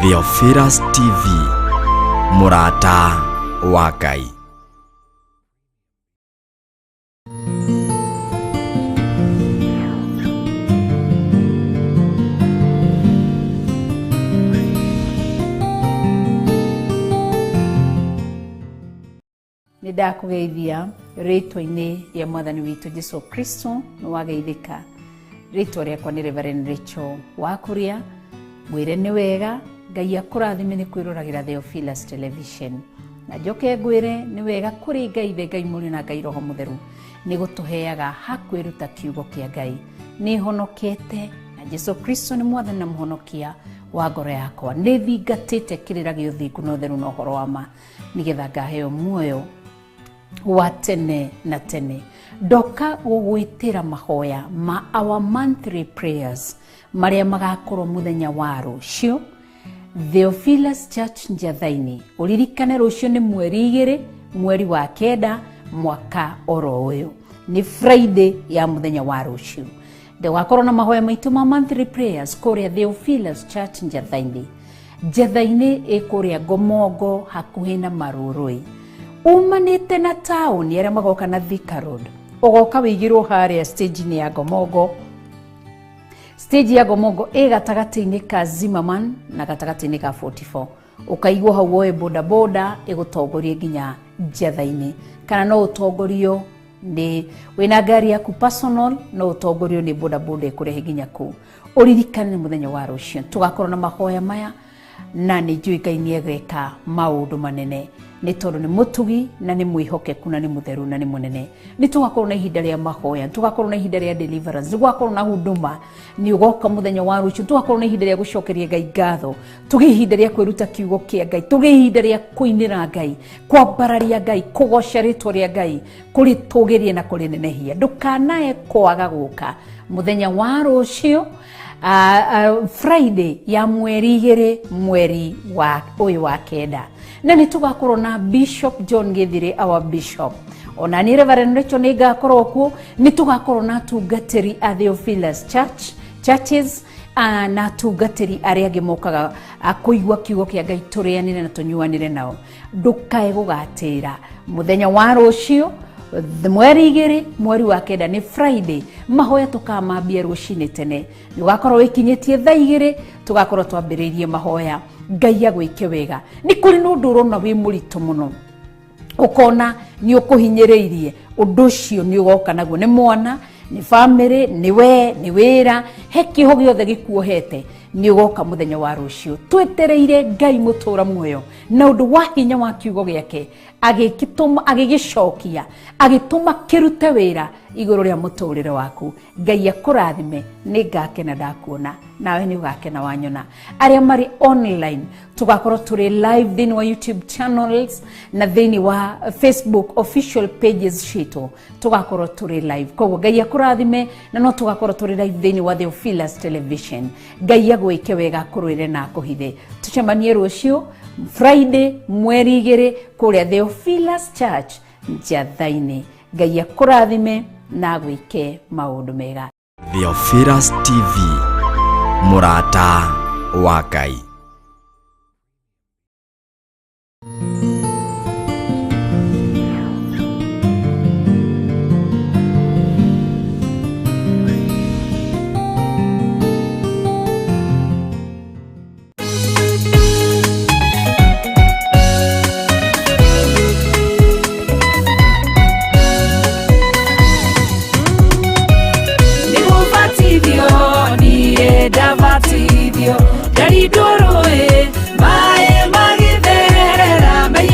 Theophilus TV, mũrata wa Ngai. Nĩ ndakũgeithia rĩtwa-inĩ rĩa Mwathani witũ Jesu Kristo. Nĩ wageithĩka. Rĩtwa rĩakwa nĩ Reverend Rachel Wakũrĩa. Ngwĩre nĩ wega, Ngai akũrathime nĩ kwĩroragĩra Theophilus Television. Na njoke ngwĩre nĩ wega kũrĩ Ngai Ithe, Ngai Mũriũ na Ngai Roho Mũtheru nĩ gũtũheaga ha kwĩruta kiugo kĩa Ngai. Nĩ honokete na Jesu Kristo nĩ Mwathani na Mũhonokia wa ngoro yakwa. Nĩ thingatĩte kĩrĩra gĩa ũthingu na ũtheru na ũhoro wa ma, nĩgetha ngaheo muoyo wa tene na tene. Ndoka gũgwĩtĩra mahoya ma our monthly prayers marĩa magakorwo mũthenya wa rũciũ Theophilus Church Njathaini. Ũririkane rũciũ nĩ mweri 2, mweri wa 9, mwaka oro ũyũ, nĩ Friday ya mũthenya wa rũciũ. Ndĩgakorwo na mahoya maitũ ma monthly prayers kũrĩa Theophilus Church Njathaini. Njathaini ĩ kũrĩa Ngomongo, hakuhĩ na Marũrũi, umanĩte na taũni. Arĩa magoka na Thika Road, ũgoka wĩigĩrwo harĩa stage-inĩ ya Ngomongo. Stage ya Ngomongo ĩ gatagatĩ-inĩ ka Zimmerman na gatagatĩ-inĩ ka 44. Ũkaigwo hau, woe boda boda ĩgũtongorie nginya Njatha-inĩ, kana no ũtongorio nĩ wĩna ngari yaku personal, no ũtongorio nĩ boda boda ĩkũrehe nginya kũu. Ũririkane nĩ mũthenya wa rũciũ tũgakorwo na mahoya maya, na nĩ njũĩ Ngai nĩ egeka maũndũ manene, nĩ tondũ nĩ mũtugi na nĩ mwĩhokeku na nĩ mũtheru na nĩ mũnene. Nĩ tũgakorwo na ihinda rĩa mahoya, tũgakorwo na ihinda rĩa deliverance, nĩ gũgakorwo na huduma. Nĩ ũgoka mũthenya wa rũciũ. Tũgakorwo na ihinda rĩa gũcokeria Ngai ngatho, tũgĩe ihinda rĩa kwĩruta kiugo kĩa Ngai, tũgĩe ihinda rĩa kũinĩra Ngai, kwambararia Ngai, kũgoca rĩtwa rĩa Ngai, kũrĩtũgĩria na kũrĩnenehia. Ndũkanae kwaga gũka mũthenya wa rũciũ, Friday ya mweri 2, mweri wa ũyũ wa 9. Na nĩ tũgakorwo na Bishop John Gĩthirĩ, our bishop. Ona niĩ Reverend Rachel nĩ ngakorwo kuo. Nĩ tũgakorwo na atungatĩri a Theophilus Church churches na atungatĩri arĩa angĩ mokaga kũigua kiugo kĩa Ngai, tũrĩanĩre na tũnyuanĩre nao. Ndũkae gũgatĩra mũthenya wa rũciũ, mweri 2, mweri wa 9, nĩ Friday. Mahoya tũkamambia rũcinĩ tene. Nĩ ũgakorwo wĩkinyĩtie thaa 2, tũgakorwo twambĩrĩirie mahoya. Ngai agwĩke wega. Nĩ kũrĩ na ũndũ ũrona wĩ mũritũ mũno, ũkona nĩ ũkũhinyĩrĩirie, ũndũ ũcio nĩ ũgoka naguo, nĩ mwana, nĩ bamĩrĩ, nĩ we, nĩ wĩra, he kĩho gĩothe gĩkuohete, nĩ ũgoka mũthenya wa rũciũ. Twetereire Ngai mũtũra muoyo na ũndũ wa hinya wa kiugo gĩake, agĩgĩtũma, agĩgĩcokia, agĩtũma kĩrute wĩra igũrũ rĩa mũtũrĩre waku. Ngai akũrathime. Nĩ ngakena ndakuona, nawe nĩ ũgakena wanyona. Arĩa marĩ online, tũgakorwo tũrĩ live thĩinĩ wa YouTube channels na thĩinĩ wa Facebook official pages citũ. Tũgakorwo tũrĩ live. Koguo Ngai akũrathime. Na no tũgakorwo tũrĩ live thĩinĩ wa Theophilus Television. Ngai agwĩke wega, akũrũĩre na akũhithe. Tũcemanie rũciũ Friday, mweri 2, kũrĩa Theophilus Church Njatha-inĩ. Ngai akũrathime na agwĩke maũndũ mega. Theophilus TV, mũrata wa Ngai. Nĩgũbatithio, niĩ ndabatithio, ndarindwo rũĩ, maĩ magĩtherera mehia.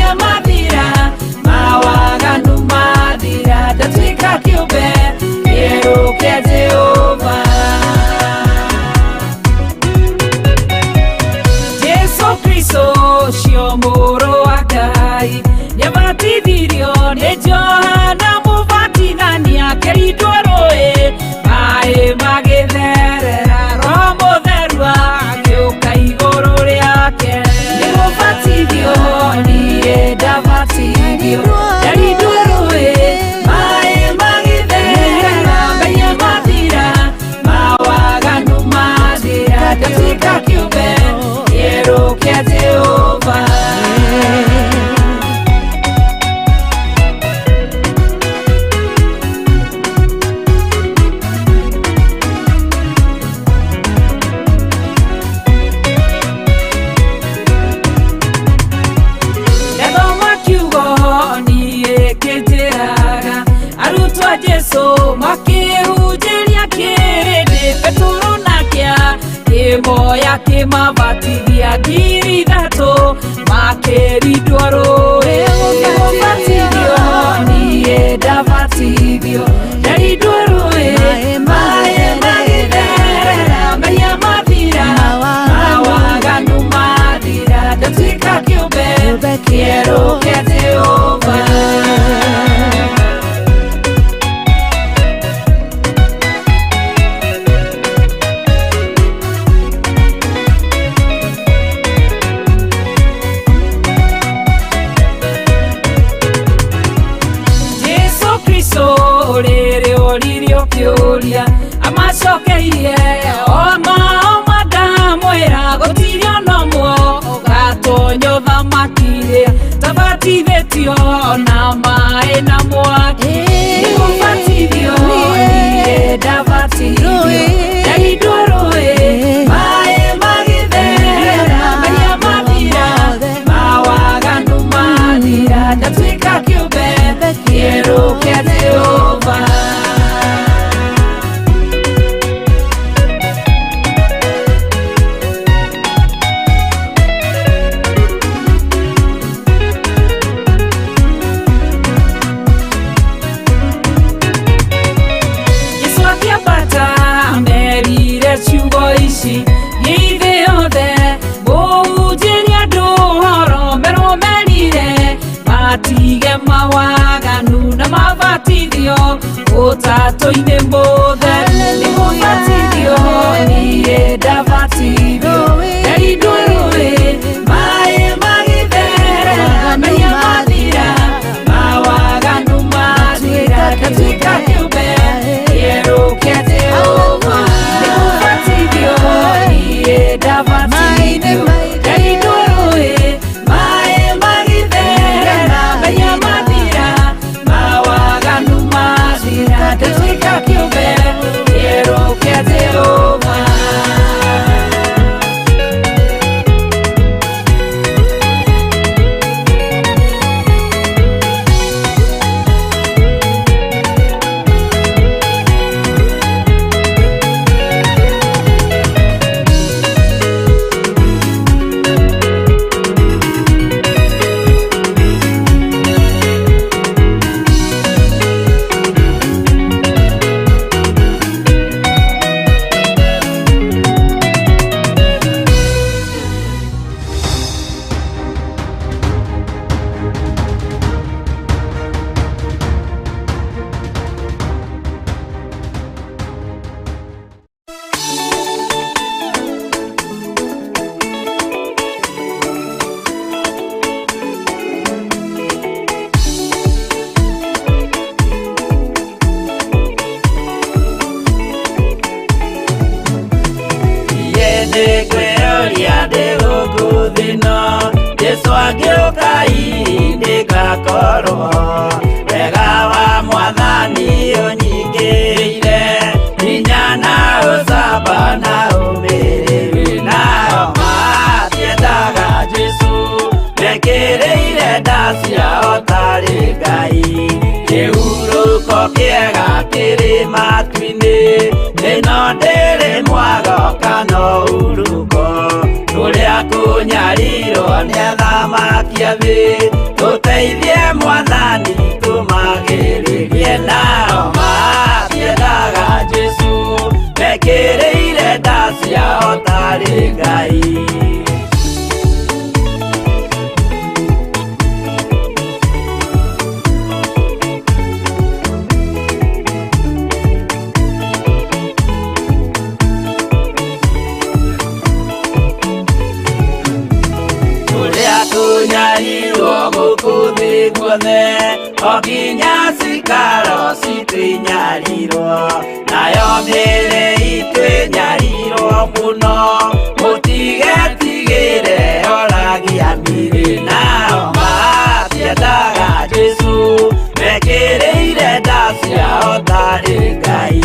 Akĩmabatithia 3,000 makĩrindwo rũĩ. Nĩgũbatithio niĩ ndabatithio, ndarindwo rũĩ, maĩ magĩtherera, mehia mathira, mawaganu mathira, ndatuĩka kĩũmbe kĩerũ kĩa Jehova. Jesu Kristo rĩrĩ oririo kĩũria amacokeirie oma oma ndamwĩra gũtirĩ ona ũmwe ũgatonya ũthamaki-rĩ tabatithĩtio na maĩ na mwaki. Nĩgũbatithio niĩ ndabatithio, ndaindwo rũĩ, maĩ magĩtherera, mehia mathira, mawaganu mathira, ndatuĩka kĩũmbe kĩerũ kĩa Jehova. Jesu akĩambata merire ciugo ici, gĩithĩ yothe mũhunjĩrie andũ ũhoro, merwo merire matige mawaganu na mabatithio ũtatũ-inĩ mũtheru. Nĩgũbatithio niĩ ndabatithio, ndarindwo rũĩ, maĩ magĩtherera, mehia mathira, mawaganu mathira, ndatuĩka kĩũmbe kĩerũ kĩa Jehova. Nĩgũbatithio niĩ ndabatithio, ndarindwo rũĩ, maĩ magĩtherera, mehia mathira, mawaganu mathira, ndatuĩka kĩũmbe kĩerũ kĩa Jehova. Nĩngwĩyũria ndĩ gũkũ thĩ ĩno, Jesũ angĩũka hihi nĩngakorwo. Wega wa Mwathani ũnyingĩrĩire, hinya na ũcamba na ũmĩrĩru. Nao matiendaga Jesũ, mekĩrĩire nda ciao tarĩ Ngai. Kĩhurũko kĩega kĩrĩ matu-inĩ, ĩno ndĩrĩ mwago kana ũhurũko. Kũrĩa kũnyarirwo nĩ athamaki a thĩ, tũteithie Mwathani tũmagĩrĩrie. Nao matiendaga Jesũ, mekĩrĩire nda ciao tarĩ Ngai. Kũrĩa kũnyarirwo gũkũ thĩ guothe, o nginya cikaro citũ inyarirwo, nayo mĩĩrĩ itũ ĩnyarirwo mũno, mũtigetigĩre oragia mĩĩrĩ. Nao matiendaga Jesũ, mekĩrĩire nda ciao tarĩ Ngai.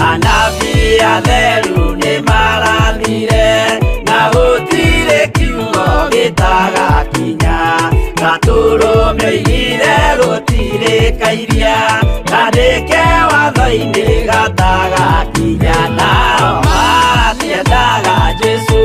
Anabii atheru nĩmarathire, na gũtirĩ kiugo gĩtagakinya. Gatũrũme oigire gũtirĩ kairia, kandĩke watho-inĩ gatagakinya. Nao matiendaga Jesũ,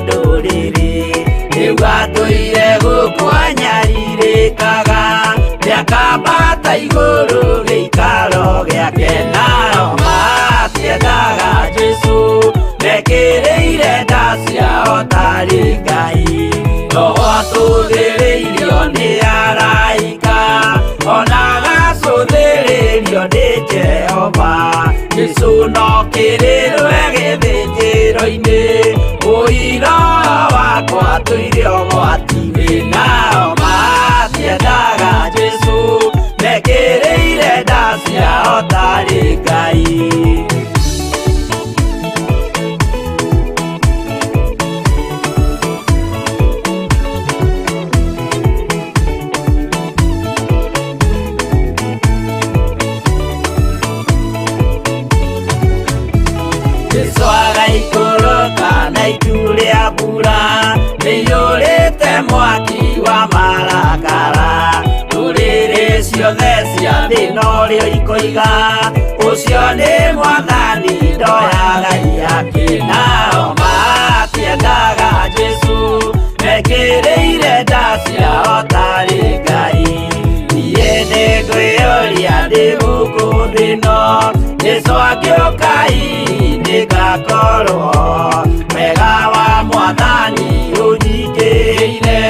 Ndũrĩrĩ rĩu atũire gũkũ anyarirĩkaga, nĩakambata igũrũ gĩikaro gĩake. Nao matiendaga Jesũ, mekĩrĩire nda ciao tarĩ Ngai. Roho atũthĩrĩirio nĩ araika, ona agacũthĩrĩrio nĩ Jehova. Jesũ no kĩrĩrwe gĩthĩnjĩro-inĩ, ũira wakwa tũire ũgwati-inĩ. Nao matiendaga Jesũ, mekĩrĩire nda ciao tarĩ Ngai. Jesũ agaikũrũka na itu rĩa mbura rĩiyũrĩte mwaki wa marakara. Ndũrĩrĩ ciothe cia thĩ norĩo ikoiga, ũcio nĩ Mwathani, ndoyaga iaki. Nao matiendaga Jesũ, mekĩrĩire nda ciao tarĩ Ngai. Niĩ nĩngwĩyũria ndĩ gũkũ thĩ ĩno, Jesũ angĩũka hihi nĩngakorwo. Wega wa Mwathani ũnyingĩrĩire,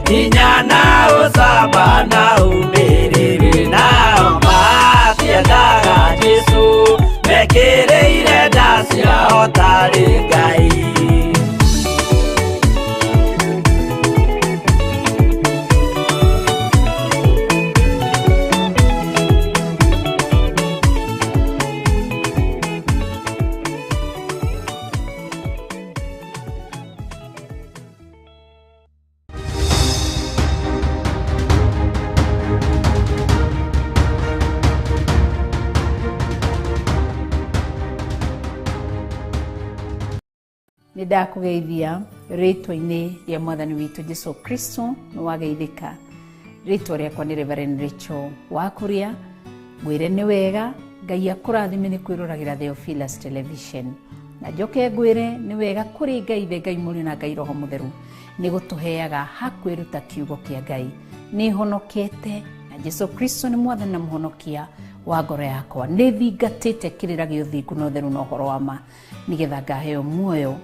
hinya na ũcamba na ũmĩrĩru. Nao matiendaga Jesũ, mekĩrĩire nda ciao tarĩ Ngai. Nĩ ndakũgeithia rĩtwa-inĩ rĩa Mwathani witũ Jesu Kristo. Nĩ wageithĩka. Rĩtwa rĩakwa nĩ Reverend Rachel Wakuria. Ngwĩre nĩ wega, Ngai akũrathime nĩ kwĩroragĩra Theophilus Television. Na njoke ngwĩre nĩ wega kũrĩ Ngai Ithe, Ngai Mũriũ na Ngai Roho Mũtheru nĩ gũtũheaga ha kwĩruta kiugo kĩa Ngai. Nĩ honokete na Jesu Kristo nĩ Mwathani na Mũhonokia wa ngoro yakwa. Nĩ thingatĩte kĩrĩra gĩa ũthingu na ũtheru na ũhoro wa ma, nĩgetha ngaheo muoyo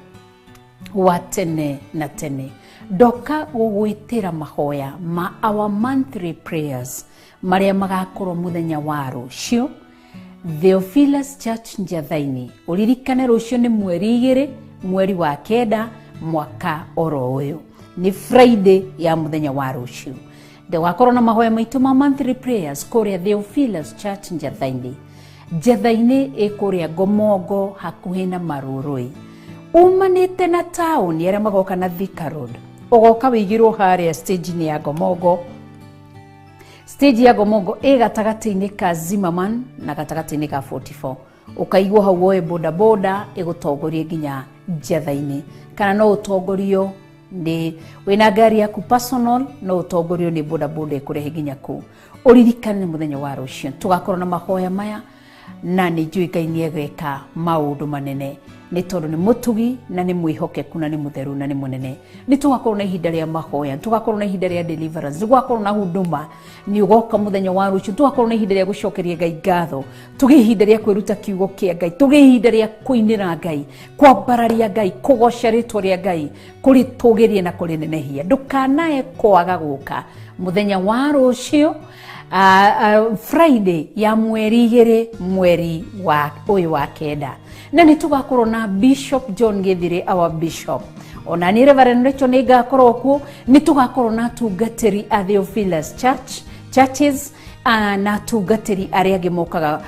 wa tene na tene. Ndoka gũgwĩtĩra mahoya ma our monthly prayers marĩa magakorwo mũthenya wa rũciũ Theophilus Church Njathaini. Ũririkane rũciũ nĩ 2 mweri wa 9 mwaka oro ũyũ, nĩ Friday ya mũthenya wa rũciũ. Ndĩgakorwo na mahoya maitũ ma monthly prayers kũrĩa Theophilus Church Njathaini. Njathaini ĩ kũrĩa Ngomongo hakuhĩ na Marũrũi, umanĩte na taũni. Arĩa magoka na Thika Road, ũgoka wĩigĩrwo harĩa stage-inĩ ya Ngomongo. Stage ya Ngomongo ĩ gatagatĩ-inĩ ka Zimmerman na gatagatĩ-inĩ ka 44. Ũkaigwo hau, woe bodaboda ĩgũtongorie nginya Njatha-inĩ, kana no ũtongorio nĩ wĩna ngari yaku personal, no ũtongorio nĩ bodaboda ĩkũrehe nginya kũu. Ũririkane mũthenya wa rũciũ tũgakorwo na mahoya maya, na nĩ njũĩ Ngai nĩ egwĩka maũndũ manene, nĩ tondũ nĩ mũtugi na nĩ mwĩhokeku na nĩ mũtheru na nĩ mũnene. Nĩ tũgakorwo na ihinda rĩa mahoya, tũgakorwo na ihinda rĩa deliverance, tũgakorwo na huduma. Nĩ ũgoka mũthenya wa rũciũ, tũgakorwo na ihinda rĩa gũcokeria Ngai ngatho, tũgĩe ihinda rĩa kwĩruta kiugo kĩa Ngai, tũgĩe ihinda rĩa kũinĩra Ngai, kwambararia Ngai, kũgoca rĩtwa rĩa Ngai, kũrĩtũgĩria na kũrĩnenehia. Ndũkanae kwaga gũka mũthenya wa rũciũ, Friday ya 2 mweri wa ũyũ wa 9. Na nĩ tũgakorwo na Bishop John Gĩthirĩ, our bishop. Ona niĩ Reverend Rachel nĩ ngakorwo kuo. Nĩ tũgakorwo na atungatĩri a Theophilus Church churches na atungatĩri arĩa angĩ mokaga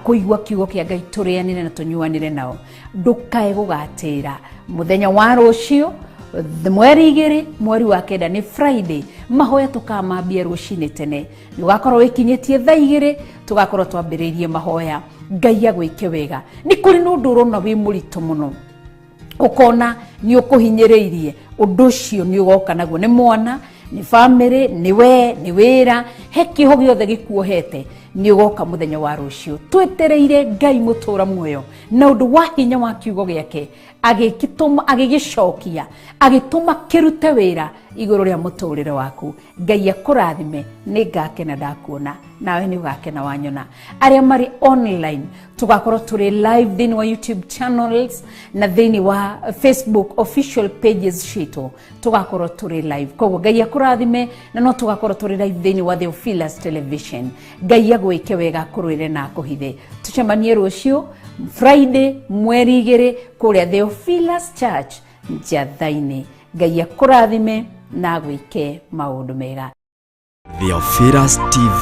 kũigua kiugo kĩa Ngai, tũrĩanĩre na tũnyuanĩre nao. Ndũkae gũgatĩra mũthenya wa rũciũ, 2 mweri wa 9, nĩ Friday. Mahoya tũkamambia rũcinĩ tene, nĩ ũgakorwo wĩkinyĩtie thaa 2, tũgakorwo twambĩrĩirie mahoya. Ngai agwĩke wega. Nĩ kũrĩ na ũndũ ũrona wĩ mũritũ mũno, ũkona nĩ ũkũhinyĩrĩirie, ũndũ ũcio nĩ ũgoka naguo, nĩ mwana, nĩ bamĩrĩ, nĩ we, nĩ wĩra, he kĩho gĩothe gĩkuohete, nĩ ũgoka mũthenya wa rũciũ. Twetereire Ngai mũtũra muoyo na ũndũ wa hinya wa kiugo gĩake. Agĩgĩtũma, agĩgĩcokia, agĩtũma kĩrute wĩra igũrũ rĩa mũtũrĩre waku. Ngai akũrathime. Nĩ ngakena ndakuona, nawe nĩ ũgakena wanyona. Arĩa marĩ online, tũgakorwo tũrĩ live thĩinĩ wa YouTube channels na thĩinĩ wa Facebook official pages citũ, tũgakorwo tũrĩ live. Koguo Ngai akũrathime, na no tũgakorwo tũrĩ live thĩinĩ wa Theophilus Television. Ngai agwĩke wega, akũrũĩre na akũhithe. Tũcemanie rũciũ Friday 2/3 kũrĩa Theophilus Church Njatha-inĩ. Ngai akũrathime na agwĩke maũndũ mega. Theophilus TV,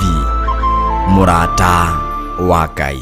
mũrata wa Ngai.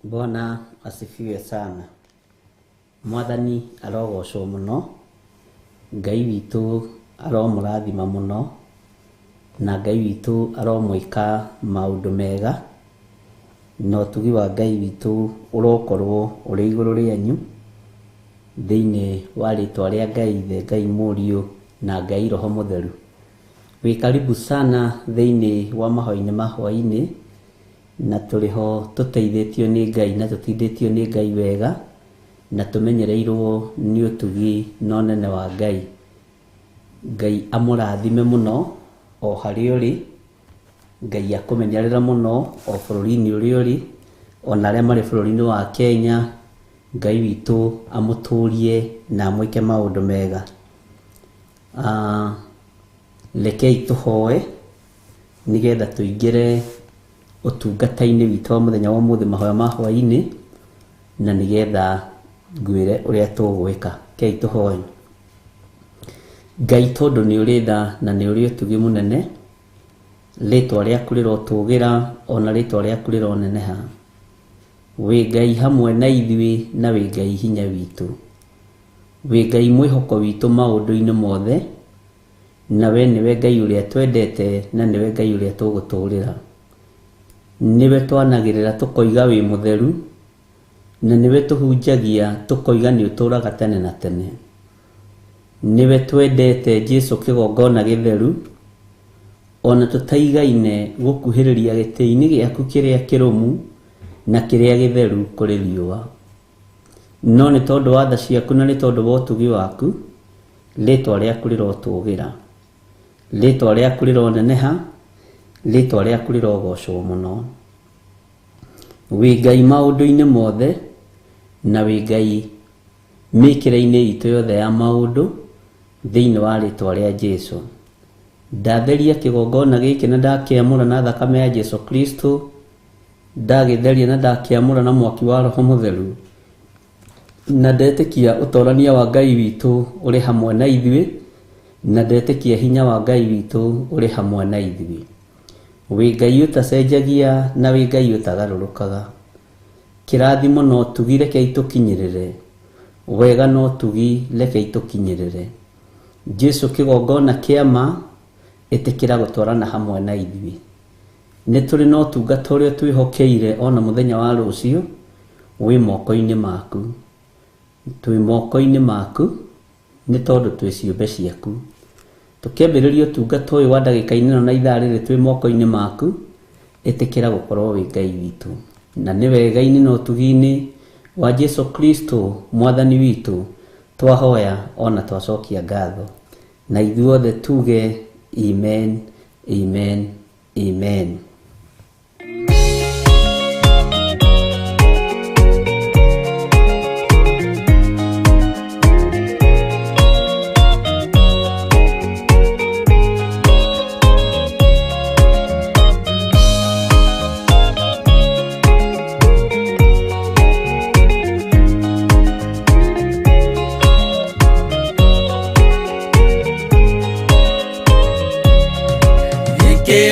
Bwana asifiwe sana. Mwathani arogocwo mũno. Ngai witũ aromũrathima mũno, na Ngai witũ aromwĩka maũndũ mega, na ũtugi wa Ngai witũ ũrokorwo ũrĩ igũrũ rĩanyu thĩinĩ wa rĩtwa rĩa Ngai Ithe, Ngai Mũriũ na Ngai Roho Mũtheru. Wĩ karibu sana thĩinĩ wa mahoya-inĩ ma hwaĩ-inĩ, na tũrĩ ho tũteithĩtio nĩ Ngai na tũtindĩtio nĩ Ngai wega, na tũmenyereirwo nĩ ũtugi na ũnene wa Ngai. Ngai amũrathime mũno o harĩa ũrĩ, Ngai akũmenyerere mũno o bũrũri-inĩ ũrĩa ũrĩ, ona arĩa marĩ bũrũri-inĩ wa Kenya, Ngai witũ amũtũrie na amwĩke maũndũ mega. Rekei tũhoe nĩgetha tũingĩre ũtungata-inĩ witũ wa mũthenya wa ũmũthĩ, mahoya ma hwaĩ-inĩ, na nĩgetha ngwĩre ũrĩa tũgwĩka. Rekei tũhoe. Ngai, tondũ nĩ ũrĩ tha na nĩ ũrĩ ũtugi mũnene, rĩtwa rĩaku rĩrotũgĩra, ona rĩtwa rĩaku rĩroneneha. Wĩ Ngai hamwe na ithuĩ, na wĩ Ngai hinya witũ, wĩ Ngai mwĩhoko witũ maũndũ-inĩ mothe, na we nĩwe Ngai ũrĩa twendete, na nĩwe Ngai ũrĩa tũgũtũrĩra. Nĩwe twanagĩrĩra tũkoiga wĩ mũtheru, na nĩwe tũhunjagia tũkoiga nĩ ũtũraga tene na tene. Nĩwe twendete Jesu kĩgongona gĩtheru, ona tũtaigaine gũkuhĩrĩria gĩtĩ-inĩ gĩaku kĩrĩa kĩrũmu na kĩrĩa gĩtheru kũrĩ riũa. No nĩ tondũ wa tha ciaku na nĩ tondũ wa ũtugi waku, rĩtwa rĩaku rĩrotũgĩra, rĩtwa rĩaku rĩroneneha, rĩtwa rĩaku rĩrogocwo mũno. Wĩ Ngai maũndũ-inĩ mothe, na wĩ Ngai mĩkĩre-inĩ itũ yothe ya maũndũ thĩinĩ wa rĩtwa rĩa Jesu. Ndatheria kĩgongona gĩkĩ na ndakĩamũra na thakame ya Jesu Kristo, ndagĩtheria na ndakĩamũra na mwaki wa Roho Mũtheru, na ndetĩkia ũtorania wa Ngai witũ ũrĩ hamwe na ithuĩ, na ndetĩkia hinya wa Ngai witũ ũrĩ hamwe na ithuĩ. Wĩ Ngai ũtacenjagia na wĩ Ngai ũtagarũrũkaga. Kĩrathimo na ũtugi reke itũkinyĩrĩre, wega na ũtugi reke itũkinyĩrĩre. Jesu kĩgongona kĩa ma, ĩtĩkĩra gũtwarana hamwe na ithuĩ. Nĩ tũrĩ na ũtungata ũrĩa twĩhokeire ona mũthenya wa rũciũ, wĩ moko-inĩ maku. Twĩ moko-inĩ maku nĩ tondũ twĩ ciũmbe ciaku. Tũkĩambĩrĩria ũtungata ũyũ wa ndagĩka-inĩ ĩno na ithaa rĩrĩ, twĩ moko-inĩ maku, ĩtĩkĩra gũkorwo wĩ Ngai witũ. Na nĩ wega-inĩ na ũtugi-inĩ wa Jesu Kristo Mwathani witũ. Twahoya ona twacokia ngatho, na ithuothe tuge amen, amen, amen.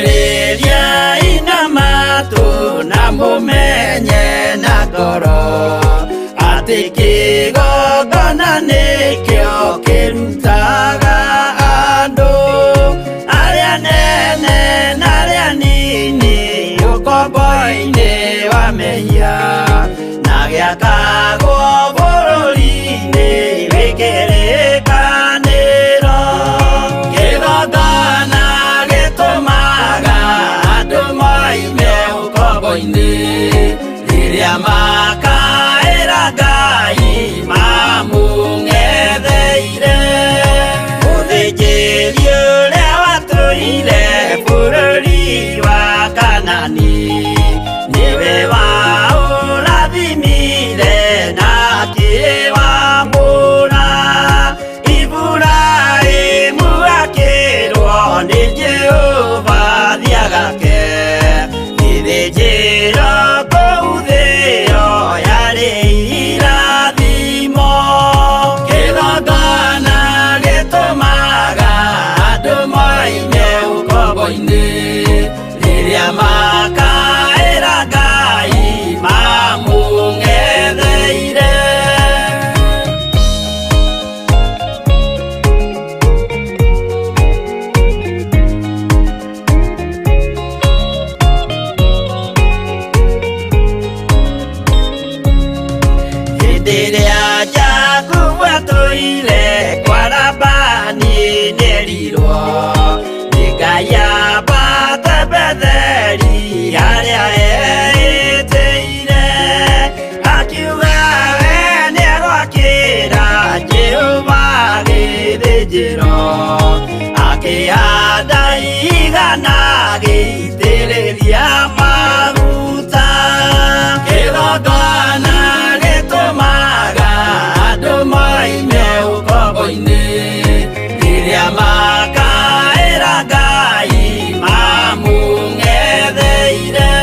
Thikĩrĩriai na matũ na mũmenye na ngoro atĩ kĩgongona nĩkĩo kĩrutaga andũ arĩa nene na arĩa nini ũkombo-inĩ wa mehia na gĩakagwo bũrũri-inĩ wĩ kĩrĩkanĩro. Kĩgongona gĩtũmaga andũ moime ũkombo-inĩ rĩrĩa makaĩra Ngai mamũng'etheire. Mũthĩnjĩri ũrĩa watũire bũrũri wa Kanani nĩwe waũrathimire na akĩwamũra. Iburahĩmu akĩrwo nĩ Jehova thiagake gĩthĩnjĩro kũu thĩo yarĩ irathimo. Kĩgongona gĩtũmaga andũ moime ũkombo-inĩ rĩrĩa makaĩra Ngai mamũng'etheire. Hĩndĩ ĩrĩa Jakubu atũire kwa Labani nĩerirwo nĩ Ngai ambate Betheli harĩa eĩtĩire, akiuga we nĩegwakĩra Jehova gĩthĩnjĩro, akĩhanda igana agĩitĩrĩria maguta. Kĩgongona gĩtũmaga andũ moime ũkombo-inĩ rĩrĩa makaĩra Ngai mamũng'etheire.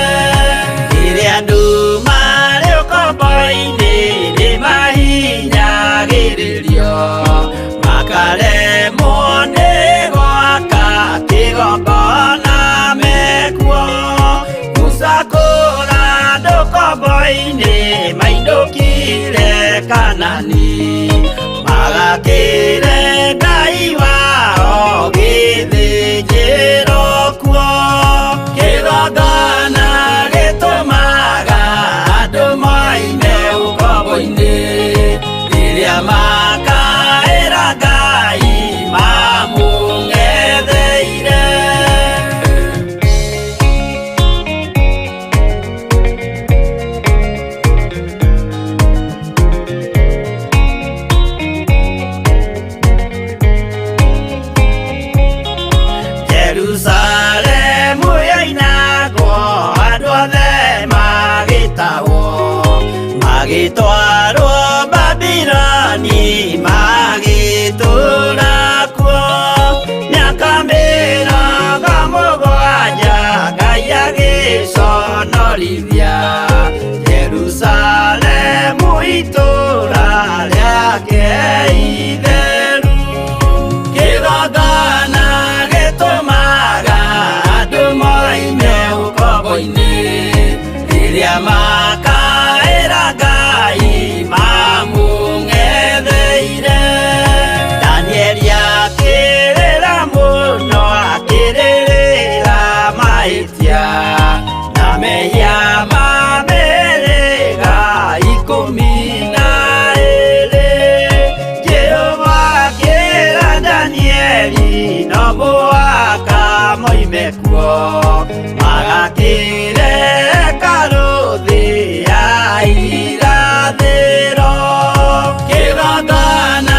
Rĩrĩa andũ marĩ ũkombo-inĩ nĩmahinyagĩrĩrio makaremwo nĩ gwaka kĩgongona mekuo. Musa kũra andũ ũkombo-inĩ mainũkire Kanani magakĩre Ngai wao gĩthĩnjĩro kuo. Kĩgongona gĩtũmaga andũ moime ũkombo-inĩ rĩrĩa makaĩra Ngai mamũng'etheire. Jerusalemu yoinagwo andũ othe magĩtahwo magĩtwarwo Babiloni magĩtũũra kuo mĩaka mĩrongo mũgwanja Ngai agĩconorithia Jerusalemu itũũra rĩake itheru. Kĩgongona gĩtũmaga andũ moime ũkombo-inĩ rĩrĩa makaĩra Ngai mamũng'etheire. Danieli akĩrĩra mũno akĩrĩrĩra mahĩtia na mehia ma mĩhĩrĩga ikũmi na ĩĩrĩ. Jehova akĩra Danieli no mũhaka moime kuo magakĩre hekarũ thĩ ya irathĩro. Kĩgongona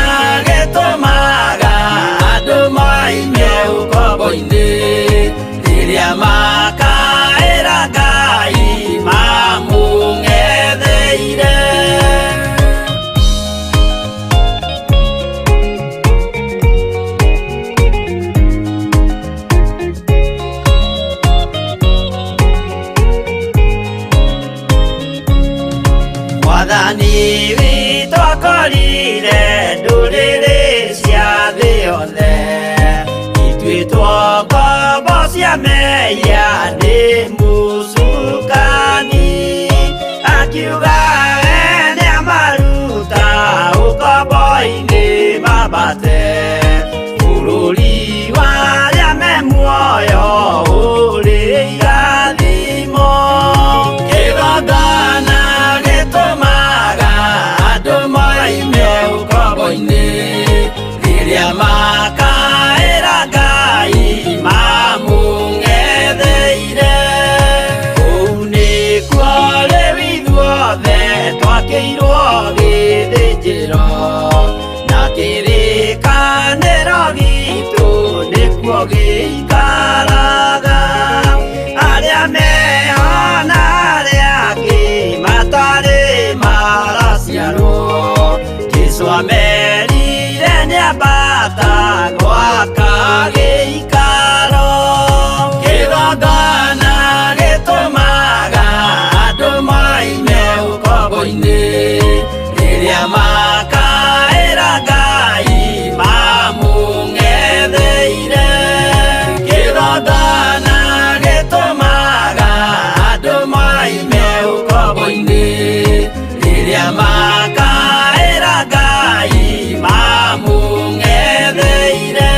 Rĩrĩa makaĩra Ngai mamũng'etheire. Kũu nĩkuo rĩu ithuothe twakĩirwo gĩthĩnjĩro, na kĩrĩkanĩro gitũ nĩkuo gĩikaraga. Arĩa meho na arĩa angĩ matarĩ maraciarwo, Jesũ amerire nĩambata gwaka gĩikaro. Kĩgongona gĩtũmaga andũ moime ũkombo-inĩ, rĩrĩa makaĩra Ngai mamũng'etheire. Kĩgongona gĩtũmaga andũ moime ũkombo-inĩ, rĩrĩa makaĩra Ngai mamũng'etheire.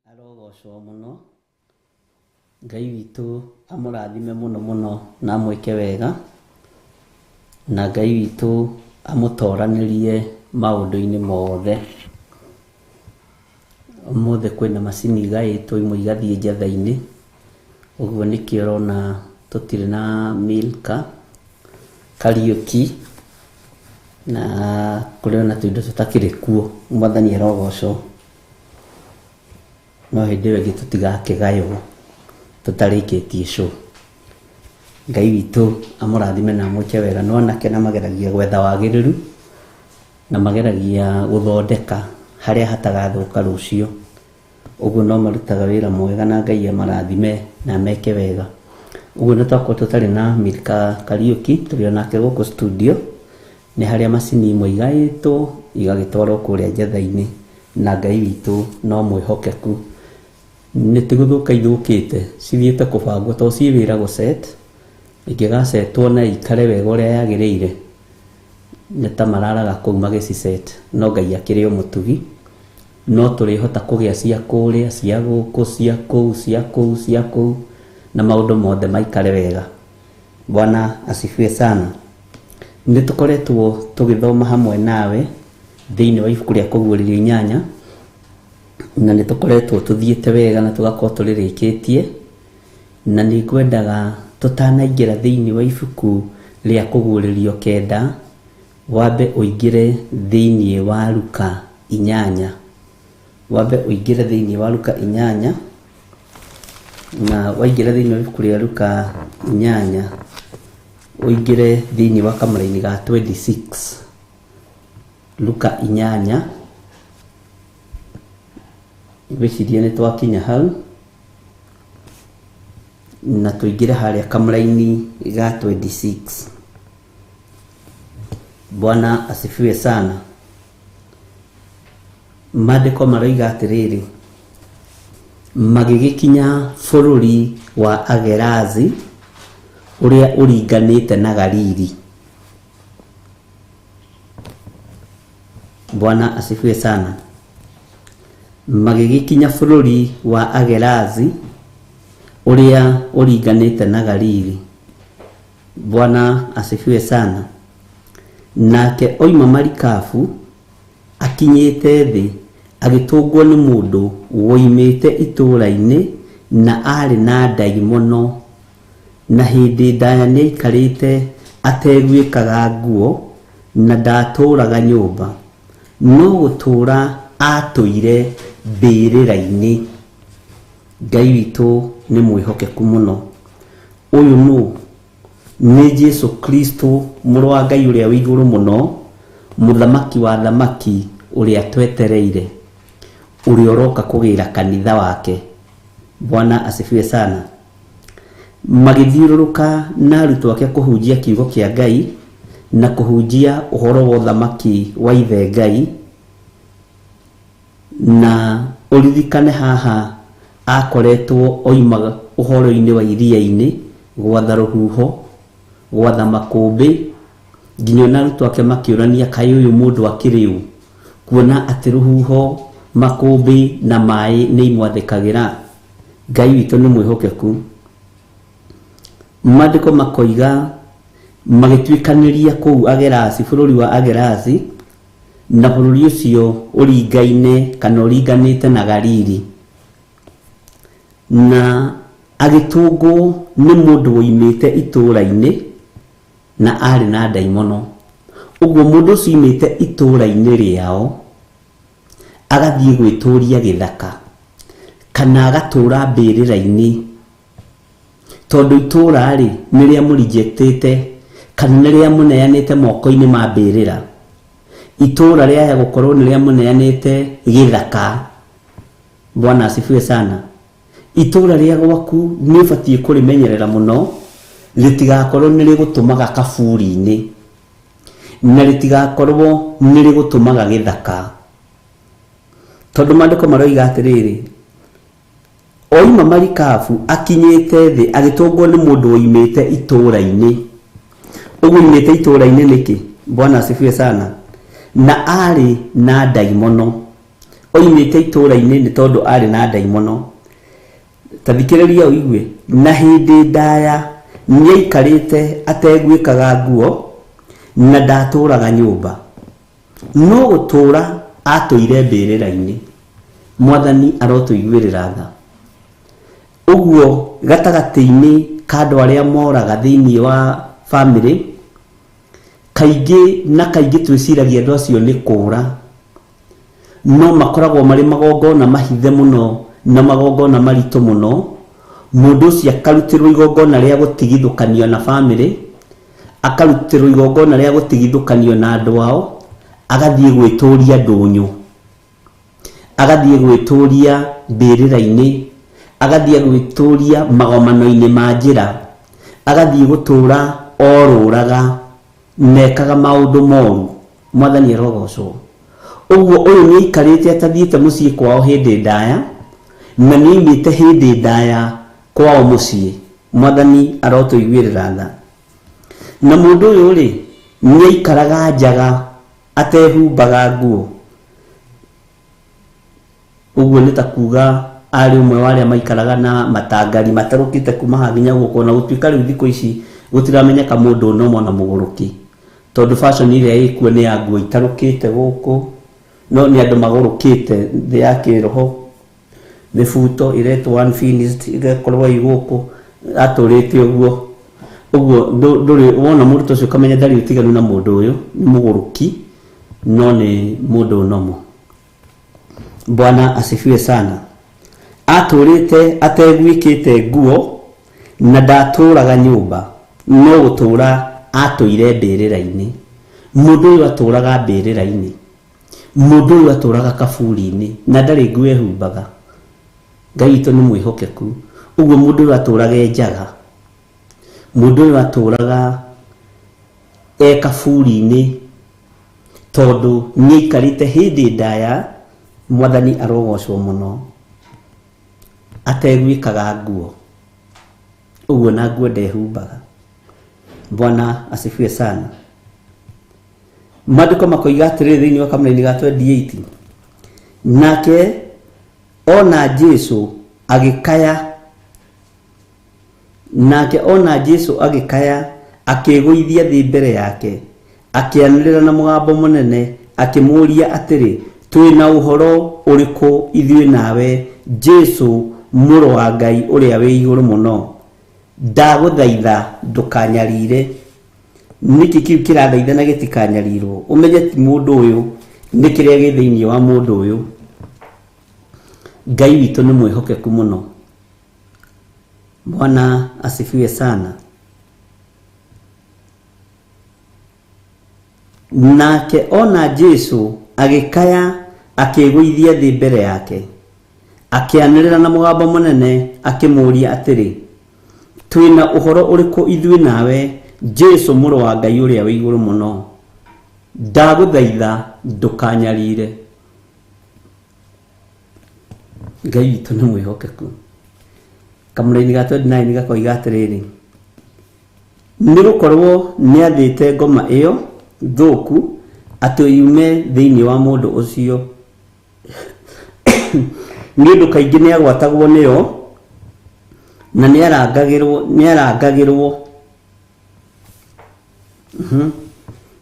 Arogocwo mũno. Ngai witũ amũrathime mũno mũno na amwĩke wega, na Ngai witũ amũtoranĩrie maũndũ-inĩ mothe. Ũmũthĩ kwĩna macini igaĩtwo imwe igathiĩ njatha-inĩ, ũguo nĩkĩo ũrona tũtirĩ na Milka Kariũki, na kũrĩ ona tũindo tũtakĩrĩ kuo. Mwathani arogocwo. No hĩndĩ ĩyo ĩngĩ tũtigakĩgaywo tũtarĩkĩtie show. Ngai witũ amũrathime na amwĩke wega. No anake na mageragia gwetha wagĩrĩru na mageragia gũthondeka harĩa hatagathũka rũciũ. Ũguo no marutaga wĩra mwega na Ngai amarathime na ameke wega. Ũguo nĩ twakorwo tũtarĩ na Milka Kariũki, tũrĩ onake gũkũ studio. Nĩ harĩa macini imwe igaĩtwo igagĩtwarwo kũrĩa njatha-inĩ, na Ngai witũ no mwĩhokeku. Nĩ ti gũthũka ithũkĩte, cithiĩte kũbangwo tondũ ciĩ wĩra gũset, ingĩgacetwo na ikare wega ũrĩa yagĩrĩire, nĩ ta mararaga kũu magĩciset, no Ngai akĩrĩ o mũtugi. No tũrĩhota kũgĩa cia kũrĩa, cia gũkũ, cia kũu, cia kũu, cia kũu, na maũndũ mothe maikare wega. Bwana asifiwe sana. Nĩ tũkoretwo tũgĩthoma hamwe nawe thĩinĩ wa ibuku rĩa Kũguũrĩrio inyanya, na nĩ tũkoretwo tũthiĩte wega na tũgakorwo tũrĩrĩkĩtie, na nĩ ngwendaga tũtanaingĩra thĩinĩ wa ibuku rĩa Kũguũrĩrio kenda, wambe ũingĩre thĩinĩ wa Luka inyanya. Wambe ũingĩre thĩinĩ wa Luka inyanya, na waingĩra thĩinĩ wa ibuku rĩa Luka inyanya, ũingĩre thĩinĩ wa kamũraini ga 26. Luka inyanya, ngwĩciria nĩ twakinya hau, na tũingĩre harĩa kamũraini ga 26. Bwana asifiwe sana. Maandĩko maroiga atĩrĩrĩ, magĩgĩkinya bũrũri wa Agerazi ũrĩa ũringanĩte na Galili. Bwana asifiwe sana. Magĩgĩkinya bũrũri wa Agerazi ũrĩa ũringanĩte na Galili. Bwana asifiwe sana. Nake oima marikabu akinyĩte thĩ, agĩtũngwo nĩ mũndũ woimĩte itũũra-inĩ na arĩ na ndaimono, na hĩndĩ ndaya nĩaikarĩte ateguĩkaga nguo na ndatũũraga nyũmba, no gũtũũra atũire mbĩrĩra-inĩ. Ngai witũ nĩ mwĩhokeku mũno. Ũyũ nũ? Nĩ Jesu Kristo, mũrũ wa Ngai ũrĩa wĩ igũrũ mũno, mũthamaki wa thamaki ũrĩa twetereire. Ũrĩa ũroka kũgĩra kanitha wake. Bwana asifiwe sana. Magĩthiũrũrũka na arutwo ake kũhunjia kiugo kĩa Ngai na kũhunjia ũhoro wa ũthamaki wa ithe Ngai. Na ũririkane haha akoretwo oima ũhoro-inĩ wa iria-inĩ, gwatha rũhuho, gwatha makũmbĩ, nginya ona arutwo ake makĩũrania kaĩ ũyũ mũndũ akĩrĩ ũ, kuona atĩ rũhuho, makũmbĩ na maĩ nĩ imwathĩkagĩra. Ngai witũ nĩ mwĩhokeku. Maandĩko makoiga magĩtuĩkanĩria kũu Agerasi, bũrũri wa Agerasi, na bũrũri ũcio ũringaine kana ũringanĩte na Galili. Na agĩtũngwo nĩ mũndũ woimĩte itũũra-inĩ na arĩ na ndaimono. Ũguo mũndũ ũcio oimĩte itũũra-inĩ rĩao agathiĩ gwĩtũria gĩthaka kana agatũra mbĩrĩra-inĩ, tondũ itũũra rĩ nĩ rĩamũrejectĩte kana nĩ rĩamũneanĩte moko-inĩ ma mbĩrĩra. Itũũra rĩaya gũkorwo nĩ rĩamũneanĩte gĩthaka. Bwana asifiwe sana. Itũũra rĩa gwaku nĩ ũbatiĩ kũrĩmenyerera mũno, rĩtigakorwo nĩ rĩgũtũmaga kaburi-inĩ na rĩtigakorwo nĩ rĩgũtũmaga gĩthaka, tondũ maandĩko maroiga atĩrĩrĩ, oima marikabu akinyĩte thĩ agĩtũngwo nĩ mũndũ woimĩte itũũra-inĩ. Ũguo oimĩte itũũra-inĩ nĩkĩ? Bwana asifiwe sana. Na arĩ na ndaimono. Oimĩte itũũra-inĩ nĩ tondũ arĩ na ndaimono. Ta thikĩrĩria ũigue. Na hĩndĩ ndaya nĩaikarĩte ateguĩkaga nguo na ndatũraga nyũmba, no gũtũra atũire mbĩrĩra-inĩ. Mwathani arotũiguĩrĩra tha. Ũguo gatagatĩ-inĩ ka andũ arĩa moraga thĩinĩ wa family, kaingĩ na kaingĩ twĩciragia andũ acio nĩ kũra, no makoragwo marĩ magongona mahithe mũno na magongona maritũ mũno. Mũndũ ũcio akarutĩrwo igongona rĩa gũtigithũkanio na family, akarutĩrwo igongona rĩa gũtigithũkanio na andũ ao, agathiĩ gwĩtũria ndũnyũ, agathiĩ gwĩtũria mbĩrĩra-inĩ, agathiĩ gwĩtũria magomano-inĩ ma njĩra, agathiĩ gũtũra orũraga nekaga maũndũ moru. Mwathani arogocwo. Ũguo ũyũ nĩ aikarĩte atathiĩte mũciĩ kwao hĩndĩ ndaya, na nĩ oimĩte hĩndĩ ndaya kwao mũciĩ. Mwathani arotũiguĩrĩra tha. Na mũndũ ũyũ rĩ nĩ aikaraga njaga atehumbaga nguo. Ũguo nĩ ta kuga arĩ ũmwe wa arĩa maikaraga na matangari matarũkĩte kuma haha nginya gũkũ, na gũtuĩka rĩu thikũ ici gũtiramenyeka mũndũ ũnoma na mũgũrũki, tondũ fashion ĩrĩa ĩkuo nĩ ya nguo itarũkĩte gũkũ, no nĩ andũ magũrũkĩte thĩ ya kĩroho. Mĩbuto ĩretwo unfinished ĩgakorwo ĩ gũkũ, atũrĩte ũguo. Ũguo ndũrĩ wona mũndũ ta ũcio ũkamenya ndarĩ ũtiganu na mũndũ ũyũ, nĩ mũgũrũki no nĩ mũndũ ũnomo. Bwana asifiwe sana. Atũrĩte ateguĩkĩte nguo na ndatũraga nyũmba, no gũtũra atũire mbĩrĩra-inĩ. Mũndũ ũyũ atũraga mbĩrĩra-inĩ, mũndũ ũyũ atũraga kaburi-inĩ na ndarĩ nguo ehumbaga. Ngai witũ nĩ mwĩhokeku. Ũguo mũndũ ũyũ atũraga e njaga, mũndũ ũyũ atũraga e kaburi-inĩ, tondũ nĩ aikarĩte hĩndĩ ndaya. Mwathani arogocwo mũno. Ateguĩkaga nguo, ũguo na nguo ndehumbaga. Bwana asifiwe sana. Maandĩko makoiga atĩrĩrĩ thĩinĩ wa kamũraini ga 28, nake ona Jesu agĩkaya, nake ona Jesu agĩkaya, akĩĩgũithia thĩ mbere yake, akĩanĩrĩra na mũgambo mũnene, akĩmũũria atĩrĩ, twĩ na ũhoro ũrĩkũ ithuĩ nawe, Jesu mũrũ wa Ngai ũrĩa wĩ igũrũ mũno? Ndagũthaitha ndũkanyarire. Nĩkĩ kĩu kĩrathaitha na gĩtikanyarirwo? Ũmenye ti mũndũ ũyũ, nĩ kĩrĩa gĩ thĩinĩ wa mũndũ ũyũ. Ngai witũ nĩ mwĩhokeku mũno. Bwana asifiwe sana. Nake ona Jesu agĩkaya, Akĩĩgũithia thĩ mbere yake, akĩanĩrĩra na mũgambo mũnene akĩmũũria atĩrĩ, Twĩ na ũhoro ũrĩkũ ithuĩ nawe, Jesũ, Mũrũ wa Ngai Ũrĩa wĩ Igũrũ Mũno? Ndagũthaitha ndũkanyariire. Ngai witũ nĩ mwĩhokeku. Kamũraini ga 29 gakoiga atĩrĩrĩ, nĩ gũkorwo nĩathĩte ngoma ĩyo thũku atĩ yume thĩinĩ wa mũndũ ũcio, nĩ ũndũ kaingĩ nĩagwatagwo nĩyo na nĩarangagĩrwo nĩarangagĩrwo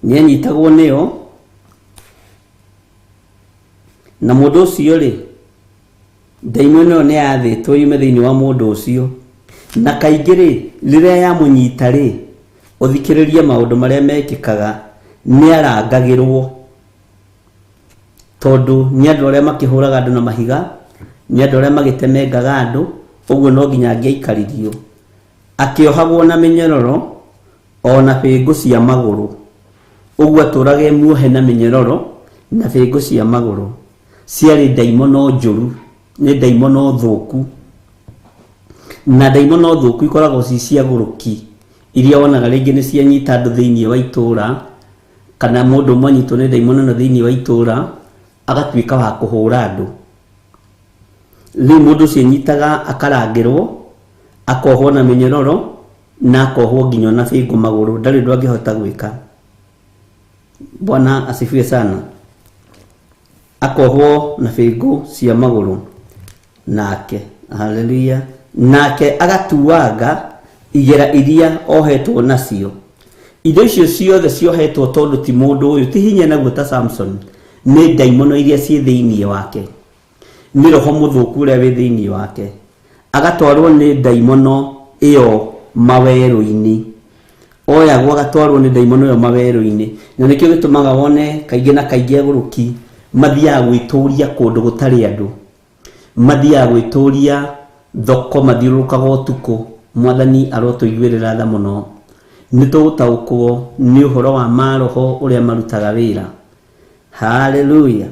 nĩanyitagwo nĩyo na mũndũ ũcio rĩ ndaimono ĩyo nĩyathĩtwo yume thĩinĩ wa mũndũ ũcio na kaingĩ rĩ rĩrĩa yamũnyita rĩ ũthikĩrĩrie maũndũ marĩa mekĩkaga nĩarangagĩrwo tondũ nĩ andũ arĩa makĩhũraga andũ na mahiga nĩ andũ arĩa magĩtemengaga andũ ũguo no nginya angĩaikaririo akĩohagwo na mĩnyororo o na bĩngũ cia magũrũ ũguo atũraga e muohe na mĩnyororo na bĩngũ cia magũrũ ciarĩ ndaimono njũru nĩ ndaimono thũku na ndaimono thũku ikoragwo ci cia gũrũki iria wonaga rĩngĩ nĩ cianyita andũ thĩinĩ wa itũra kana mũndũ ũmwe anyitwo nĩ ndaimono ĩno thĩinĩ wa itũra agatuĩka wa kũhũra andũ rĩu mũndũ ũcio anyitaga akarangĩrwo akohwo na mĩnyororo na akohwo nginya ona bĩngũ magũrũ ndarĩ ũndũ angĩhota gwĩka bwana asifiwe sana akohwo na bĩngũ cia magũrũ nake haleluya nake agatuanga igera iria ohetwo nacio indo icio ciothe ciohetwo tondũ ti mũndũ ũyũ ti hinya naguo ta Samson nĩ ndaimono iria ciĩ thĩinĩ wake nĩ roho mũthũku ũrĩa wĩ thĩinĩ wake agatwarwo nĩ ndaimono ĩyo mawerũ-inĩ oyagwo agatwarwo nĩ ndaimono ĩyo mawerũ-inĩ na nĩkĩo gĩtũmaga wone kaingĩ na kaingĩ agũrũki mathiaga gwĩtũria kũndũ gũtarĩ andũ mathiaga gwĩtũria thoko mathiũrũrũkaga ũtukũ mwathani arotũiguĩrĩra tha mũno nĩ tũgũtaũkwo nĩ ũhoro wa maroho ũrĩa marutaga wĩra haleluya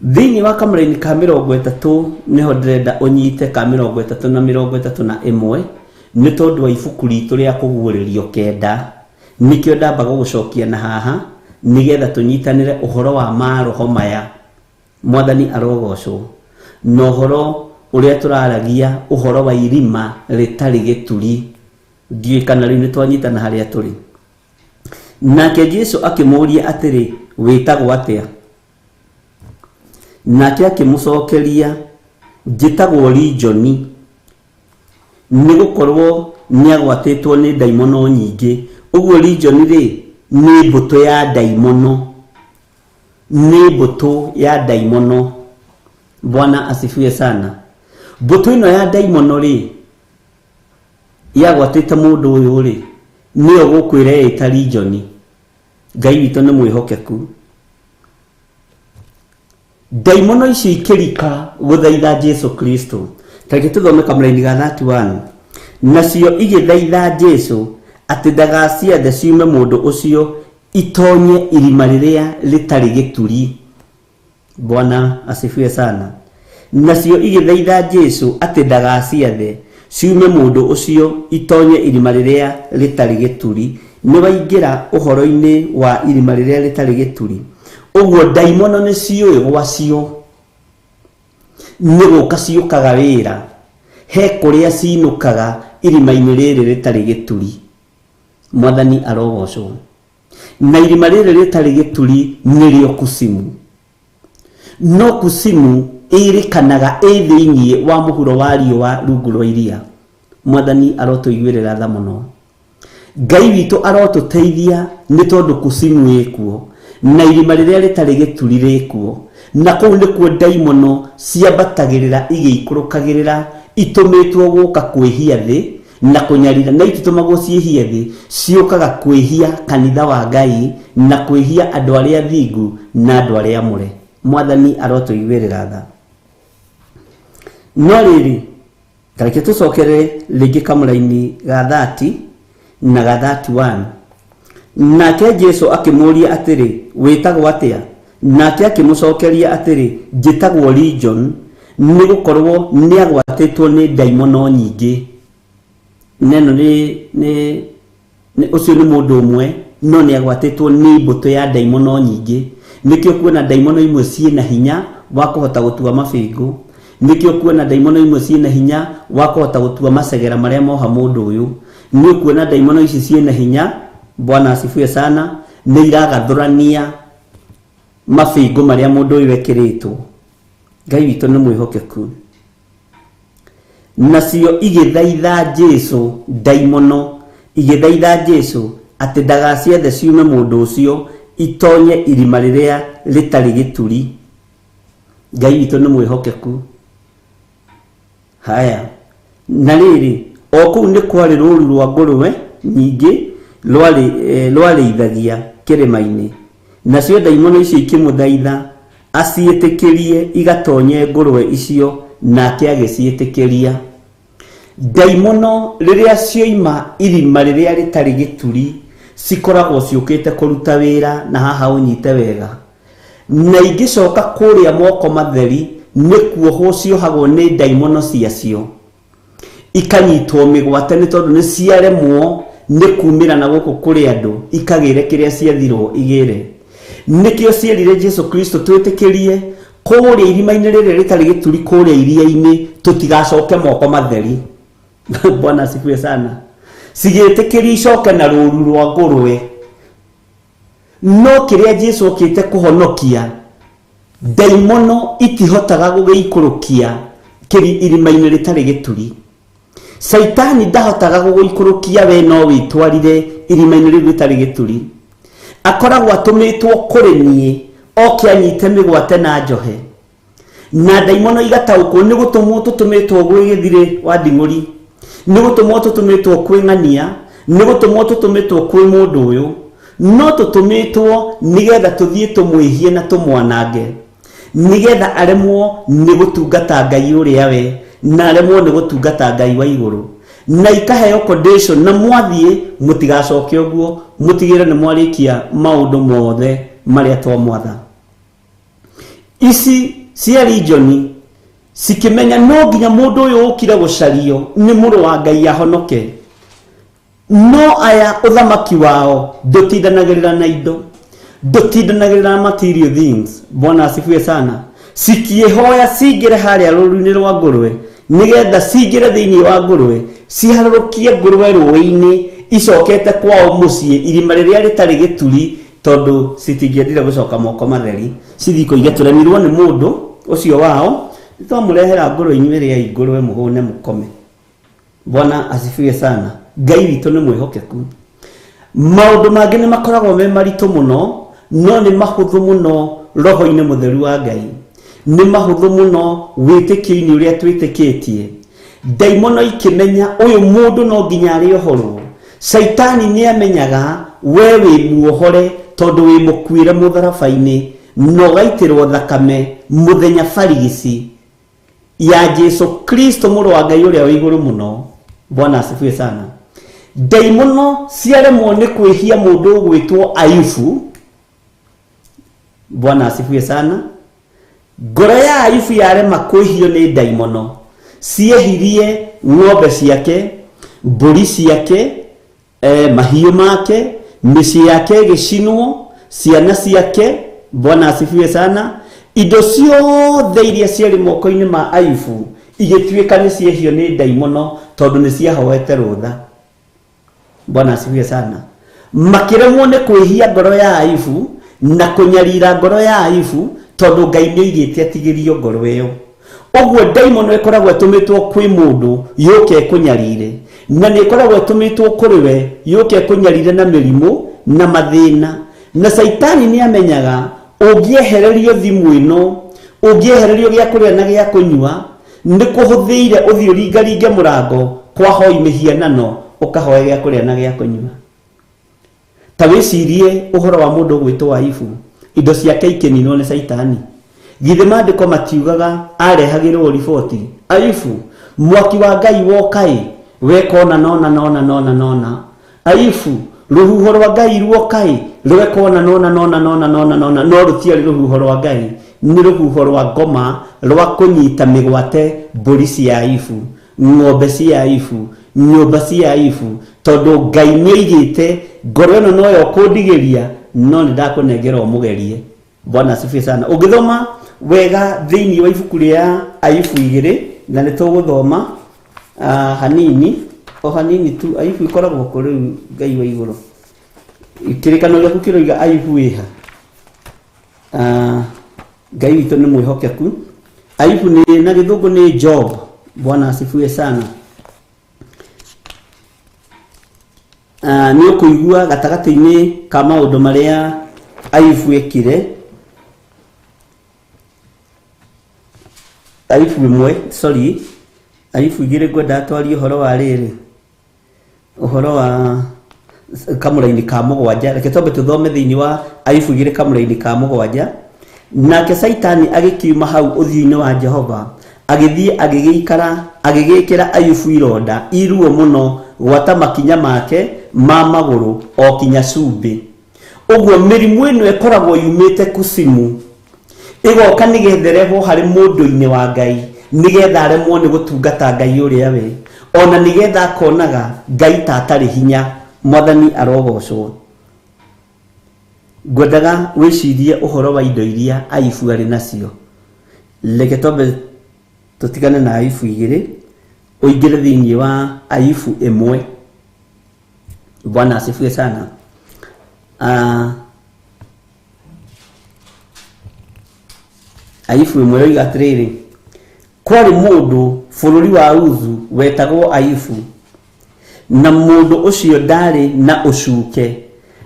thĩinĩ wa kamũraini ka 30 nĩho ndĩrenda ũnyite ka 30 na 31 nĩ tondũ wa ibuku ritũ rĩa kũguũrĩrio kenda nĩkĩo ndamba gũgũcokia na haha nĩgetha tũnyitanĩre ũhoro wa maroho maya mwathani arogocwo na ũhoro ũrĩa tũraragia ũhoro wa irima rĩtarĩ gĩturi ndiũĩ kana rĩu nĩ twanyitana harĩa tũrĩ nake Jesu akĩmũũria atĩrĩ wĩtagwo atĩa nake akĩmũcokeria njĩtagwo Lijoni nĩ gũkorwo nĩagwatĩtwo nĩ ndaimono nyingĩ ũguo Lijoni rĩ nĩ mbũtũ ya ndaimono nĩ mbũtũ ya ndaimono bwana asifiwe sana mbũtũ ĩno ya ndaimono rĩ yagwatĩte mũndũ ũyũ rĩ nĩyo gũkwĩra ĩta Lijoni Ngai witũ nĩ mwĩhokeku ndaimono icio ikĩrika gũthaitha Jesu Kristo tareke tũthome kamũraini ga 31 nacio igĩthaitha Jesu atĩ ndagaciathe ciume mũndũ ũcio itonye irima rĩrĩa rĩtarĩ gĩturi bwana asifiwe sana nacio igĩthaitha Jesu atĩ ndagaciathe ciume mũndũ ũcio itonye irima rĩrĩa rĩtarĩ gĩturi nĩ waingĩra ũhoro-inĩ wa irima rĩrĩa rĩtarĩ gĩturi ũguo ndaimono nĩ ciũĩ gwacio nĩ gũka ciũkaga wĩra he kũrĩa cinũkaga irima-inĩ rĩrĩ rĩtarĩ gĩturi mwathani arogocwo na irima rĩrĩ rĩtarĩ gĩturi nĩrĩo kusimu no kusimu ĩrĩkanaga ĩ thĩinĩ wa mũhuro wa riũa rungu rwa iria mwathani arotũiguĩrĩra tha mũno Ngai witũ arotũteithia nĩ tondũ kusimu ĩkuo na irima rĩrĩa rĩtarĩ gĩturi rĩkuo na kũu nĩkuo ndaimono ciambatagĩrĩra igĩikũrũkagĩrĩra itũmĩtwo gũka kwĩhia thĩ na kũnyarira na ititũmagwo ciĩhie thĩ ciũkaga kwĩhia kanitha wa Ngai na kwĩhia andũ arĩa thingu na andũ arĩa amũre mwathani arotũiguĩrĩra tha no rĩrĩ tareke tũcokere rĩngĩ kamũraini ga 30 na ga 31 nake Jesu akĩmũũria atĩrĩ wĩtagwo atĩa Nake akĩmũcokeria atĩrĩ, njĩtagwo Legion, nĩ gũkorwo nĩagwatĩtwo nĩ ndaimono nyingĩ. Neno nĩ nĩ nĩ ũcio nĩ mũndũ ũmwe, no nĩ agwatĩtwo nĩ mbũtũ ya ndaimono nyingĩ. Nĩkĩo kuona ndaimono imwe ciĩna hinya wa kũhota gũtua mabĩngũ, nĩkĩo kuona ndaimono imwe ciĩna hinya wa kũhota gũtua macegera marĩa moha mũndũ ũyũ. Nĩ ũkuona ndaimono ici ciĩna hinya, Bwana asifiwe sana, nĩ iragathũrania mabĩngũ marĩa mũndũ ũyũ ekĩrĩtwo. Ngai witũ nĩ mwĩhokeku. Nacio igĩthaitha Jesu, ndaimono igĩthaitha Jesu atĩ ndagaciethe ciume mũndũ ũcio itonye irima rĩrĩa rĩtarĩ gĩturi. Ngai witũ nĩ mwĩhokeku. Haya, na rĩrĩ, o kũu nĩ kwarĩ rũũru rwa ngũrwe nyingĩ rwarĩithagia kĩrĩma-inĩ. Nacio ndaimono icio ikĩmũthaitha aciĩtĩkĩrie igatonye ngũrwe icio, nake agĩciĩtĩkĩria. Ndaimono rĩrĩa cioima irima rĩrĩa rĩtarĩ gĩturi cikoragwo ciũkĩte kũruta wĩra, na haha ũnyite wega. Na ingĩcoka kũrĩa moko matheri nĩ kuohwo ciohagwo nĩ ndaimono ciacio, ikanyitwo mĩgwate nĩ tondũ nĩ ciaremwo nĩ kumĩra na gũkũ kũrĩ andũ, ikagĩre kĩrĩa ciathirwo igĩre. Nĩkĩo cierire Jesu Kristo twĩtĩkĩrie kũrĩa irima-inĩ rĩrĩa rĩtarĩ gĩturi, kũrĩa iria-inĩ, tũtigacoke moko matheri. Bwana asifiwe sana. Cigĩtĩkĩria icoke na rũũru rwa ngũrwe. No kĩrĩa Jesu okĩte kũhonokia, ndaimono itihotaga gũgĩikũrũkia kĩri irima-inĩ rĩtarĩ gĩturi. Caitani ndahotaga gũgũikũrũkia we no wĩtwarire irima-inĩ rĩu rĩtarĩ gĩturi. Akoragwo atũmĩtwo kũrĩ niĩ oke anyite mĩgwate na njohe. Na ndaimono igataũkwo nĩ gũtũmwo tũtũmĩtwo gwĩ gĩthirĩ wa nding'ũri, nĩ gũtũmwo tũtũmĩtwo kwĩ ng'ania, nĩ gũtũmwo tũtũmĩtwo kwĩ mũndũ ũyũ. No tũtũmĩtwo nĩgetha tũthiĩ tũmwĩhie na tũmwanange, nĩgetha aremwo nĩ gũtungata Ngai ũrĩa we, na aremwo nĩ gũtungata Ngai wa igũrũ. Na ikaheo condition, na mwathiĩ mũtigacoke ũguo, mũtigĩre nĩ mwarĩkia maũndũ mothe marĩa twamwatha. Ici cia regioni cikĩmenya no nginya mũndũ ũyũ ũkire gũcario nĩ mũrũ wa Ngai ahonoke. No aya ũthamaki wao ndũtindanagĩrĩra na indo, ndũtindanagĩrĩra na material things. Bwana asifiwe sana. Cikĩhoya cingĩre harĩa rũũru-inĩ rwa ngũrwe, nĩgetha cingĩre thĩinĩ wa ngũrwe, ciharũrũkie ngũrwe rũĩ-inĩ icokete kwao mũciĩ irima rĩrĩa rĩtarĩ gĩturi, tondũ citingĩendire gũcoka moko matheri. Cithiĩ koige tũremirwo nĩ mũndũ ũcio wao, nĩtwamũrehera ngũrwe inyuĩ rĩai ngũrwe mũhũne mũkome. Bwana asifiwe sana. Ngai witũ nĩ mwĩhokeku. Maũndũ mangĩ nĩ makoragwo me maritũ mũno, no nĩ mahũthũ mũno roho-inĩ mũtheru wa Ngai. Nĩ mahũthũ mũno wĩtĩkio-inĩ ũrĩa twĩtĩkĩtie. Ndaimono ikĩmenya ũyũ mũndũ no nginya arĩohorwo. Caitani nĩ amenyaga we wĩ muohore tondũ wĩ mũkuĩre mũtharaba-inĩ na ũgaitĩrwo thakame mũthenya barigici ya Jesu Kristo mũrũ wa Ngai ũrĩa wĩ igũrũ mũno. Bwana asifiwe sana. Ndaimono ciaremwo nĩ kwĩhia mũndũ ũgwĩtwo Ayubu. Bwana asifiwe sana. Ngoro ya Ayubu yarema kwĩhio nĩ ndaimono, ciehirie ng'ombe ciake, mbũri ciake, mahiũ make, mĩciĩ yake ĩgĩcinwo, ciana ciake. Bwana asifiwe sana. Indo ciothe iria ciarĩ moko-inĩ ma Ayubu igĩtuĩka nĩ ciehio nĩ ndaimono tondũ nĩ ciahoete rũtha. Bwana asifiwe sana. Makĩremwo nĩ kwĩhia ngoro ya Ayubu na kũnyarira ngoro ya Ayubu tondũ Ngai nĩ oigĩte atigĩrio ngoro ĩyo. Ũguo ndaimono ĩkoragwo ĩtũmĩtwo kwĩ mũndũ yũke ĩkũnyarire, na nĩ ĩkoragwo ĩtũmĩtwo kũrĩ we yũke ĩkũnyarire na mĩrimũ na mathĩna. Na Caitani nĩ amenyaga ũngĩehererio thimũ ĩno, ũngĩehererio gĩa kũrĩa na gĩa kũnyua, nĩ kũhũthĩire ũthiĩ ũringaringe mũrango kwa hoi mĩhianano ũkahoe gĩa kũrĩa na gĩa kũnyua. Ta wĩcirie ũhoro wa mũndũ ũgwĩtwo Ayubu, indo ciake ikĩninwo nĩ Caitani. Githĩ maandĩko matiugaga arehagĩrwo riboti, Ayubu, mwaki wa Ngai woka ĩ, weka ũna na ũna na ũna na ũna na ũna. Ayubu, Rũhuho rwa Ngai ruoka-ĩ, rwekona nona nona nona nona nona, no rũtiarĩ rũhuho rwa Ngai, nĩ rũhuho rwa ngoma rwa kũnyita mĩgwate mbũri cia Ayubu, ng'ombe cia Ayubu, nyũmba cia Ayubu, tondũ Ngai nĩoigĩte ngoro ĩno noyo ũkũndigĩria, no nĩ ndakũnengera ũmũgerie. Bwana asifiwe sana. Ũngĩthoma wega thĩinĩ wa ibuku rĩa Ayubu 2, na nĩ tũgũthoma hanini, o hanini tu. Ayubu ikoragwo kũ rĩu Ngai wa igũrũ? Kĩrĩkanĩro gĩaku kĩroiga Ayubu wĩha? Ngai witũ nĩ mwĩhokeku. Ayubu nĩ na gĩthũngũ nĩ Job. Bwana asifiwe sana. Nĩ ũkũigua gatagatĩ-inĩ ka maũndũ marĩa Ayubu ekire. Ayubu 1, sorry, Ayubu 2 ngwenda twarie ũhoro wa rĩrĩ, ũhoro wa kamũraini ka 7. Reke twambe tũthome thĩinĩ wa Ayubu 2 kamũraini ka 7. Nake Saitani agĩkiuma hau ũthiũ-inĩ wa Jehova, agĩthiĩ agĩgĩikara, agĩgĩkĩra Ayubu ironda iruo mũno gwata makinya make ma magũrũ o kinya cumbĩ. Ũguo mĩrimũ ĩno ĩkoragwo yumĩte kusimu, ĩgoka nĩgetha ĩrehwo harĩ mũndũ-inĩ wa Ngai, nĩgetha aremwo nĩ gũtungata Ngai ũrĩa we, ona nĩgetha akonaga Ngai ta atarĩ hinya. Mwathani arogocwo. Ngwendaga wĩcirie ũhoro wa indo iria Ayubu arĩ nacio. Reke twambe tũtigane na Ayubu 2, ũingĩre thĩinĩ wa Ayubu 1. Bwana asifiwe sana. Ayubu 1 yoiga atĩrĩrĩ, kwarĩ mũndũ bũrũri wa Uzu wetagwo Ayubu, na mũndũ ũcio ndarĩ na ũcuke,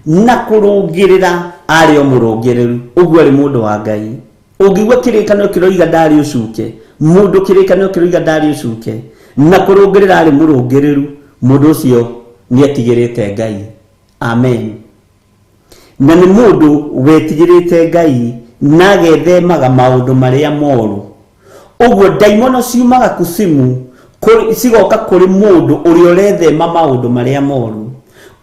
na kũrũngĩrĩra arĩ o mũrũngĩrĩru. Ũguo arĩ mũndũ wa Ngai. Ũngĩigua kĩrĩkanĩro kĩroiga ndarĩ ũcuke, mũndũ kĩrĩkanĩro kĩroiga ndarĩ ũcuke, na kũrũngĩrĩra arĩ mũrũngĩrĩru, mũndũ ũcio nĩetigĩrĩte Ngai. Amen. Na nĩ mũndũ wetigĩrĩte Ngai na agethemaga maũndũ marĩa moru. Ũguo ndaimono ciumaga kusimu cigoka kũrĩ mũndũ ũrĩa ũrethema maũndũ marĩa moru,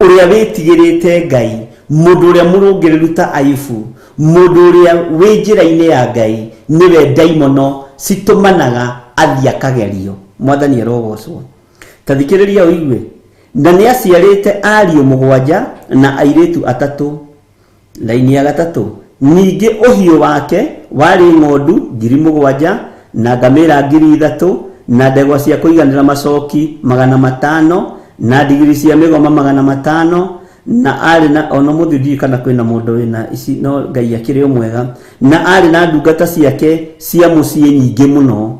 ũrĩa wĩtigĩrĩte Ngai, mũndũ ũrĩa mũrũngĩrĩru ta Ayubu, mũndũ ũrĩa wĩ njĩra-inĩ ya Ngai, nĩwe ndaimono citũmanaga athiĩ akagerio. Mwathani arogocwo. Ta thikĩrĩria ũigue. Na nĩ aciarĩte ariũ 7 na airĩtu 3. Laini ya 3. Ningĩ ũhiũ wake warĩ ng'ondu 7,000 na ngamĩra 3,000 na ndegwa cia kũiganĩra macoki 500 na ndigiri cia mĩgoma 500, na arĩ na ona mũthĩ ndiũĩ kana kwĩna mũndũ wĩna ici, no Ngai akĩrĩ o mwega. Na arĩ na ndungata ciake cia mũciĩ nyingĩ mũno.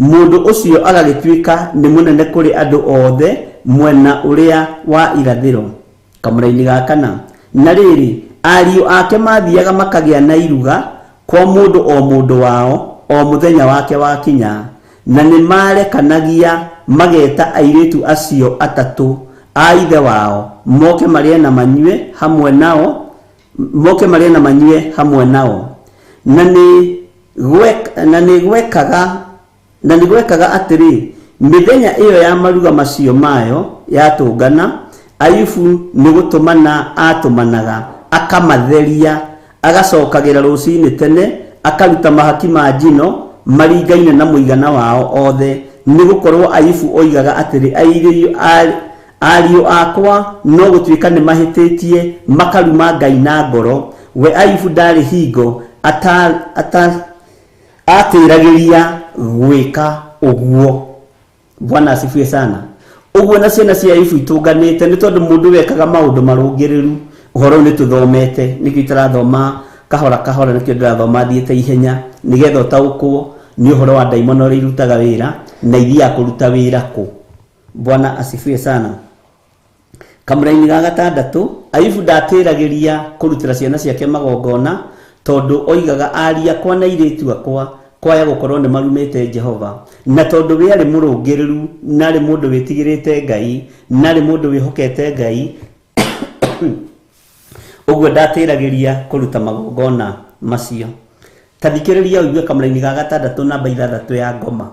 Mũndũ ũcio agagĩtuĩka nĩ mũnene kũrĩ andũ othe mwena ũrĩa wa irathĩro. Kamũraini ga 4. Na rĩrĩ, ariũ ake mathiaga makagĩa na iruga kwa mũndũ o mũndũ wao o mũthenya wake wakinya, na nĩ marekanagia mageta airĩtu acio 3 a ithe wao moke marĩe na manyue hamwe nao, moke marĩe na manyue hamwe nao. Na nĩ gwekaga atĩrĩ, mĩthenya ĩyo ya maruga macio mayo yatũngana, Ayubu nĩ gũtũmana atũmanaga akamatheria, agacokagĩra rũcinĩ tene, akaruta mahaki ma njino maringaine na mũigana wao othe, nĩ gũkorwo Ayubu oigaga atĩrĩ, ariũ akwa no gũtuĩka nĩ mahĩtĩtie makaruma Ngai na ngoro. We Ayubu ndarĩ hingo atĩragĩria gwĩka ũguo. Bwana asifiwe sana. Ũguo na ciana cia Ayubu itũnganĩte nĩ tondũ mũndũ wekaga maũndũ marũngĩrĩru. Ũhoro ũyũ nĩ tũthomete, nĩkĩo itarathoma kahora kahora, nĩkĩo ndĩrathoma thiĩte ihenya, nĩgetha ũtaũkwo nĩ ũhoro wa ndaimono ũrĩa irutaga wĩra na ithiaga kũruta wĩra kũ. Bwana asifiwe sana. Kamũraini ga 6, Ayubu ndatĩragĩria kũrutĩra ciana ciake magongona, tondũ oigaga ariũ akwa na airĩtu akwa kwaya gũkorwo nĩ marumĩte Jehova, na tondũ we arĩ mũrũngĩrĩru na arĩ mũndũ wĩtigĩrĩte Ngai na arĩ mũndũ wĩhokete Ngai, ũguo ndatĩragĩria kũruta magongona macio. Ta thikĩrĩria ũigue kamũraini ga 6 namba 6 ya ngoma.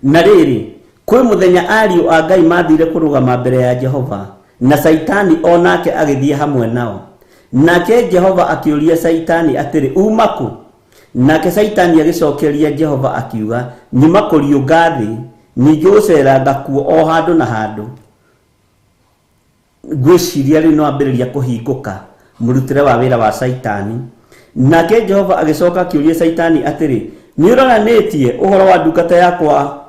Na rĩrĩ, kwĩ mũthenya ariũ a Ngai mathire kũrũgama mbere ya Jehova, Na Caitani o nake agĩthiĩ hamwe nao. Nake Jehova akĩũria Caitani atĩrĩ, uma kũ? Nake Caitani agĩcokeria Jehova akiuga, nyuma kũriũnga thĩ, ningĩ gũceeranga kuo o handũ na handũ. Ngwĩciria rĩu no ambĩrĩria kũhingũka mũrutĩre wa wĩra wa Caitani. Nake Jehova agĩcoka akĩũria Caitani atĩrĩ, nĩ ũroranĩtie ũhoro wa ndungata yakwa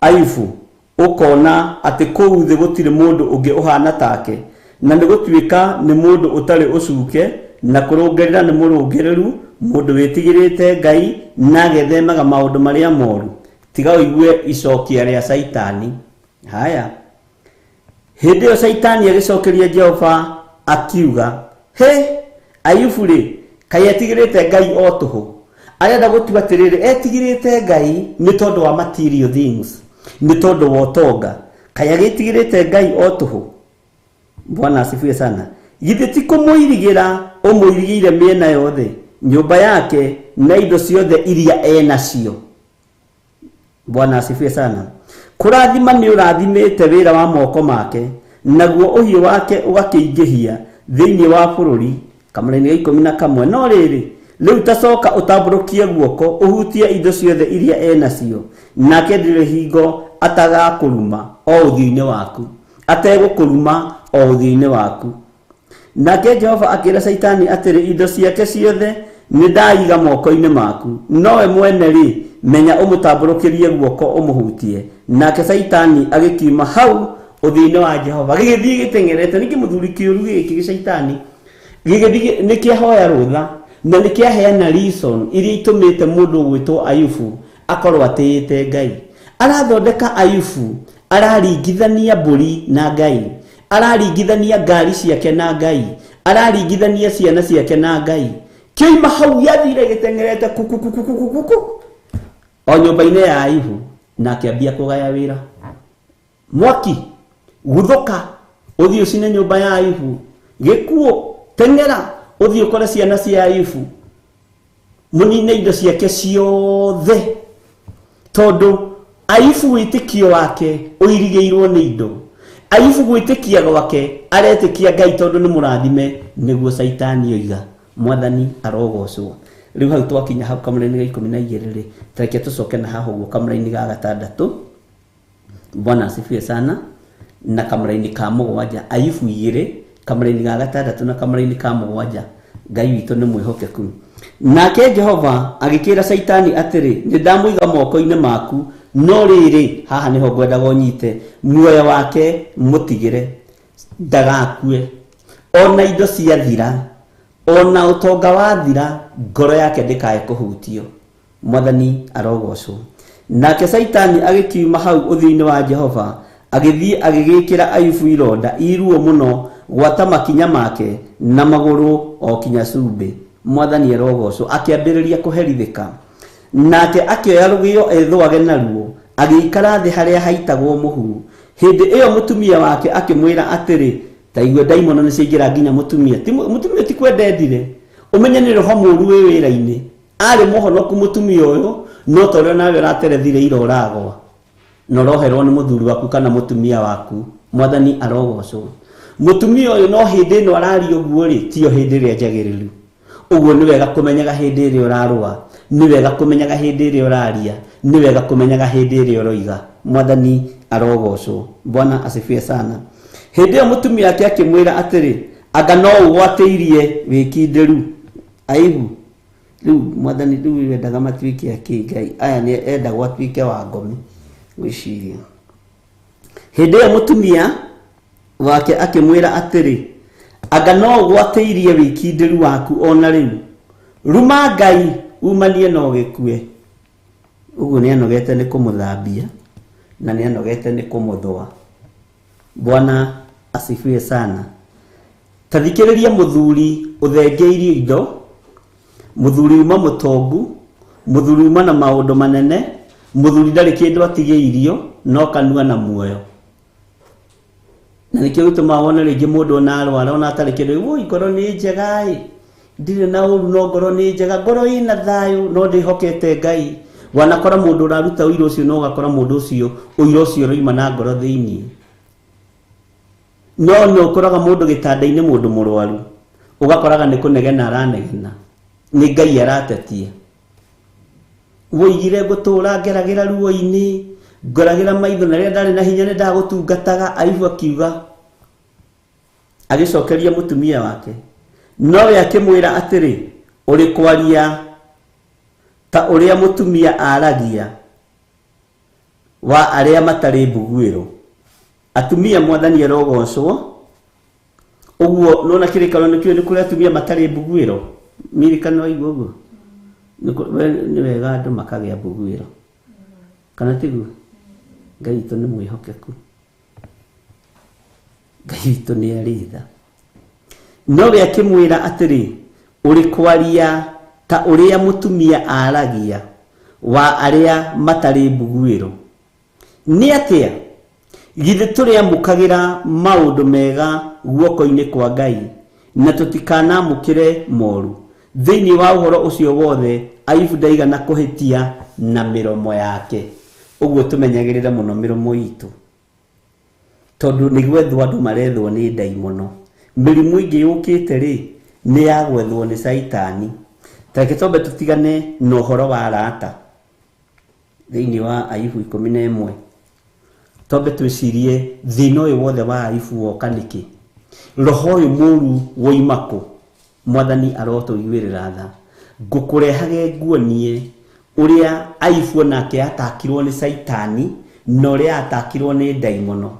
Ayubu, ũkona atĩ kũu thĩ gũtirĩ mũndũ ũngĩ ũhana take, na nĩ gũtuĩka nĩ mũndũ ũtarĩ ũcuke, na kũrũngĩrĩra nĩ mũrũngĩrĩru, mũndũ wĩtigĩrĩte Ngai na agethemaga maũndũ marĩa moru. Tiga ũigue icokia rĩa Caitani. Haya, hĩndĩ ĩyo Caitani agĩcokeria Jehova akiuga, he Ayubu rĩ, kaĩ etigĩrĩte Ngai o tũhũ? Arenda gũtua atĩrĩrĩ, etigĩrĩte Ngai nĩ tondũ wa material things, nĩ tondũ wa ũtonga. Kaĩ agĩtigĩrĩte Ngai o tũhũ? Bwana asifiwe sana. Githĩ ti kũmũirigĩra ũmũirigĩire mĩena yothe, nyũmba yake na indo ciothe iria enacio. Bwana asifiwe sana. Kũrathima nĩ ũrathimĩte wĩra wa moko make, naguo ũhiũ wake ũgakĩingĩhia thĩinĩ wa bũrũri. Kamũraini ga 11. No rĩrĩ, rĩu tacoka ũtambũrũkie guoko ũhutie indo ciothe iria enacio, nake ndĩrĩ hingo atagakũruma o ũthiũ-inĩ waku, ategũkũruma o ũthiũ-inĩ waku. Nake Jehova akĩra Caitani atĩrĩ, indo ciake ciothe nĩ ndaiga moko-inĩ maku, nowe mwene rĩ, menya ũmũtambũrũkĩrie guoko ũmũhutie. Nake Caitani agĩkiuma hau ũthiũ-inĩ wa Jehova, gĩgĩthiĩ gĩteng'erete. Ningĩ mũthuri kĩũru gĩkĩ gĩ Caitani gĩgĩthiĩ nĩ kĩahoya rũtha, na nĩ kĩaheana reason iria itũmĩte mũndũ ũgwĩtwo Ayubu akorwo atĩĩte Ngai. Arathondeka Ayubu, araringithania mbũri na Ngai, araringithania ngari ciake na Ngai, araringithania ciana ciake na Ngai. Kĩoima hau gĩathire gĩteng'erete kukukukukukuku o nyũmba-inĩ ya Ayubu, na akĩambia kũgaya wĩra. Mwaki guthũka ũthiĩ ũcine nyũmba ya Ayubu, gĩkuũ teng'era ũthiĩ ũkore ciana cia Ayubu, mũnine indo ciake ciothe, tondũ Ayubu wĩtĩkio wake ũirigĩirwo nĩ indo. Ayubu gwĩtĩkia gwake aretĩkia Ngai tondũ nĩ mũrathime, nĩguo Caitani oiga. Mwathani arogocwo. Rĩu hau twakinya hau kamũraini ga 12 rĩ, tareke tũcoke na haha ũguo kamũraini ga 6. Bwana asifiwe sana. Na kamũraini ka 7, Ayubu 2, kamũraini ga 6 na kamũraini ka 7. Ngai witũ nĩ mwĩhokeku. Nake Jehova agĩkĩra Caitani atĩrĩ, nĩ ndamũiga moko-inĩ maku, no rĩrĩ, haha nĩho ngwendaga ũnyite, muoyo wake mũtigĩre ndagakue, ona indo ciathira, ona ũtonga wathira, ngoro yake ndĩkae kũhutio. Mwathani arogocwo. Nake Caitani agĩkiuma hau ũthiũ-inĩ wa Jehova, agĩthiĩ agĩgĩkĩra Ayubu ironda iruo mũno gwata makinya make na magũrũ o kinya cumbĩ. Mwathani arogocwo. Akĩambĩrĩria kũherithĩka. Nake akĩoya rũgĩo ethũage naruo, agĩikara thĩ harĩa haitagwo mũhu. Hĩndĩ ĩyo mũtumia wake akĩmwĩra atĩrĩ, ta igue ndaimono nĩ ciaingĩra nginya mũtumia. Ti mũtumia ti kwenda endire, ũmenye nĩ roho mũũru wĩ wĩra-inĩ. Arĩ mũhonoku mũtumia ũyũ, no ta ũrĩa nawe ũraterethire ira ũragwa, na ũroherwo nĩ mũthuri waku kana mũtumia waku. Mwathani arogocwo. Mũtumia ũyũ no hĩndĩ ĩno araria ũguo rĩ, tiyo hĩndĩ ĩrĩa njagĩrĩru. Ũguo nĩ wega kũmenyaga hĩndĩ ĩrĩa ũrarũa, nĩ wega kũmenyaga hĩndĩ ĩrĩa ũraria, nĩ wega kũmenyaga hĩndĩ ĩrĩa ũroiga. Mwathani arogocwo. Bwana asifiwe sana. Hĩndĩ ĩyo mũtumia wake akĩmwĩra atĩrĩ, anga no ũgwatĩirie wĩkindĩru Ayubu? Rĩu Mwathani rĩu wendaga matuĩke akĩ Ngai aya nĩ endagwo atuĩke wa ngomi gwĩciria. Hĩndĩ ĩyo mũtumia wake akĩmwĩra atĩrĩ, anga no ũgwatĩirie wĩkindĩru waku ona rĩu? Ruma Ngai umanie na ũgĩkue. Ũguo nĩ anogete nĩ kũmũthambia na nĩ anogete nĩ kũmũthũa. Bwana asifiwe sana. Ta thikĩrĩria mũthuri ũthengeirie indo, mũthuri uma mũtongu, mũthuri uma na maũndũ manene, mũthuri ndarĩ kĩndũ atigĩirio no kanua na muoyo. Na nĩkĩo gĩtũmaga wone rĩngĩ mũndũ ona arwara ona atarĩ kĩndũ, woi ngoro nĩ njega ĩ, ndirĩ na ũru no ngoro nĩ njega, ngoro ĩna thayũ no ndĩhokete Ngai. Wanakora mũndũ ũraruta ũira ũcio no ũgakora mũndũ ũcio ũira ũcio ũroima na ngoro thĩinĩ. No nĩ ũkoraga mũndũ gĩtanda-inĩ, mũndũ mũrwaru, ũgakoraga nĩ kũnegena aranegena, nĩ Ngai aratetia. Woigire ngũtũra ngeragĩra ruo-inĩ, ngoragĩra maitho, na rĩrĩa ndarĩ na hinya nĩ ndagũtungataga. Ayubu akiuga, agĩcokeria mũtumia wake, nowe akĩmwĩra atĩrĩ, ũrĩ kwaria ta ũrĩa mũtumia aragia wa arĩa matarĩ mbuguĩro. Atumia Mwathani arogocwo. Ũguo nona kĩrĩkanĩro nĩkĩo nĩ kũrĩ atumia matarĩ mbuguĩro. Mirikano waigua ũguo nĩ wega andũ makagĩa mbuguĩro, kana tiguo? Ngai witũ nĩ mwĩhokeku, Ngai witũ nĩ arĩ tha. Nowe akĩmwĩra atĩrĩ, ũrĩ kwaria ta ũrĩa mũtumia aragia wa arĩa matarĩ mbuguĩro. Nĩ atĩa? Githĩ tũrĩamũkagĩra maũndũ mega guoko-inĩ kwa Ngai, na tũtikanamũkĩre moru? Thĩinĩ wa ũhoro ũcio wothe Ayubu ndaigana kũhĩtia na mĩromo yake. Ũguo tũmenyagĩrĩre mũno mĩromo itũ, tondũ nĩ gwethwo andũ marethwo nĩ ndaimono. Mĩrimũ ĩngĩ yũkĩte rĩ, nĩ ya gwethwo nĩ caitani. Ta reke twambe tũtigane na ũhoro wa arata thĩinĩ wa Ayubu 11. Twambe twĩcirie thĩna ũyũ wothe wa Ayubu woka nĩkĩ? Roho ũyũ mũru woima kũ? Mwathani arotũiguĩrĩra tha. Ngũkũrehage nguonie ũrĩa Ayubu onake atakirwo nĩ caitani na ũrĩa atakirwo nĩ ndaimono.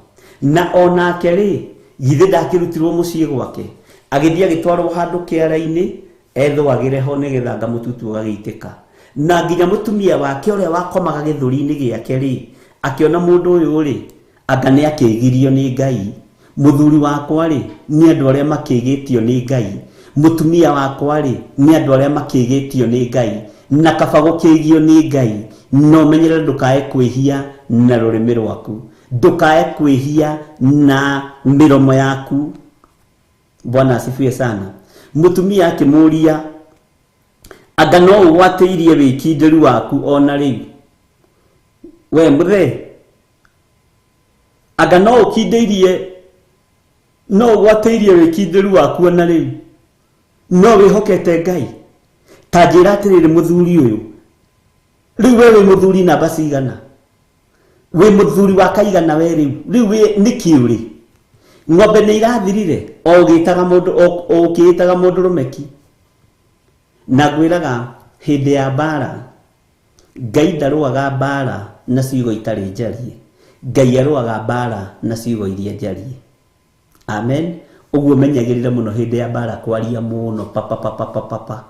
Na onake rĩ, githĩ ndakĩrutirwo mũciĩ gwake, agĩthiĩ agĩtwarwo handũ kĩara-inĩ ethwagĩre ho nĩgetha ngamũtutu ũgagĩitĩka. Na nginya mũtumia wake ũrĩa wakomaga gĩthũri-inĩ gĩake rĩ, akĩona mũndũ ũyũ rĩ, anga nĩ akĩgirio nĩ Ngai. Mũthuri wakwa rĩ, nĩ andũ arĩa makĩgĩtio nĩ Ngai. Mũtumia wakwa rĩ, nĩ andũ arĩa makĩgĩtio nĩ Ngai. Na kaba gũkĩgio nĩ Ngai, no menyerere ndũkae kwĩhia na rũrĩmĩ rwaku, ndũkae kwĩhia na mĩromo yaku. Bwana asifiwe sana. Mũtumia akĩmũria, anga no ũgwatĩirie wĩkindĩru waku ona rĩu? We mũthee, anga no ũkindĩirie, no ũgwatĩirie wĩkindĩru waku ona rĩu? No wĩhokete Ngai? Ta njĩra atĩrĩrĩ mũthuri ũyũ, rĩu we wĩ mũthuri namba cigana? Wĩ mũthuri wa kaigana we rĩu? Rĩu wĩ nĩkĩ ũrĩ? Ng'ombe nĩ irathirire o ũgĩtaga mũndũ, o ũkĩĩtaga mũndũrũme ki. Na ngwĩraga hĩndĩ ya mbara, Ngai ndarũaga mbara na ciugo itarĩ njarie. Ngai arũaga mbara na ciugo iria njarie. Amen. Ũguo menyagĩrĩre mũno hĩndĩ ya mbara kwaria mũno papa papa papa pa,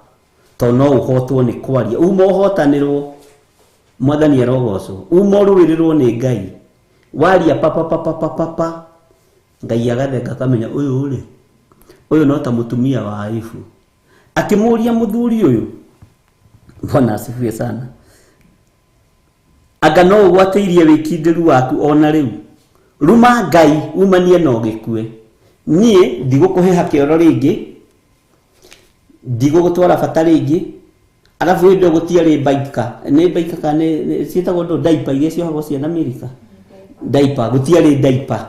to no ũhotwo nĩ kwaria. Uma ũhotanĩrwo, Mwathani arogocwo. Uma ũrũĩrĩrwo nĩ Ngai, waria papa papa papa pa, Ngai agathenga akamenya ũyũ rĩ, ũyũ no ta mũtumia wa Ayubu. Akĩmũria mũthuri ũyũ, Bwana asifiwe sana, anga no ũgwatĩirie wĩkindĩru waku ona rĩu? Ruma Ngai umanie na ũgĩkue. Niĩ ndigũkũheha kĩoro rĩngĩ, ndigũgũtwara bata rĩngĩ. Arabu hĩndĩ ĩyo gũtiarĩ baika, nĩ baika kana nĩ ciĩtagwo ndũ, diaper iria ciohagwo ciana Amerika, diaper, gũtiarĩ diaper,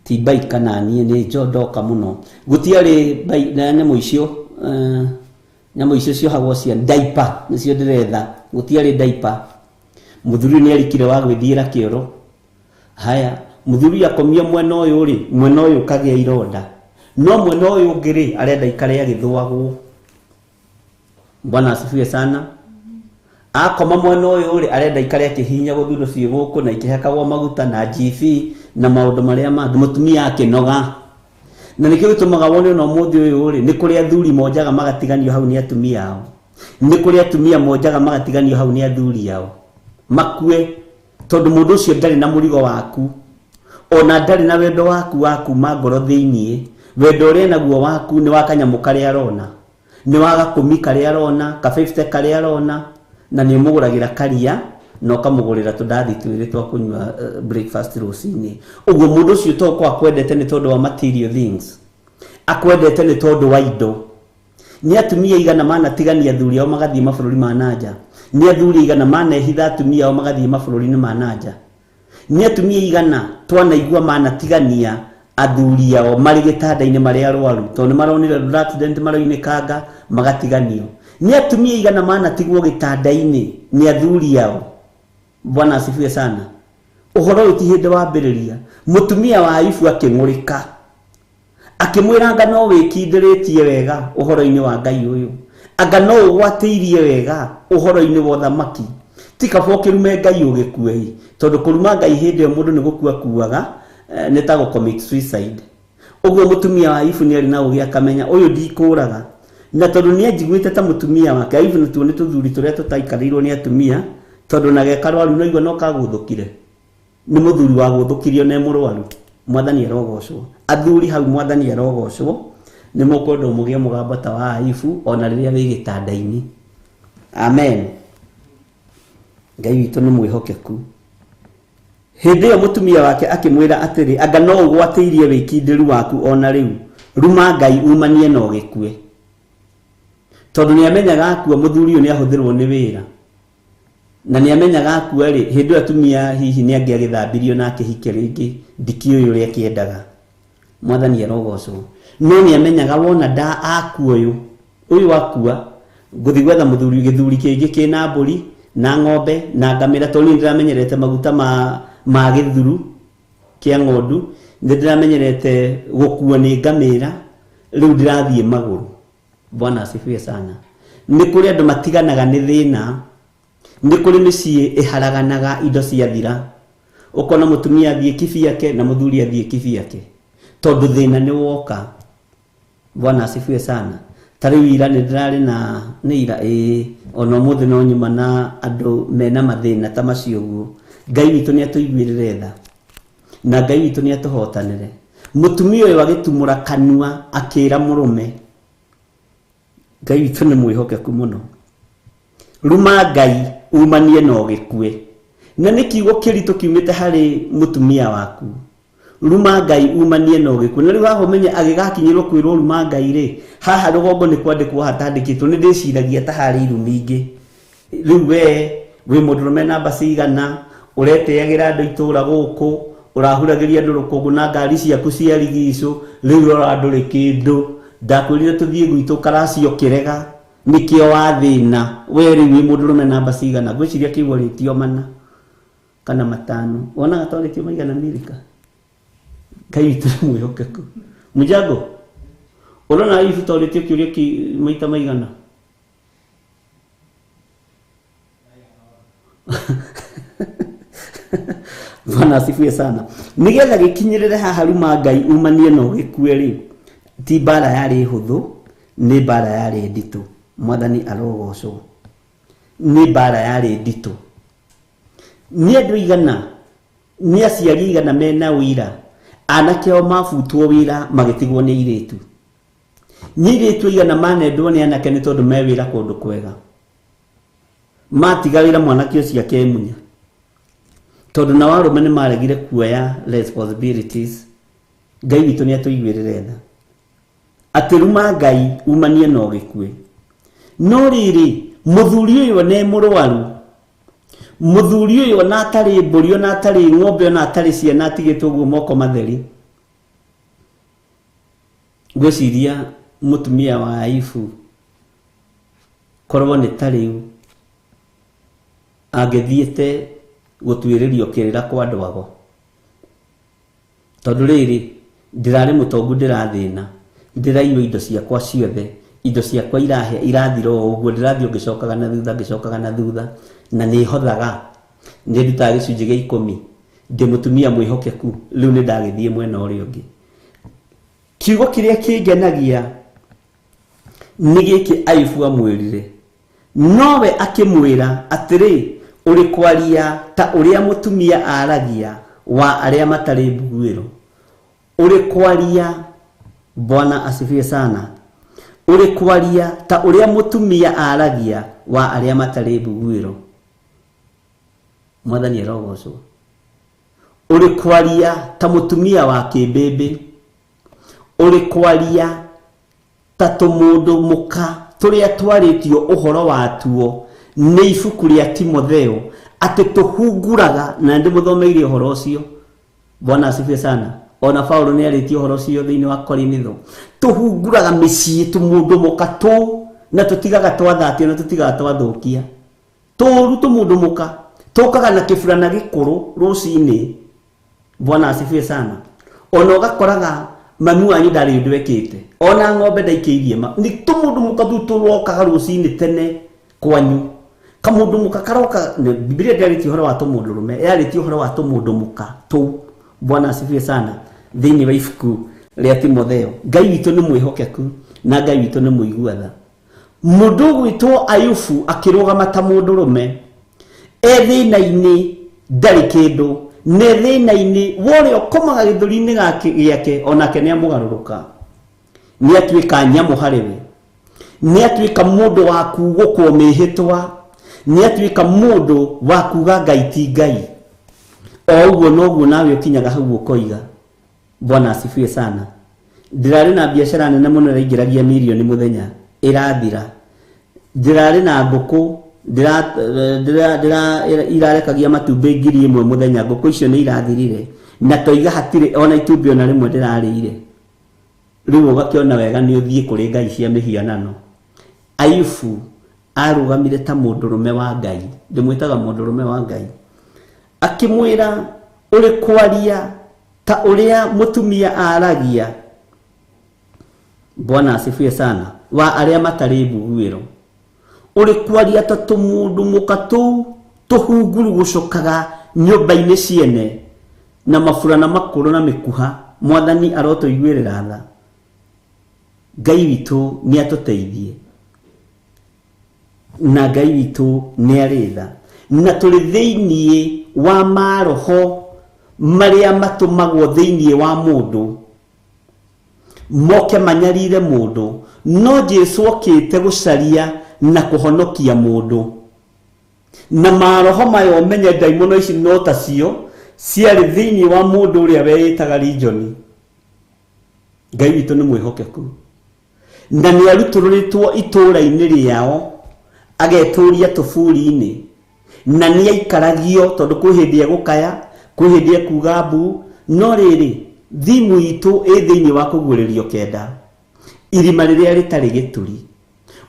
ti baika na niĩ nĩ njondoka mũno, gũtiarĩ na nyamũ icio, nyamũ icio ciohagwo ciana, diaper nĩcio ndĩretha, gũtiarĩ diaper. Mũthuri nĩ arikire wa gwĩthiĩra kĩoro. Haya, mũthuri akomia mwena ũyũ rĩ, mwena ũyũ ũkagĩa ironda, no mwena ũyũ ũngĩ rĩ, arenda ikare agĩthũagwo. Bwana asifiwe sana. Akoma mwena ũyũ rĩ, arenda ikare akĩhihinyagwo thundo ciĩ gũkũ na ikĩhakagwo maguta na GV na maũndũ marĩa mangĩ. Mũtumia akĩnoga. Na nĩkĩo gĩtũmaga wone ona ũmũthĩ ũyũ rĩ, nĩ kũrĩ athuri monjaga magatiganio hau nĩ atumia ao, nĩ kũrĩ atumia monjaga magatiganio hau nĩ athuri ao, makue tondũ mũndũ ũcio ndarĩ na mũrigo waku, ona ndarĩ na wendo waku wa kuma ngoro thĩiniĩ. Wendo ũrĩa naguo waku nĩ wa kanyamũ karĩa arona, nĩ wa gakũmi karĩa arona, ka 50 karĩa arona, na nĩ ũmũgũragĩra karia na ũkamũgũrĩra tũndathi twĩrĩ twa kũnyua breakfast rũcinĩ. Ũguo mũndũ ũcio to gũkorwo akwendete nĩ tondũ wa material things, akwendete nĩ tondũ wa indo. Nĩ atumia igana manatigania athuri ao magathiĩ mabũrũri ma nanja, nĩ athuri igana manehitha atumia ao magathiĩ mabũrũri-inĩ ma nanja, nĩ atumia igana twanaigua manatigania Athuri ao marĩ gĩtanda-inĩ marĩ arwaru tondũ nĩ maronire road accident maroinĩkanga magatiganio. Nĩ atumia aigana manatigwo gĩtanda-inĩ nĩ athuri ao. Bwana asifiwe sana. Ũhoro ũyũ ti hĩndĩ wambĩrĩria. Mũtumia wa Ayubu akĩng'ũrĩka akĩmwĩra anga no wĩkindĩrĩtie wega ũhoro-inĩ wa Ngai ũyũ, anga no ũgwatĩirie wega ũhoro-inĩ wa ũthamaki, ti kaba ũkĩrume Ngai ũgĩkue, tondũ kũruma Ngai hĩndĩ ĩyo mũndũ nĩ gũkua kuaga, nĩ ta gũ commit suicide. Ũguo mũtumia wa Ayubu nĩ arĩ na ũgĩ akamenya ũyũ ndikũraga, na tondũ nĩ anjiguĩte ta mũtumia wake. Ayubu nĩ tuo nĩ tũthuri tũrĩa tũtaikarĩirwo nĩ atumia, tondũ na gekarwaru no igua no kagũthũkire, nĩ mũthuri wagũthũkirio na mũrwaru. Mwathani arogocwo. Athuri hau mwathani arogocwo, nĩ mũkwenda mũgĩe mũgambo ta wa Ayubu ona rĩrĩa wĩ gĩtanda-inĩ. Amen. Ngai witũ nĩ mwĩhokeku. Hĩndĩ ĩyo mũtumia wake akĩmwĩra atĩrĩ, anga no ũgwatĩirie wĩkindĩru waku ona rĩu, ruma Ngai umanie na ũgĩkue. Tondũ nĩ amenyaga akua mũthuri ũyũ nĩ ahũthĩrwo nĩ wĩra, na nĩ amenyaga akua rĩ, hĩndĩ ĩyo atumia hihi nĩ angĩagĩthambirio na akĩhike rĩngĩ, ndikĩũĩ ũrĩa akĩendaga. Mwathani arogocwo. No nĩ amenyaga wona nda akua ũyũ, ũyũ akua ngũthiĩ gwetha mũthuri gĩthuri kĩngĩ kĩna mbũri na ng'ombe na ngamĩra, tondũ nĩ ndĩramenyerete maguta ma gĩthuru kĩa ng'ondu, nĩ ndĩramenyerete gũkuo nĩ ngamĩra, rĩu ndĩrathiĩ magũrũ. Bwana asifiwe sana. Nĩ kũrĩ andũ matiganaga nĩ thĩna, nĩ kũrĩ mĩciĩ ĩharaganaga indo ciathira, ũkona mũtumia athiĩ kibiake na mũthuri athiĩ kibiake, tondũ thĩna nĩ woka. Bwana asifiwe sana. Ta rĩu ira nĩ ndĩrarĩ na nĩ ira ĩĩ, ona ũmũthĩ no nyuma na andũ mena mathĩna ta macio ũguo. Ngai witũ nĩ atũiguĩrĩre tha, na Ngai witũ nĩ atũhotanĩre. Mũtumia ũyũ agĩtumũra kanua akĩra mũrũme, Ngai witũ nĩ mwĩhokeku mũno, ruma Ngai umanie na ũgĩkue. Na nĩ kiugo kĩritũ kiumĩte harĩ mũtumia waku, ruma Ngai umanie na ũgĩkue. Na rĩu haha ũmenye agĩgakinyĩrwo kwĩrwo ruma Ngai rĩ, haha rũgongo nĩ kwandĩkwo hatandĩkĩtwo, nĩ ndĩciragia ta harĩ irumi ingĩ. Rĩu we wĩ mũndũrũme namba cigana, ũretĩagĩra andũ itũra gũkũ, ũrahuragĩria andũ rũkũngũ na ngari ciaku cia rigicũ, rĩu rora ndũrĩ kĩndũ, ndakwĩrire tũthiĩ gwitũ karacio kĩrega, nĩkĩo wathĩna, we rĩu wĩ mũndũrũme namba cigana. Ngwĩciria kĩu ũrĩtio mana kana matano, wonaga ta ũrĩtio maigana mirika. Ngai witũ nĩ mwĩhokeku. Mũjango, ũrona Ayubu ta ũrĩtio kĩũria kĩ maita maigana? Bwana asifiwe sana. Nĩgetha gĩkinyĩrĩre haha ruma Ngai umanie na ũgĩkue rĩ, ti mbara yarĩ hũthũ, nĩ mbara yarĩ nditũ. Mwathani arogocwo. Nĩ mbara yarĩ nditũ. Nĩ andũ aigana, nĩ aciari aigana mena ũira, anake ao mabutwo wĩra magĩtigwo nĩ airĩtu. Nĩ airĩtu aigana manendwo nĩ anake nĩ tondũ me wĩra kũndũ kwega, matiga wĩra mwanake ũcio akemunya, tondũ nao arũme nĩ maregire kuoya responsibilities. Ngai witũ nĩ atũiguĩrĩre tha, atĩ ruma Ngai umanie na ũgĩkue. No rĩrĩ, mũthuri ũyũ nĩ mũrwaru, mũthuri ũyũ ona atarĩ mbũri, ona atarĩ ng'ombe, ona atarĩ ciana, atigĩtwo ũguo moko matheri. Ngwĩciria mũtumia wa Ayubu korwo nĩ ta rĩu angĩthiĩte gũtuĩrĩrio kĩrĩra kwa andũ ago, tondũ rĩrĩ, ndĩrarĩ mũtongu, ndĩrathĩna, ndĩraiywo indo ciakwa ciothe, indo ciakwa irahĩa irathira o ũguo, ndĩrathiĩ ngĩcokaga na thutha, ngĩcokaga na thutha, na nĩ hothaga, nĩ ndutaga gĩcunjĩ gĩa ikũmi, ndĩ mũtumia mwĩhokeku, rĩu nĩ ndagĩthiĩ mwena ũrĩa ũngĩ. Kiugo kĩrĩa kĩngenagia nĩ gĩkĩ Ayubu amwĩrire, nowe akĩmwĩra atĩrĩ, ũrĩ kwaria ta ũrĩa mũtumia aragia wa arĩa matarĩ mbuguĩro. Ũrĩ kwaria, Bwana asifiwe sana, ũrĩ kwaria ta ũrĩa mũtumia aragia wa arĩa matarĩ mbuguĩro. Mwathani arogocwo. Ũrĩ kwaria ta mũtumia wa kĩmbĩmbĩ, ũrĩ kwaria ta tũmũndũ mũka tũrĩa twarĩtio ũhoro watuo nĩ ibuku rĩa Timotheo, atĩ tũhunguraga, na ndĩmũthomeire ũhoro ũcio. Bwana asifiwe sana. Ona Paulo nĩ arĩtie ũhoro ũcio thĩinĩ wa Korinitho. Tũhunguraga mĩciĩ tũmũndũ mũka tũ na tũtigaga twathatia na tũtigaga twathũkia. Tũru tũmũndũ mũka tũkaga na kĩburana gĩkũrũ rũcinĩ. Bwana asifiwe sana. Ona ũgakoraga mami wanyu ndarĩ ũndũ ekĩte, ona ng'ombe ndaikĩirie ma nĩ tũmũndũ mũka tu tũrokaga rũcinĩ tene kwanyu. Kamũndũ mũka karoka. Biblia ndĩarĩtie ũhoro wa tũmũndũrũme, yarĩtie ũhoro wa tũmũndũ mũka tũu. Bwana asifiwe sana. Thĩinĩ wa ibuku rĩa Timotheo, Ngai witũ nĩ mwĩhokeku na Ngai witũ nĩ mũigua tha. Mũndũ ũgwĩtwo Ayubu akĩrũgama ta mũndũrũme, e thĩna-inĩ ndarĩ kĩndũ, ne thĩna-inĩ worĩa ũkomaga gĩthũri-inĩ gĩake, onake nĩ amũgarũrũka, nĩ atuĩka nyamũ harĩ we, nĩ atuĩka mũndũ wa kugũkwo mĩhĩtwa, nĩ atuĩka mũndũ wa kuga Ngai ti Ngai. O ũguo noguo nawe ũkinyaga hau ũkoiga. Bwana asifiwe sana. Ndĩrarĩ na biacara nene mũno ĩraingĩragia mirioni mũthenya, ĩrathira. Ndĩrarĩ na ngũkũ irarekagia matumbĩ 1000 mũthenya, ngũkũ icio nĩ irathirire na toiga hatirĩ ona itumbĩ ona rĩmwe ndĩrarĩire. Rĩu ũgakĩona wega nĩ ũthiĩ kũrĩ ngai cia mĩhianano. Ayubu arũgamire ta mũndũrũme wa Ngai, ndĩmwĩtaga mũndũrũme wa Ngai, akĩmwĩra ũrĩ kwaria ta ũrĩa mũtumia aragia. Bwana asifiwe sana. Wa arĩa matarĩ mbuguĩro, ũrĩ kwaria ta tũmũndũ mũka tũu tũhunguru gũcokaga nyũmba-inĩ ciene na maburana makũrũ na mĩkuha. Mwathani arotũiguĩrĩra tha. Ngai witũ nĩ atũteithie, na Ngai witũ nĩ arĩ tha, na tũrĩ thĩinĩ wa maroho marĩa matũmagwo thĩinĩ wa mũndũ moke manyarire mũndũ. No Jesu okĩte gũcaria na kũhonokia mũndũ, na maroho maya ũmenye ndaimono ici no tacio ciarĩ thĩinĩ wa mũndũ ũrĩa weĩtaga Legion. Ngai witũ nĩ mwĩhokeku na nĩ arutũrũrĩtwo itũũra-inĩ rĩao agetũria tũburi-inĩ, na nĩ aikaragio tondũ kwĩ hĩndĩ egũkaya, kwĩ hĩndĩ ekuga mbu. No rĩrĩ, thimu itũ ĩ thĩinĩ wa kũguũrĩrio kenda, irima rĩrĩa rĩtarĩ gĩturi.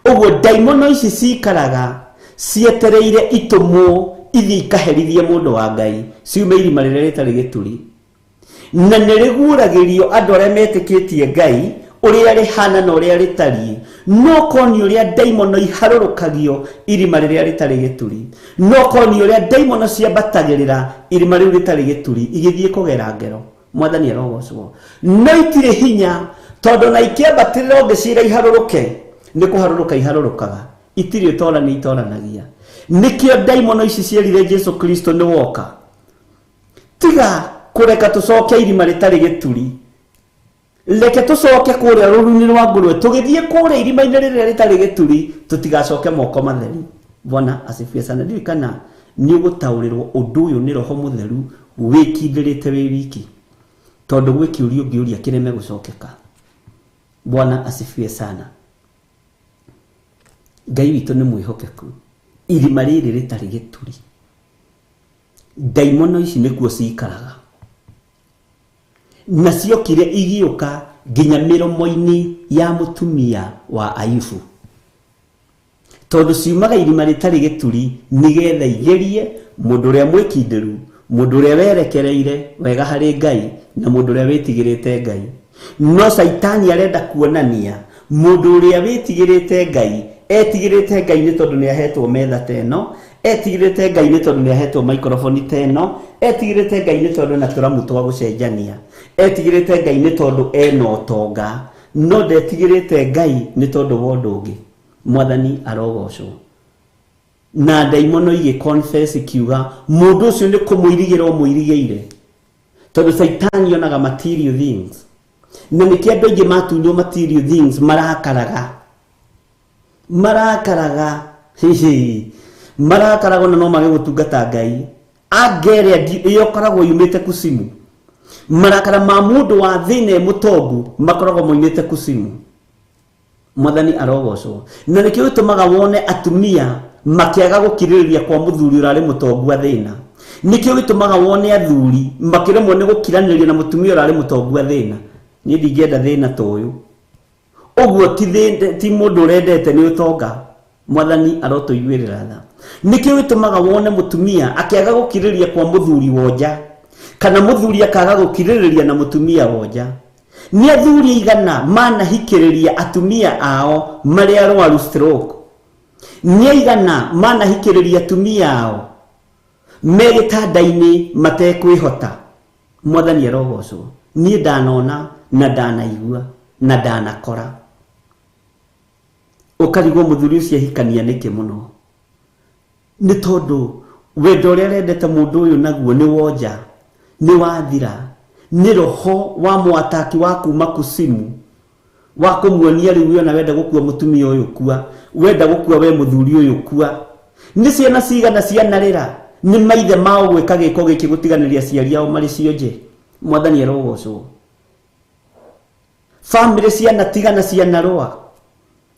Ũguo ndaimono ici cikaraga cietereire itũmwo ithiĩ ikaherithie mũndũ wa Ngai, ciume irima rĩrĩa rĩtarĩ gĩturi. Na nĩ rĩguũragĩrio andũ arĩa metĩkĩtie Ngai ũrĩa rĩhana na ũrĩa rĩtariĩ. No koni ũrĩa ndaimono iharũrũkagio irima rĩrĩa rĩtarĩ gĩturi, no koni ũrĩa ndaimono ciambatagĩrĩra irima rĩu rĩtarĩ gĩturi igĩthiĩ kũgera ngero. Mwathani arogocwo. No itirĩ hinya, tondũ na ikĩambatĩrĩra ũngĩcira iharũrũke, nĩ kũharũrũka iharũrũkaga, itirĩ ũtorani itoranagia. Nĩkĩo ndaimono ici cierire Jesu Kristo nĩ woka, tiga kũreka tũcoke irima rĩtarĩ gĩturi, reke tũcoke kũrĩa rũru-inĩ rwa ngũrwe, tũgĩthiĩ kũrĩa irima-inĩ rĩrĩa rĩtarĩ gĩturi, tũtigacoke moko matheri. Bwana asifiwe sana. Ndiũĩ kana nĩ ũgũtaũrĩrwo ũndũ ũyũ nĩ Roho Mũtheru wĩkindĩrĩte wĩ wiki, tondũ gwĩ kĩũria ũngĩũria kĩreme gũcokeka. Bwana asifiwe sana. Ngai witũ nĩ mwĩhokeku. Irima rĩrĩ rĩtarĩ gĩturi, ndaimono ici nĩkuo cikaraga, na ciokire igĩũka nginya mĩromo-inĩ ya mũtumia wa Ayubu, tondũ ciumaga irima rĩtarĩ gĩturi nĩgetha igerie mũndũ ũrĩa mwĩkindĩru, mũndũ ũrĩa werekereire wega harĩ Ngai, na mũndũ ũrĩa wĩtigĩrĩte Ngai. No Caitani arenda kuonania mũndũ ũrĩa wĩtigĩrĩte Ngai etigĩrĩte Ngai nĩ tondũ nĩ ahetwo metha ta ĩno, etigĩrĩte Ngai nĩ tondũ nĩ ahetwo microphone ta ĩno, etigĩrĩte Ngai nĩ tondũ na tũramu twa gũcenjania, etigĩrĩte Ngai nĩ tondũ ena ũtonga, no ndetigĩrĩte Ngai nĩ tondũ wa ũndũ ũngĩ. Mwathani arogocwo. Na ndaimono igĩ confess ikiuga mũndũ ũcio nĩ kũmũirigĩra ũmũirigĩire, tondũ Caitani onaga material things, na nĩkĩo andũ aingĩ matunywo material things marakaraga, marakaraga hihi, marakaraga na no mage gũtungata Ngai. Anga ĩrĩa ĩyo ĩkoragwo yumĩte kucimu, marakara ma mũndũ wa thĩna e mũtongu makoragwo moimĩte kucimu. Mwathani arogocwo. Na nĩkĩo gĩtũmaga wone atumia makĩaga gũkirĩrĩria kwa mũthuri ũrarĩ mũtongu wa thĩna. Nĩkĩo gĩtũmaga wone athuri makĩremwo nĩ gũkiranĩria na mũtumia ũrarĩ mũtongu thĩna. Niĩ ndingĩenda thĩna ta ũyũ. Ũguo ti mũndũ ũrendete nĩ ũtonga. Mwathani arotũiguĩrĩra tha. Nĩkĩo gĩtũmaga wone mũtumia akĩaga gũkirĩrĩria kwa mũthuri wonja, kana mũthuri akaga gũkirĩrĩria na mũtumia wonja. Nĩ athuri aigana manahikĩrĩria atumia ao marĩ arwaru stroke. Nĩ aigana manahikĩrĩria atumia ao me gĩtanda-inĩ matekwĩhota. Mwathani arogocwo. Niĩ ndanona na ndanaigua na ndanakora. Ũkarigwo mũthuri ũcio ahikania nĩkĩ mũno. Nĩ tondũ wendo ũrĩa arendete mũndũ ũyũ naguo nĩ wonja, nĩ wathira, nĩ roho wa mwataki wa kuma kusimu wa kũmuonia rĩu ona wenda gũkua mũtumia ũyũ kua, wenda gũkua we mũthuri ũyũ kua. Nĩ ciana cigana cianarĩra nĩ maithe mao gwĩka gĩko gĩkĩ gũtiganĩria aciari ao marĩ cionje. Mwathani arogocwo. Famĩlĩ cianatigana cianarũa.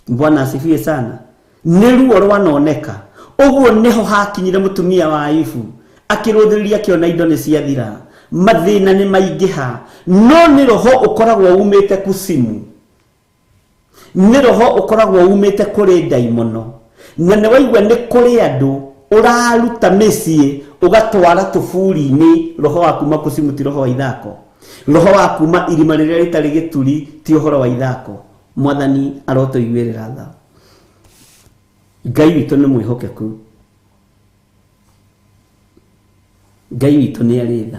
Bwana asifiwe sana. Nĩ ruo rwanoneka. Ũguo nĩho hakinyire mũtumia wa Ayubu akĩrũthĩrĩria akĩona indo nĩ ciathira, mathĩna nĩ maingĩha, no nĩ roho ũkoragwo umĩte kusimu, nĩ roho ũkoragwo umĩte kũrĩ ndaimono. Na nĩ waigua nĩ kũrĩ andũ ũraruta mĩciĩ ũgatwara tũburi-inĩ. Roho wa kuma kusimu ti roho wa ithako. Roho wa kuma irima rĩrĩa rĩtarĩ gĩturi ti ũhoro wa ithako. Mwathani arotũiguĩrĩra tha. Ngai witũ nĩ mwĩhokeku. Ngai witũ nĩ arĩ tha.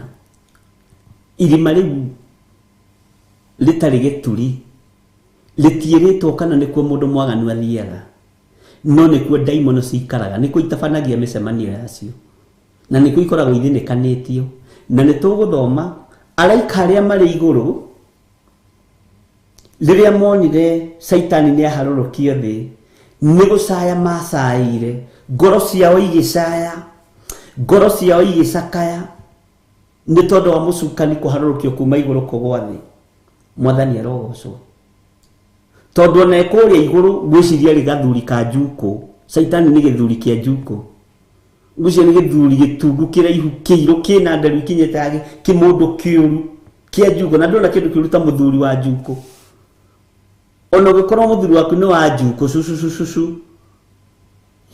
Irima rĩu rĩtarĩ gĩturi rĩtiĩrĩtwo kana nĩkuo mũndũ mwaganu athiaga, no nĩkuo ndaimono cikaraga, nĩkuo itabanagia mĩcemanio yacio, na nĩkuo ikoragwo ithinĩkanĩtio. Na nĩ tũgũthoma araika arĩa marĩ igũrũ rĩrĩa monire Caitani nĩ aharũrũkio thĩ, nĩ gũcaya macaĩire, ngoro ciao igĩcaya, ngoro ciao igĩcakaya nĩ tondũ wa mũcukani kũharũrũkio kuma igũrũ kũgwa thĩ. Mwathani arogocwo. Tondũ ona kũrĩa igũrũ ngwĩciria rĩ gathuri ka njukũ. Caitani nĩ gĩthuri kĩa njukũ. Ngwĩciria nĩ gĩthuri gĩtungu kĩraihu kĩirũ kĩna nderu ikinyĩte hage kĩmũndũ kĩũru kĩa njukũ. Na ndũrona kĩndũ kĩũru ta mũthuri wa njukũ. Ona ũngĩkorwo mũthuri waku nĩ wa njukũ cucucucucu,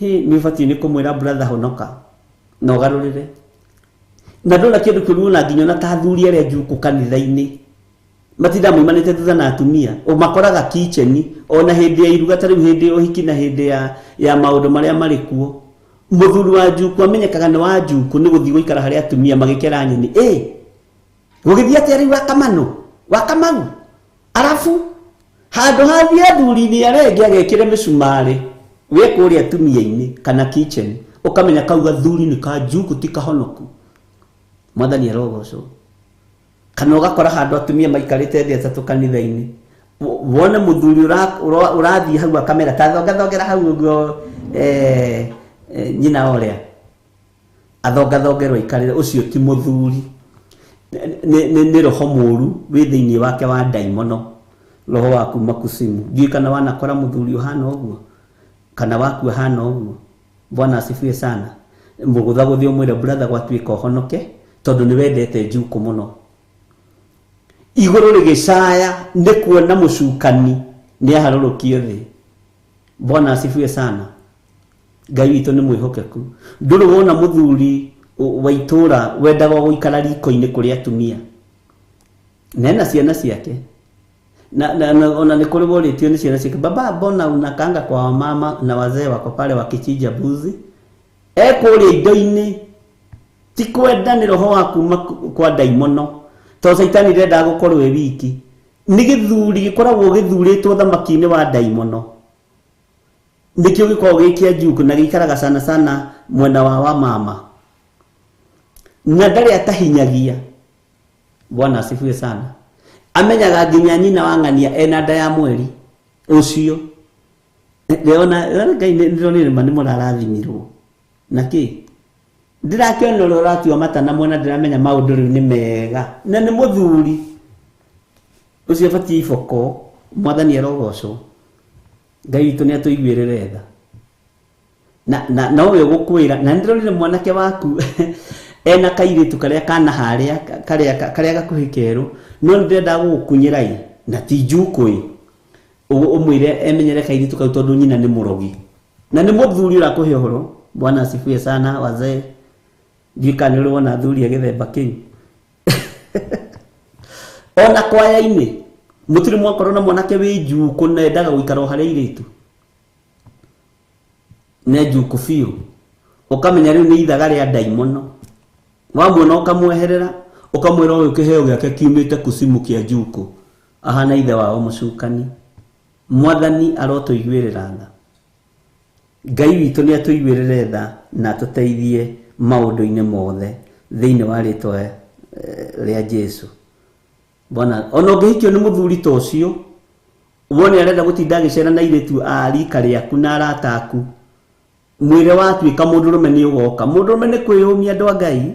hĩ nĩ ũbatiĩ nĩ kũmwĩra brother honoka na ũgarũrĩre. Na ndũrona kĩndũ kĩũru ona nginya ona ta athuri arĩa njukũ kanitha-inĩ matinda maumanĩte thutha na atumia, ũmakoraga kitchen ona hĩndĩ ya iruga ta rĩu hĩndĩ ya ũhiki na hĩndĩ ya maũndũ marĩa marĩ kuo. Mũthuri wa njukũ amenyekaga nĩ wa njukũ nĩ gũthiĩ gũikara harĩa atumia magĩkera nyeni. Ĩ gũgĩthiĩ atĩa rĩu wakamano wakamau, arabu handũ hathiĩ athuri-inĩ arĩa angĩ agekĩre mĩcumarĩ wĩ kũrĩa atumia-inĩ kana kitchen, ũkamenya kau gathuri nĩ ka njukũ ti kahonoku. Mwathani arogocwo. Kana ũgakora handũ atumia maikarĩte thĩ atatũ kanitha-inĩ, wone mũthuri ũrathiĩ hau akamera ta thongathongera hau ũguo, nyina ũrĩa athongathongerwo aikarĩre, ũcio ti mũthuri, nĩ roho mũru wĩ thĩinĩ wake wa ndaimono, roho wa kuma kusimu. Ndiũĩ kana wanakora mũthuri ũhana ũguo kana waku ahana ũguo. Bwana asifiwe sana. Mũgũthagũthe ũmwĩre brother gwatuĩka ũhonoke tondũ nĩ wendete njukũ mũno. Igũrũ rĩgĩcaya nĩ kuona mũcukani nĩ aharũrũkio thĩ. Bwana asifiwe sana. Ngai witũ nĩ mwĩhokeku. Ndũrĩ wona mũthuri wa itũra wendaga gũikara riko-inĩ kũrĩ atumia na ena ciana ciake, na ona nĩ kũrĩ worĩtio nĩ ciana ciake, baba mbona unakanga kwa wamama na wazee wako pale wakichinja mbuzi? Ekũrĩa indo-inĩ ti kwenda, nĩ roho wa kuma kwa ndaimono. Tondũ Caitani ndendaga gũkorwo e wiki. Nĩ gĩthuri gĩkoragwo gĩthurĩtwo thamaki-inĩ wa ndaimono, nĩkĩo gĩkoragwo gĩ kĩa njukũ na gĩikaraga sana sana mwena wa wamama, na ndarĩ atahinyagia. Bwana asifiwe sana. Amenyaga nginya nyina wa ng'ania ena nda ya mweri ũcio. Ndĩrona Ngai ndĩronire ma nĩ mũrarathimirwo na kĩ ndĩrakĩona ũrĩa ũratua mata na mwena, ndĩramenya maũndũ rĩu nĩ mega na nĩ mũthuri ũcio abatiĩ iboko. Mwathani arogocwo. Ngai witũ nĩ atũiguĩrĩre tha. Na nowe ũgũkwĩra na nĩndĩronire mwanake waku Ena kairĩtu karĩa kana harĩa karĩa gakuhĩ kerũ no ndĩrenda gũgũkunyĩra ĩ na ti njukũ ĩ ũmwĩre emenyere kairĩtu kau tondũ nyina nĩ mũrogi na nĩ mũthuri ũrakũhe ũhoro. Bwana asifiwe sana wazee. Ndiũĩ kana nĩ ũrĩ wona athuri a gĩthemba kĩu. Ona kwaya-inĩ mũtirĩ mwakorwo na mwanake wĩ njukũ na endaga gũikara o harĩa airĩtu nĩ njukũ biũ ũkamenya rĩu nĩ ithaga rĩa ndaimono wamuona ũkamweherera ũkamwĩra ũyũ kĩheo gĩake kiumĩte kucimu kĩa njukũ ahana ithe wao mũcukani. Mwathani arotũiguĩrĩra tha. Ngai witũ nĩ atũiguĩrĩre tha na atũteithie maũndũ-inĩ mothe thĩinĩ wa rĩtwa rĩa Jesu. Bwana ona ũngĩhikio nĩ mũthuri ta ũcio wone arenda gũtinda agĩcera na airĩtu a rika rĩaku na arata aku mwĩre watuĩka mũndũrũme nĩ ũgoka. Mũndũrũme nĩ kwĩyũmia andũ a Ngai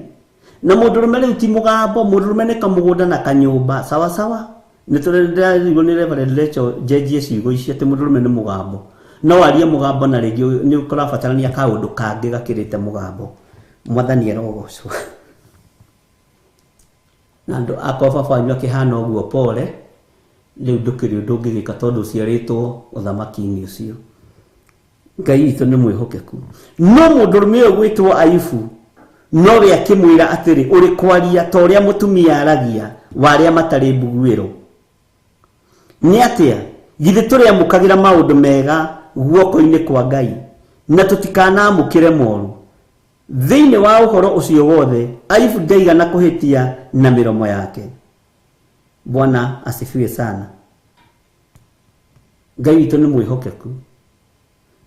na mũndũrũme rĩu ti mũgambo, mũndũrũme nĩ kamũgũnda na kanyũmba sawa sawa. Nĩ tũrendagwo nĩ Reverend Rachel njenjie ciugo ici atĩ mũndũrũme nĩ mũgambo no warie mũgambo na rĩngĩ nĩ ũrabatarania kaũndũ kangĩ gakĩrĩte mũgambo. Mwathani arogocwo. Na andũ akwa baba wanyu akĩhana ũguo pole rĩu ndũkĩrĩ ũndũ ũngĩgĩka tondũ ũciarĩtwo ũthamaki-inĩ ũcio. Ngai witũ nĩ mwĩhokeku. No mũndũrũme ũyũ gwĩtwo Ayubu nowe akĩmwĩra atĩrĩ ũrĩ kwaria ta ũrĩa mũtumia aragia wa arĩa matarĩ mbuguĩro. Nĩ atĩa githĩ tũrĩamũkagĩra maũndũ mega guoko-inĩ kwa Ngai na tũtikanamũkĩre moru. Thĩinĩ wa ũhoro ũcio wothe Ayubu ndaigana kũhĩtia na mĩromo yake. Bwana asifiwe sana. Ngai witũ nĩ mwĩhokeku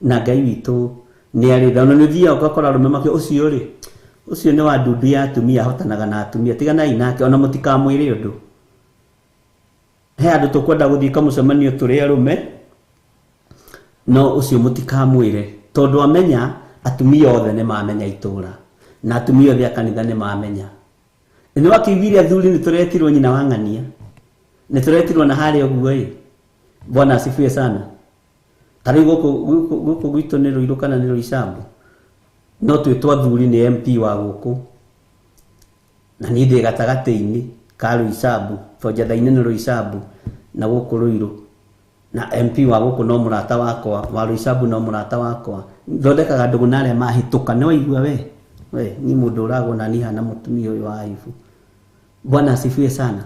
na Ngai witũ nĩ arĩ tha. Ona nĩ ũthiaga ũgakora arũme make ũcio rĩ ũcio nĩ wa ndundu ya atumia ahotanaga na atumia tiganai nake ona mũtikamwĩre ũndũ. He andũ tũkwenda gũthiĩ kamũcemanio tũrĩ arũme no ũcio mũtikamwĩre tondũ amenya atumia othe nĩ mamenya itũra na atumia othe a kanitha nĩ mamenya. Nĩ wakĩiguire athuri nĩ tũretirwo nyina wa ng'ania nĩ tũretirwo na harĩa ũguo ĩ. Bwana asifiwe sana. Ta rĩu gũkũ gwitũ nĩ Rũirũ kana nĩ Rũicambu no twĩtwo athuri nĩ MP wa gũkũ na niĩ ndĩ gatagatĩ-inĩ ka Rũicambu tondũ njatha-inĩ nĩ Rũicambu na gũkũ Rũirũ na MP wa gũkũ no mũrata wakwa wa Rũicambu no mũrata wakwa thondekaga ndũgũ na arĩa mahĩtũka. Nĩ waigua we we ni mũndũ ũragwo na niĩ hana mũtumia ũyũ wa Ayubu. Bwana asifiwe sana.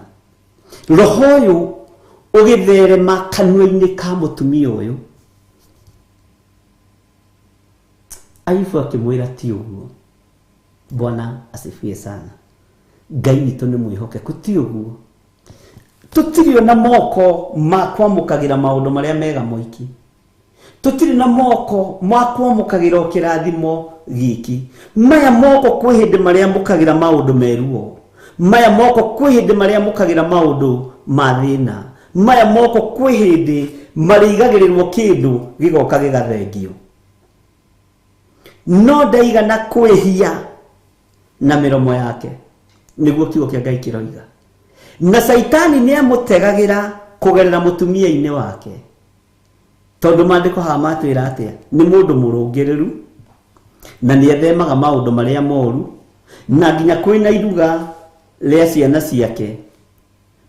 Roho ũyũ ũgĩtherema kanua-inĩ ka mũtumia ũyũ Ayubu akĩmwĩra ti ũguo. Bwana asifiwe sana. Ngai witũ nĩ mwĩhokeku ti ũguo. Tũtirĩ na moko ma kwamũkagĩra maũndũ marĩa mega moiki. Tũtirĩ na moko ma kwamũkagĩra o kĩrathimo gĩki. Maya moko kwĩ hĩndĩ marĩamũkagĩra maũndũ meruo. Maya moko kwĩ hĩndĩ marĩamũkagĩra maũndũ ma thĩna. Maya moko kwĩ hĩndĩ marĩigagĩrĩrwo kĩndũ gĩgoka gĩgathengio. No ndaigana kwĩhia na mĩromo yake nĩguo kiugo kĩa Ngai kĩroiga. Na Saitani nĩ amũtegagĩra kũgerera mũtumia-inĩ wake tondũ maandĩko haha matwĩra atĩa nĩ mũndũ mũrũngĩrĩru na nĩ ethemaga maũndũ marĩa moru na nginya kwĩna iruga rĩa ciana ciake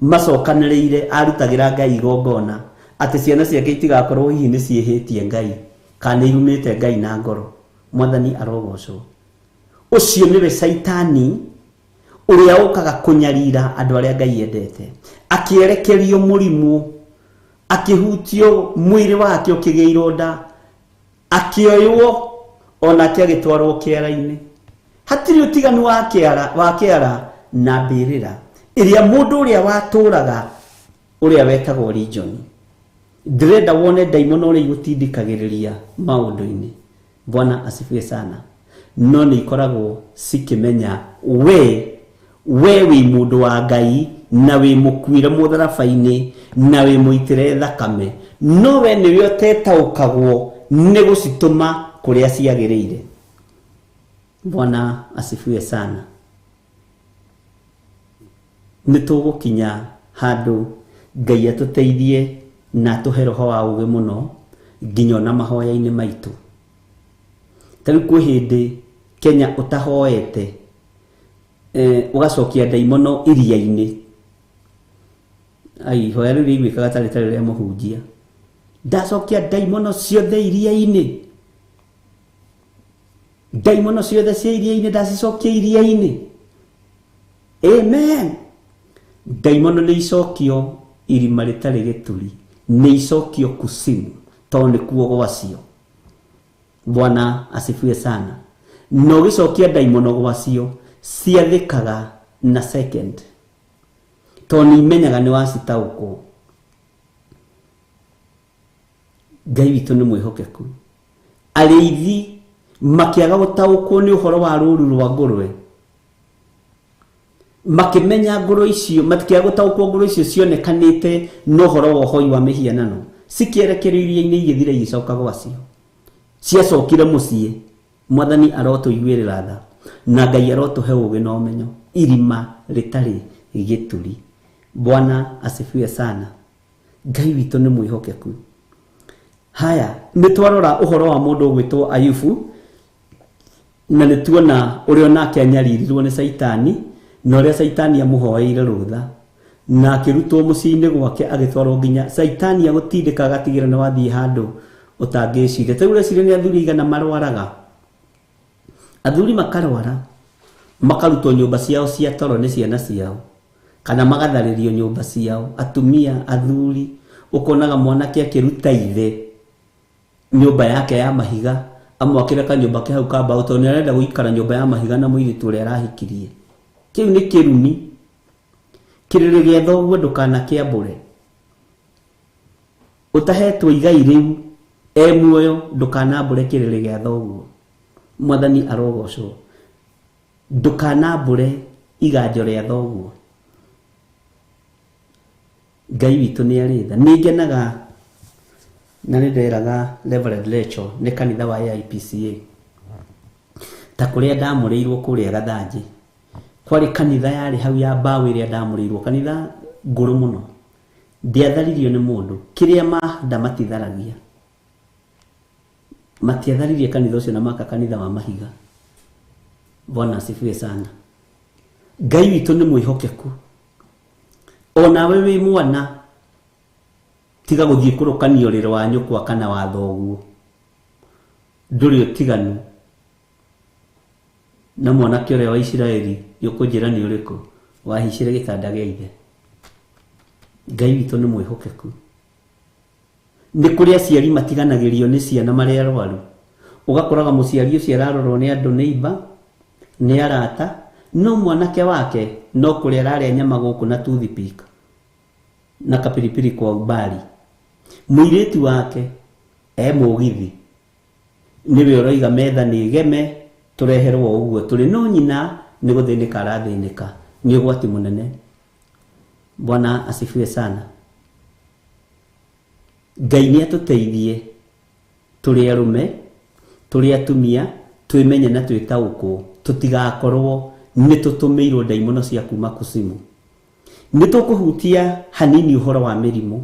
macokanĩrĩire arutagĩra Ngai igongona atĩ ciana ciake itigakorwo hihi nĩ ciĩhĩtie Ngai kana irumĩte Ngai na ngoro. Mwathani arogocwo. Ũcio nĩwe Saitani ũrĩa ũkaga kũnyarira andũ arĩa Ngai endete akĩerekerio mũrimũ akĩhutio mwĩrĩ wake ũkĩgĩa ironda akĩoywo onake agĩtwarwo kĩara-inĩ. Hatirĩ ũtiganu wa kĩara na mbĩrĩra ĩrĩa mũndũ ũrĩa watũraga ũrĩa wetagwo Region. Ndĩrenda wone ndaimono ũrĩa igũtindĩkagĩrĩria maũndũ-inĩ. Bwana asifiwe sana. No nĩ ikoragwo cikĩmenya we wĩ mũndũ wa Ngai na wĩ mũkuire mũtharaba-inĩ na wĩ mũitĩre thakame no we nĩwe ũtetaũkagwo nĩ gũcitũma kũrĩa ciagĩrĩire. Bwana asifiwe sana. Nĩ tũgũkinya handũ Ngai atũteithie na atũhe roho wa ũũgĩ mũno nginya ona mahoya-inĩ maitũ. Ta rĩu kwĩ hĩndĩ Kenya ũtahoete Ũgacokia ndaimono iria-inĩ. Ai ihoya rĩu rĩiguĩkaga tarĩ tarĩ rĩa mũhunjia. Ndacokia ndaimono ciothe iria-inĩ. Ndaimono ciothe cia iria-inĩ ndacicokia iria-inĩ. Amen. Ndaimono nĩ icokio irima rĩtarĩ gĩturi, nĩ icokio kusimu, tondũ nĩkuo gwacio. Bwana asifiwe sana. Na ũgĩcokia ndaimono gwacio ciathĩkaga na second, tondũ nĩ imenyaga nĩ wacitaũkwo. Ngai witũ nĩ mwĩhokeku. Arĩithi makĩaga gũtaũkwo nĩ ũhoro wa rũru rwa ngũrwe, makĩmenya ngũrwe icio, matikĩaga gũtaũkwo ngũrwe icio cionekanĩte na ũhoro wa ũhoi wa mĩhianano, cikĩerekerio iria-inĩ igĩthira igĩcoka gwacio. Ciacokire mũciĩ. Mwathani arotũiguĩrĩra tha na Ngai arotũhe ũũgĩ na ũmenyo. Irima rĩtarĩ gĩturi. Bwana asifiwe sana. Ngai witũ nĩ mwĩhokeku. Haya, nĩ twarora ũhoro wa mũndũ ũgwĩtwo Ayubu, na nĩ tuona ũrĩa onake anyaririrwo nĩ Caitani, na ũrĩa Caitani amũhoeire rũtha, na akĩrutwo mũciĩ-inĩ gwake agĩtwarwo nginya Caitani agũtindĩka agatigĩra nĩ wathiĩ handũ ũtangĩciria. Ta rĩu ũreciria nĩ athuri igana marwaraga. Athuri makarwara, makarutwo nyũmba ciao cia toro nĩ ciana ciao, kana magatharĩrio nyũmba ciao. Atumia, athuri, ũkonaga mwanake akĩruta ithe nyũmba yake ya mahiga, amwakĩre kanyũmba ke hau ka mbaũ tondũ nĩ arenda gũikara nyũmba ya mahiga na mũirĩtu ũrĩa arahikirie. Kĩu nĩ kĩrumi. Kĩrĩrĩ gĩa thoguo ndũkanakĩambũre. Ũtahetwo igai rĩu e muoyo, ndũkanambũre kĩrĩrĩ gĩa thoguo. Mwathani arogocwo. Ndũkanambũre iganjo rĩa thoguo. Ngai witũ nĩ arĩ tha. Nĩ ngenaga na nĩ nderaga Reverend Rachel nĩ kanitha wa AIPCA, ta kũrĩa ndamũrĩirwo kũrĩa Gathanjĩ, kwarĩ kanitha yarĩ hau ya mbaũ ĩrĩa ndamũrĩirwo, kanitha ngũrũ mũno. Ndiatharirio nĩ mũndũ, kĩrĩa mahanda matitharagia. Matiatharirie kanitha ũcio na maka kanitha wa mahiga. Bwana asifiwe sana. Ngai witũ nĩ mwĩhokeku. Onawe wĩ mwana, tiga gũthiĩ kũrũkania ũrĩrĩ wa nyũkwa kana wa thoguo. Ndũrĩ ũtiganu na mwanake ũrĩa wa Isiraeli nĩũkũnjĩra nĩ ũrĩkũ wahicire gĩtanda gĩa ithe. Ngai witũ nĩ mwĩhokeku. Nĩ kũrĩ aciari matiganagĩrio nĩ ciana marĩ arwaru. Ũgakoraga mũciari ũcio ararorwo nĩ andũ, nĩ imba, nĩ arata, no mwanake wake no kũrĩa ararĩa nyama gũkũ na toothpick na kapiripiri kwa umbali. Mũirĩtu wake e mũgithi, nĩwe ũroiga metha nĩ ĩgeme tũreherwo ũguo tũrĩ, no nyina nĩ gũthĩnĩka arathĩnĩka, nĩ ũgwati mũnene. Bwana asifiwe sana. Ngai nĩ atũteithie tũrĩ arũme, tũrĩ atumia, twĩmenye na twĩtaũkwo, tũtigakorwo nĩ tũtũmĩirwo ndaimono cia kuma kusimu. Nĩ tũkũhutia hanini ũhoro wa mĩrimũ.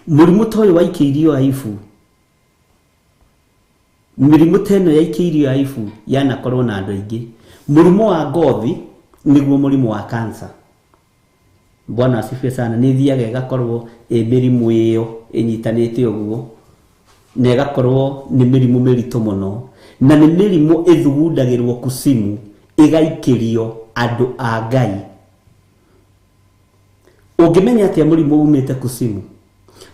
Mũrimũ ta ũyũ waikĩirio Ayubu, mĩrimũ ta ĩno yaikĩirio Ayubu yanakorwo na andũ aingĩ. Mũrimũ wa ngothi nĩguo mũrimũ wa cancer. Bwana asifiwe sana. Nĩ ĩthiaga ĩgakorwo ĩ mĩrimũ ĩyo ĩnyitanĩte ũguo, na ĩgakorwo nĩ mĩrimũ mĩritũ mũno, na nĩ mĩrimũ ĩthugundagĩrwo kusimu ĩgaikĩrio andũ a Ngai. Ũngĩmenya atĩa mũrimũ umĩte kusimu?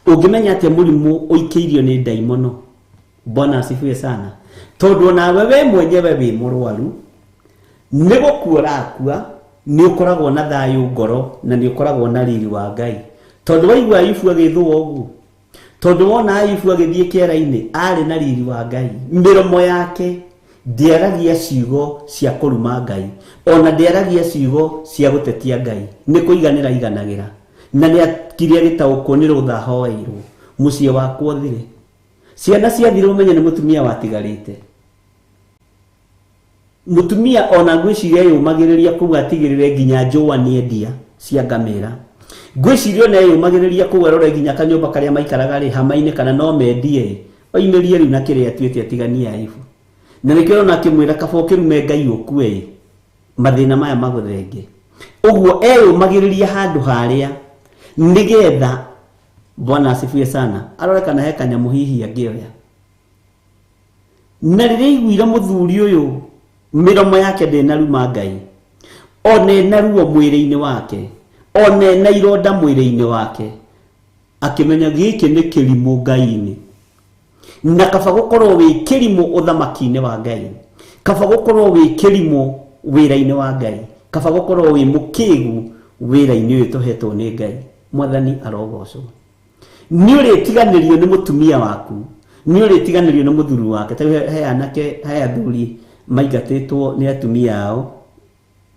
Ũngĩmenya atĩa mũrimũ ũikĩirio nĩ ndaimono? Bwana asifiwe sana. Tondũ onawe we mwenyewe wĩ mũrwaru, nĩ gũkua ũrakua, nĩ ũkoragwo na thayũ ngoro na nĩ ũkoragwo na riri wa Ngai. Tondũ waigua Ayubu agĩthũa ũguo, tondũ wona Ayubu agĩthiĩ kĩara-inĩ arĩ na riri wa Ngai, mĩromo yake ndĩaragia ciugo cia kũruma Ngai, ona ndĩaragia ciugo cia gũtetia Ngai, nĩ kũiganĩra aiganagĩra. Na nĩ akire agĩtaũkwo nĩ rũtha ahoeirwo, mũciĩ wakwa ũthire, ciana ciathire, ũmenye nĩ mũtumia watigarĩte. Mũtumia ona ngwĩciria eyũmagĩrĩria kũu atigĩrĩre nginya njũa nĩ endia cia ngamĩra. Ngwĩciria ona eyũmagĩrĩria kũu arore nginya kanyũmba karĩa maikaraga rĩ hama-inĩ kana no mendie, oimĩrie rĩu na kĩrĩa atuĩte atiganie Ayubu. Na nĩkĩo ũrona akĩmwĩra kaba ũkĩrume Ngai ũkue, Mathĩna maya magũthenge. Ũguo eyũmagĩrĩria handũ harĩa nĩgetha Bwana asifiwe sana. Arore kana he kanyamũ hihi angĩoya. Na rĩrĩa aiguire mũthuri ũyũ mĩromo yake ndĩnaruma Ngai, ona ĩna ruo mwĩrĩ-inĩ wake, ona ĩna ironda mwĩrĩ-inĩ wake, akĩmenya gĩkĩ nĩ kĩrimũ Ngai-inĩ. Na kaba gũkorwo wĩ kĩrimũ ũthamaki-inĩ wa Ngai, kaba gũkorwo wĩ kĩrimũ wĩra-inĩ wa Ngai, kaba gũkorwo wĩ mũkĩgu wĩra-inĩ ũyũ tũhetwo nĩ Ngai. Mwathani arogocwo. Nĩ ũrĩtiganĩrio nĩ mũtumia waku, nĩ ũrĩtiganĩrio nĩ mũthuri wake. Ta rĩu he anake, he athuri maingatĩtwo nĩ atumia ao,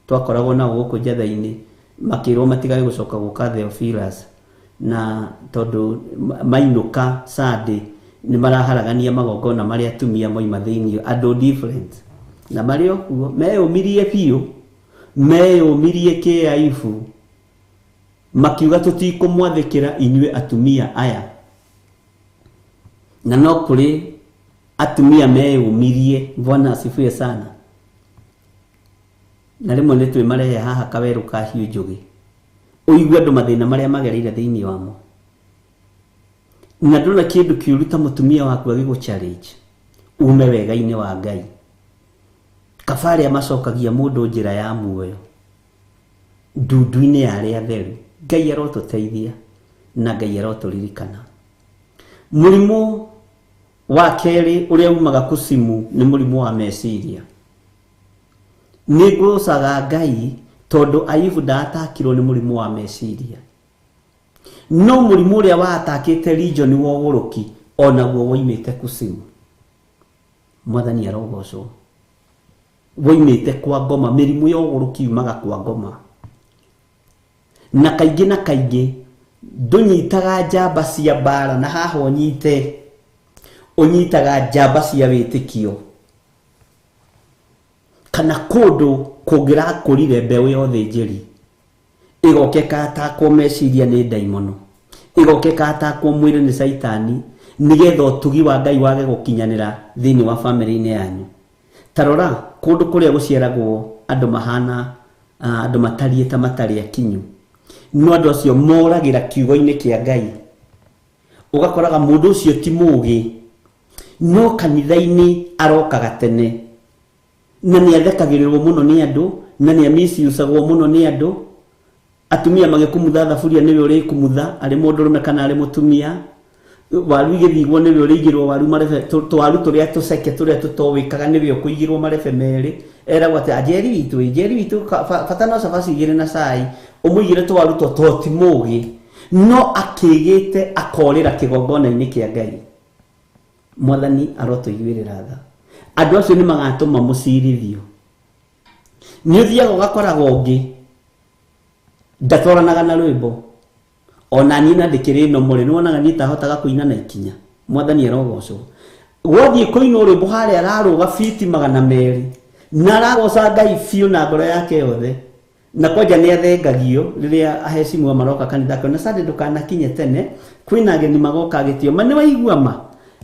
twakoragwo nao gũkũ njatha-inĩ, makĩrwo matigage gũcoka gũka Theophilus, na tondũ mainũka Sunday nĩ maraharagania magongona marĩa atumia moima thĩinĩ, andũ different. Na marĩ o kuo meyũmirie biũ, meyũmirie kĩaibu, makiuga tũtikũmwathĩkĩra inyuĩ atumia aya. Na no kũrĩ atumia meyũmirie. Bwana asifiwe sana. Na rĩmwe nĩ twĩmarehe haha kawerũ ka hiũ njũgĩ, ũigue andũ mathĩna marĩa magereire thĩinĩ wamo. Na ndũna kĩndũ kĩũru ta mũtumia waku agĩgũ challenge ume wega-inĩ wa Ngai. Kaba arĩa macokagia mũndũ njĩra ya muoyo ndundu-inĩ ya arĩa atheru. Ngai arotũteithia na Ngai arotũririkana. Mũrimũ wa kerĩ ũrĩa umaga kucimu nĩ mũrimũ wa meciria. Nĩ ngũcaga Ngai tondũ Ayubu ndatakirwo nĩ mũrimũ wa meciria. No mũrimũ ũrĩa watakĩte region wa ũgũrũki onaguo woimĩte kucimu. Mwathani arogocwo. Woimĩte kwa ngoma. Mĩrimũ ya ũgũrũki yumaga kwa ngoma. Na kaingĩ na kaingĩ ndũnyitaga njamba cia mbara, na haha ũnyite ũnyitaga njamba cia wĩtĩkio, kana kũndũ kũngĩrakũrire mbeũ ya ũthĩnjĩri ĩgoke ĩkatakwo meciria nĩ ndaimono, ĩgoke ĩkatakwo mwĩrĩ nĩ caitani, nĩgetha ũtugi wa Ngai wage gũkinyanĩra thĩinĩ wa bamĩrĩ-inĩ yanyu. Ta rora kũndũ kũrĩa gũciaragwo andũ mahana andũ matariĩ ta matarĩ akinyu, no andũ acio moragĩra kiugo-inĩ kĩa Ngai. Ũgakoraga mũndũ ũcio ti mũũgĩ, no kanitha-inĩ arokaga tene, na nĩ athekagĩrĩrwo mũno nĩ andũ, na nĩ amisiusagwo mũno nĩ andũ. Atumia magĩkumutha thaburia nĩwe ũrĩkumutha, arĩ mũndũrũme kana arĩ mũtumia. Waru igĩthigwo nĩwe ũrĩigĩrwo waru marebe, twaru tũrĩa tũceke tũrĩa tũtowĩkaga nĩwe ũkũigĩrwo marebe merĩ. Eragwo atĩ njeri witũ, njeri witũ, bata no cabaci igĩrĩ na cai, ũmũigĩre twaru to ti mũũgĩ, no akĩgĩte akorĩra kĩgongona-inĩ kĩa Ngai. Mwathani arotũiguĩrĩra tha. Andũ acio nĩ magatũma mũcirithio. Nĩ ũthiaga ũgakoraga ũngĩ ndatwaranaga na rwĩmbo, ona niĩ na ndĩkĩrĩ no mũrĩ, nĩwonaga niĩ tahotaga kũina na ikinya. Mwathani arogocwo. Gwathiĩ kũinwo rwĩmbo harĩa ararũga fiti 200 na aragoca Ngai biũ na ngoro yake yothe, na kwanja nĩ athengagio rĩrĩa ahecimwa maroka kanitha akona Sunday ndũkanakinye tene, kwĩna ageni magoka gĩtĩo. Ma nĩ waigua ma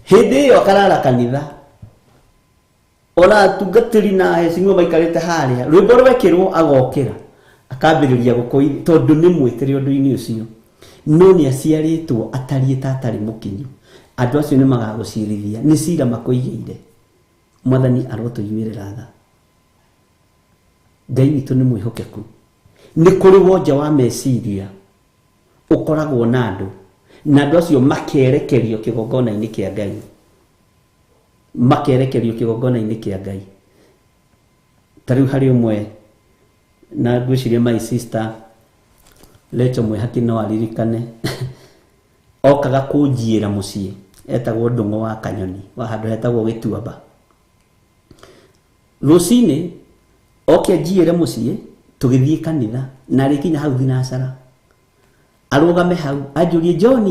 hĩndĩ ĩyo akarara kanitha, ona atungatĩri na ahecimwa maikarĩte harĩa, rwĩmbo rwekĩrwo agokĩra akambĩrĩria gũkũi, tondũ nĩ mwĩtĩre ũndũ-inĩ ũcio. No nĩ aciarĩtwo atariĩ ta atarĩ mũkinyu. Andũ acio nĩ magagũcirithia, nĩ cira makũigĩire. Mwathani arotũiguĩrĩra tha. Ngai witũ nĩ mwĩhokeku. Nĩ kũrĩ wonja wa meciria ũkoragwo na andũ, na andũ acio makerekerio kĩgongona-inĩ kĩa Ngai. Makerekerio kĩgongona-inĩ kĩa Ngai. Ta rĩu harĩ ũmwe na ngwĩciria my sister Lecho Mwĩhaki no aririkane, okaga kũnjiĩra mũciĩ, etagwo Ndũng'ũ wa Kanyoni, wa handũ hetagwo Gĩtuamba. Rũcinĩ oke anjiĩre mũciĩ, tũgĩthiĩ kanitha, na arĩkinya hau thinacara, arũgame hau anjũrie, John,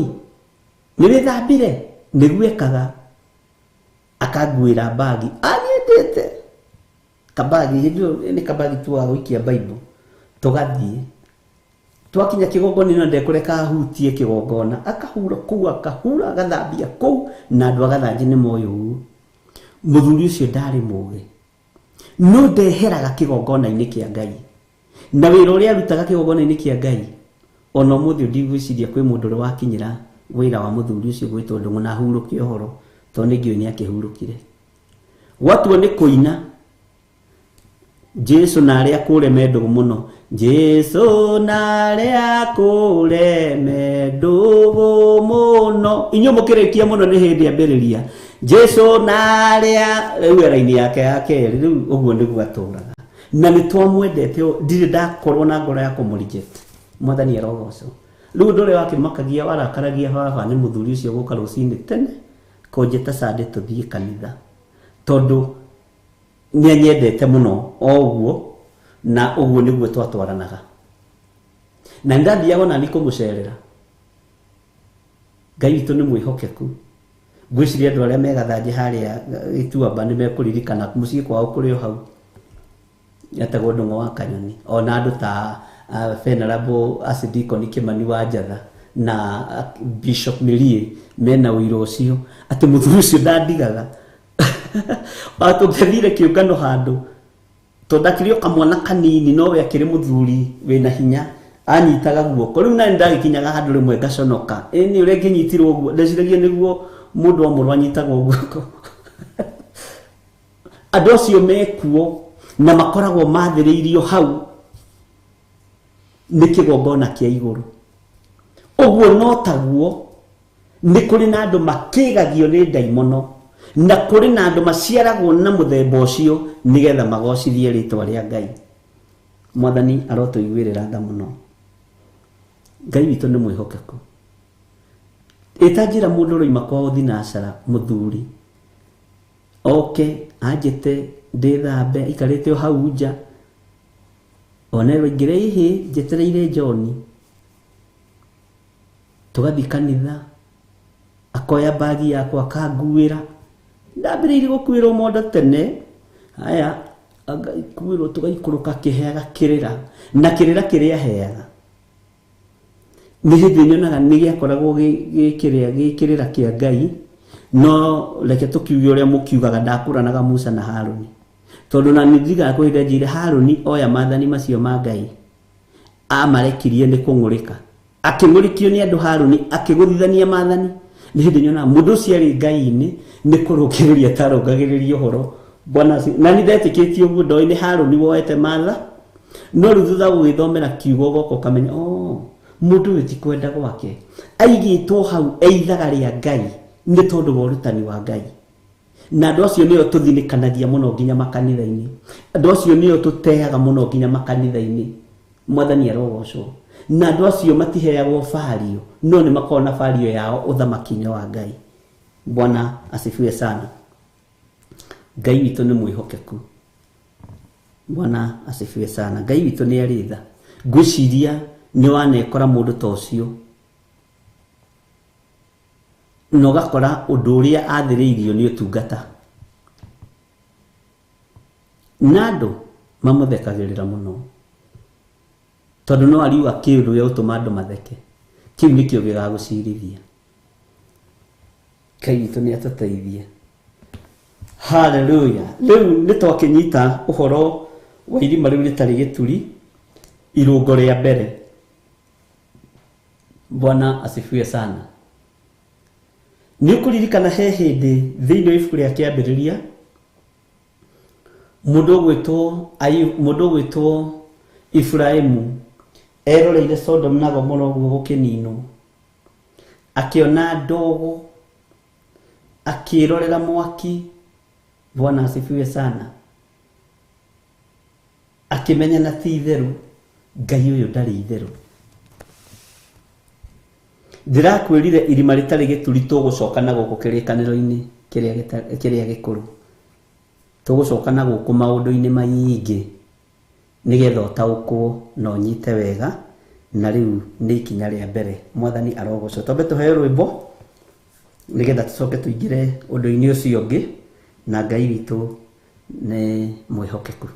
nĩ wĩthambire? Nĩguo ekaga. Akanguĩra mbagi anyitĩte kabagi, hĩndĩ ĩyo nĩ kabagi tu wa gũikia Bible. Tũgathiĩ, twakinya kĩgongona-inĩ, ndekũreka ahutie kĩgongona, akahura kũu, akahura, agathambia kũu, na andũ agathanji nĩ moĩ ũguo. Mũthuri ũcio ndarĩ mũũgĩ, No ndeheraga kĩgongona-inĩ kĩa Ngai. Na wĩra ũrĩa arutaga kĩgongona-inĩ kĩa Ngai, ona ũmũthĩ ndigwĩciria kwĩ mũndũ ũrĩ wakinyĩra wĩra wa mũthuri ũcio gwĩtwo Ndũng'ũ na ahurũke ũhoro, tondũ nĩ ngĩũĩ nĩ akĩhurũkire. Gwatua nĩ kũina, Jesu na arĩa akũre me ndũgũ mũno. Jesu na arĩa akũre me ndũgũ mũno. Inyuĩ mũkĩrĩkia mũno nĩ hĩndĩ ambĩrĩria. Jesu na arĩa rĩu era-inĩ yake ya kerĩ, rĩu ũguo nĩguo atũraga. Na nĩ twamwendete ũũ, ndirĩ ndakorwo na ngoro ya kũmũ reject. Mwathani arogocwo. Rĩu ũndũ ũrĩa wakĩmakagia warakaragia baba nĩ mũthuri ũcio gũka rũcinĩ tene kũnjĩta Sunday tũthiĩ kanitha. Tondũ nĩ anyendete mũno o ũguo, na ũguo nĩguo twatwaranaga. Na nĩ ndathiaga ona niĩ kũmũcerera. Ngai witũ nĩ mwĩhokeku. Ngwĩciria andũ arĩa me Gathanjĩ harĩa Gĩtuamba nĩ mekũririkana mũciĩ kwao kũrĩ o hau. Etagwo Ndũng'ũ wa Kanyoni. Ona andũ ta Venerable Archdeacon Kĩmani wa Njatha na Bishop Mirie mena ũira ũcio atĩ mũthuri ũcio ndandigaga. Tũngĩathire kĩũngano handũ, tondũ akĩrĩ o kamwana kanini no we akĩrĩ mũthuri wĩna hinya, anyitaga guoko. Rĩu nani ndagĩkinyaga handũ rĩmwe ngaconoka. Ĩni ũrĩa ngĩnyitirwo ũguo, ndeciragia nĩguo mũndũ wa mũrũ anyitagwo guoko. Andũ acio mekuo na makoragwo mathĩrĩirio hau nĩ kĩgongona kĩa igũrũ. Ũguo no taguo nĩ kũrĩ na andũ makĩgagio nĩ ndaimono, na kũrĩ na andũ maciaragwo na mũthemba ũcio nĩgetha magocithie rĩtwa rĩa Ngai. Mwathani arotũiguĩrĩra tha mũno. Ngai witũ nĩ mwĩhokeku. Ĩta njĩra mũndũ ũroima kwao thinacara, mũthuri oke anjĩte ndĩthambe, aikarĩte o hau nja, one rũingĩre ihĩ njetereire John. Tũgathiĩ kanitha, akoya bagi yakwa akanguĩra. Ndambĩrĩirie gũkuĩrwo mondo tene, haya agakuĩrwo tũgaikũrũka akĩheaga kĩrĩra, na kĩrĩra kĩrĩa aheaga nĩ hĩndĩ nyonaga nĩ gĩakoragwo gĩ kĩrĩra kĩa Ngai. No reke tũkiuge ũrĩa mũkiugaga, ndakũranaga Musa na Harũni, tondũ na nĩ ndirikanaga kwĩ hĩndĩ anjĩrire Harũni oya maathani macio ma Ngai amarekirie nĩ kũng'ũrĩka, akĩng'ũrĩkio nĩ andũ. Harũni akĩgũthithania maathani. Nĩ hĩndĩ nyonaga mũndũ ũcio arĩ Ngai-inĩ nĩ kũrũngĩrĩria atarũngagĩrĩria ũhoro. Bwana na nĩ ndetĩkĩtie ũguo, ndoĩ nĩ Harũni woete matha, no rĩu thutha wa gũgĩthomera kiugo ũgoka ũkamenya, oh, mũndũ ũyũ ti kwenda gwake, aigĩtwo hau eithaga rĩa Ngai nĩ tondũ wa ũrutani wa Ngai. Na andũ acio nĩo tũthinĩkanagia mũno nginya makanitha-inĩ, andũ acio nĩo tũteaga mũno nginya makanitha-inĩ. Mwathani arogocwo. Na andũ acio matiheagwo bario, no nĩ makoragwo na bario yao ũthamaki-inĩ wa Ngai. Bwana asifiwe sana. Ngai witũ nĩ mwĩhokeku. Bwana asifiwe sana. Ngai witũ nĩ arĩ tha. Ngwĩciria nĩ wanekora mũndũ ta ũcio, na ũgakora ũndũ ũrĩa athĩrĩirio nĩ ũtungata, na andũ mamũthekagĩrĩra mũno, tondũ no ariuga kĩũndũ gĩa gũtũma andũ matheke, kĩu nĩkĩo gĩgagũcirithia. Ngai witũ nĩ atũteithie. Haleluya. Rĩu nĩ twakĩnyita ũhoro wa irima rĩu rĩtarĩ gĩturi, irũngo rĩa mbere. Bwana asifiwe sana. Nĩ ũkũririkana he hĩndĩ thĩinĩ wa ibuku rĩa kĩambĩrĩria, mũndũ ũgwĩtwo Iburahĩmu eroreire Sodom na Gomora ũguo gũkĩninwo, akĩona ndogo, akĩrorera mwaki. Bwana asifiwe sana. Akĩmenya na ti itherũ Ngai ũyũ ndarĩ itherũ. Ndĩrakwĩrire irima rĩtarĩ gĩturi tũgũcoka na gũkũ kĩrĩkanĩro-inĩ kĩrĩa gĩkũrũ. Tũgũcoka na gũkũ maũndũ-inĩ maingĩ nĩgetha ũtaũkwo na ũnyite wega. Na rĩu nĩ ikinya rĩa mbere. Mwathani arogocwo. Twambe tũheo rwĩmbo nĩgetha tũcoke tũingĩre ũndũ-inĩ ũcio ũngĩ, na Ngai witũ nĩ mwĩhokeku.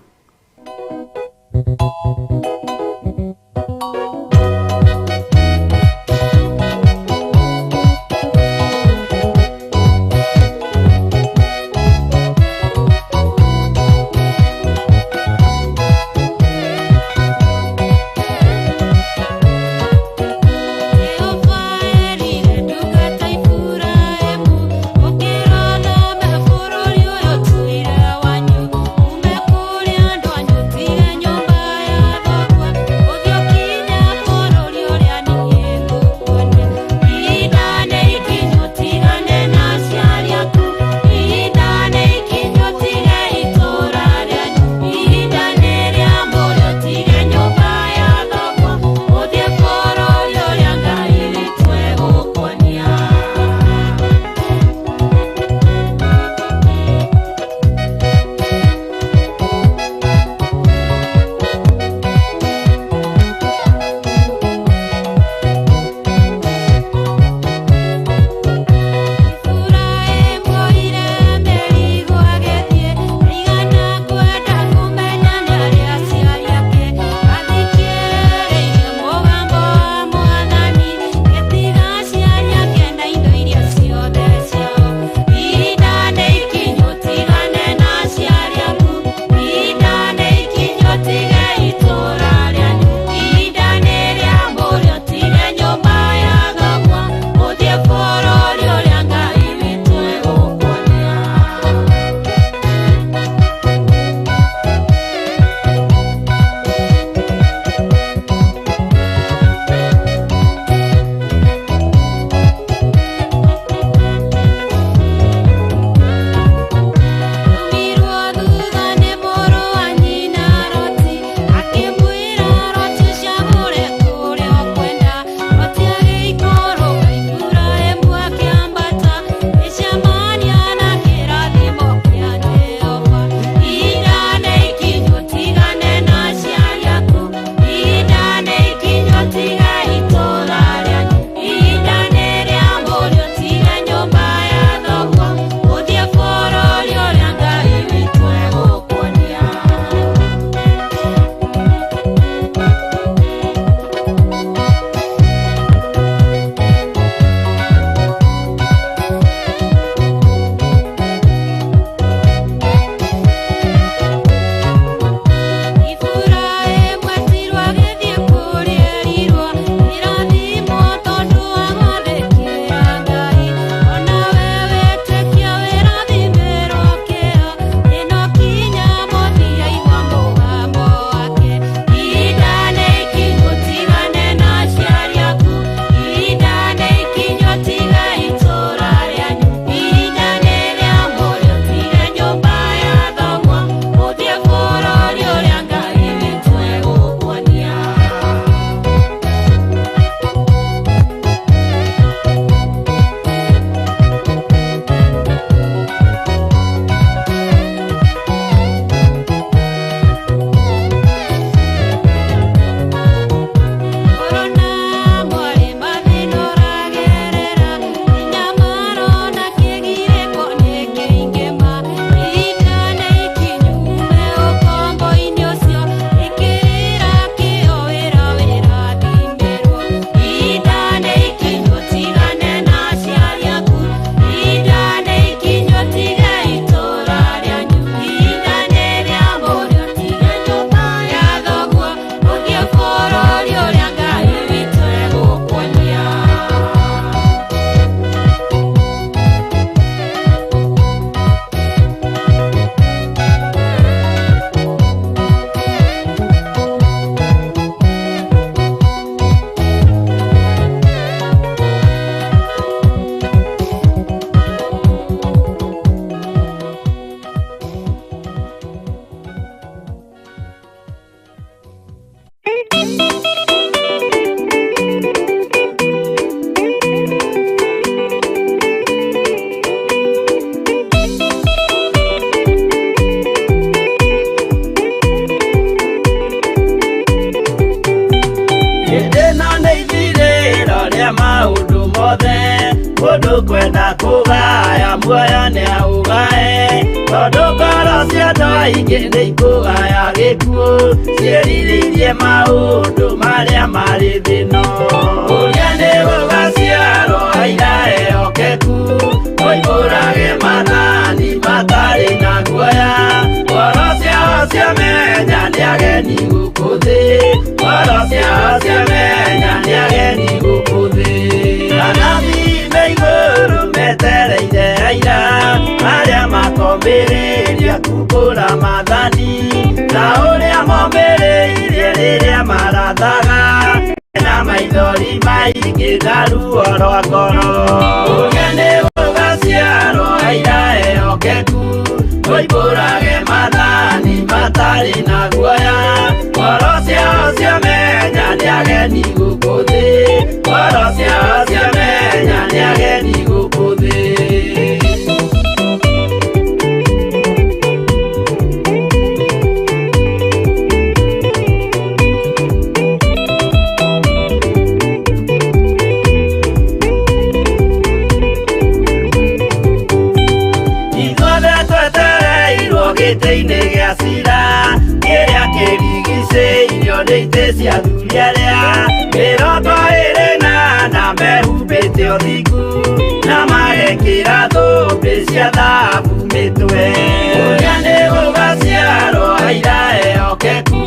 Ũkwenda kũgaya muoyo nĩ aũgae, tondũ ngoro cia andũ aingĩ nĩ ikũgaya gĩkuũ, ciĩrirĩirie maũndũ marĩa marĩ thĩ-ĩno. Ũrĩa nĩ gũgaciarwo aira ehokeku, moimbũrage maathani matarĩ na guoya. Ngoro ciao ciamenya nĩ ageni gũkũ thĩ, ngoro ciao ciamenya nĩ ageni gũkũ thĩ. Anabii me igũrũ metereire aira arĩa makombĩrĩria kumbũra maathani, ta ũrĩa mombĩrĩirie rĩrĩa marathaga, na maithori maingĩ na ruo rwa ngoro. Ũrĩa nĩ gũgaciarwo aira ehokeku, moimbũrage maathani matarĩ na guoya. Ngoro ciao ciamenya nĩ ageni gũkũ thĩ, ngoro ciao ciamenya nĩ ageni gũkũ thĩ. Ithuothe twetereirwo gĩtĩ-inĩ gĩa cira, kĩrĩa kĩrigicĩirio nĩ itĩ cia athuri arĩa 24 mehumbĩte ũthingu, na magekĩra thũmbĩ cia thahabu mĩtwe. Ũrĩa nĩ gũgaciarwo aira ehokeku,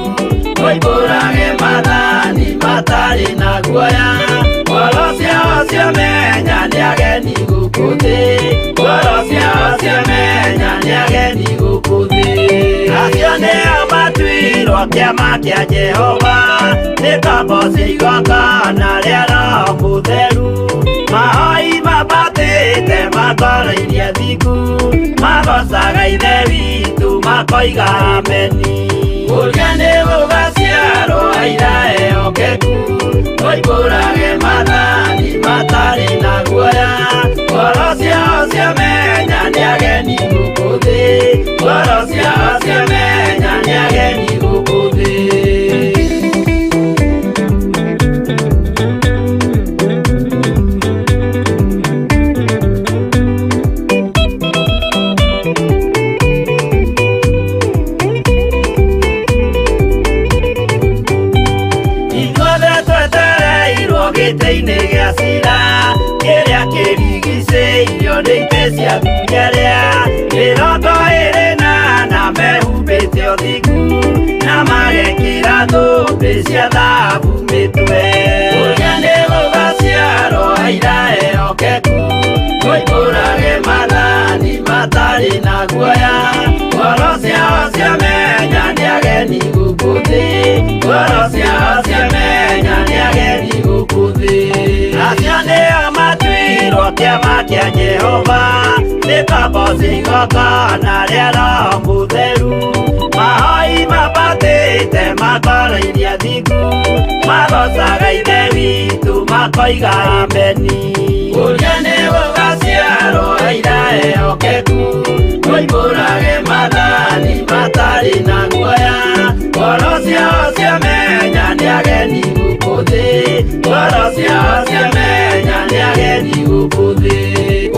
moimbũrage maathani matarĩ na guoya. Ngoro ciao ciamenya nĩ ageni gũkũ thĩ, ngoro ciao ciamenya nĩ ageni gũkũ thĩ. Acio nĩo matuirwo kĩama kĩa Jehova, nĩ kamboci igongona rĩa Roho Mũtheru. Mahoi mambatĩte makoroirie athingu, magocaga Ithe witũ makoiga ameni. Ũrĩa nĩ gũgaciarwo aira ehokeku, moimbũrage maathani matarĩ na guoya. Ngoro ciao ciamenya nĩ ageni gũkũ thĩ, ngoro ciao ciamenya nĩ ageni gũkũ thĩ. Ithuothe twetereirwo gĩtĩ-inĩ gĩa cira, kĩrĩa kĩrigicĩirio nĩ itĩ cia athuri arĩa 24 mehumbĩte ũthingu, na magekĩra thũmbĩ cia thahabu mĩtwe. Ũrĩa nĩ gũgaciarwo aira ehokeku, moimbũrage maathani matarĩ na guoya. Ngoro ciao ciamenya nĩ ageni gũkũ thĩ, ngoro ciao ciamenya nĩ ageni gũkũ thĩ. Acio nĩo matuirwo kĩama kĩa Jehova, nĩ kamboci igongona rĩa Roho Mũtheru. Mahoi mambatĩte makoroirie athingu, magocaga Ithe witũ makoiga ameni. Ũrĩa nĩ gũgaciarwo aira ehokeku, moimbũrage maathani matarĩ na guoya. Ngoro ciao ciamenya nĩ ageni gũkũ thĩ, ngoro ciao ciamenya nĩ ageni gũkũ thĩ.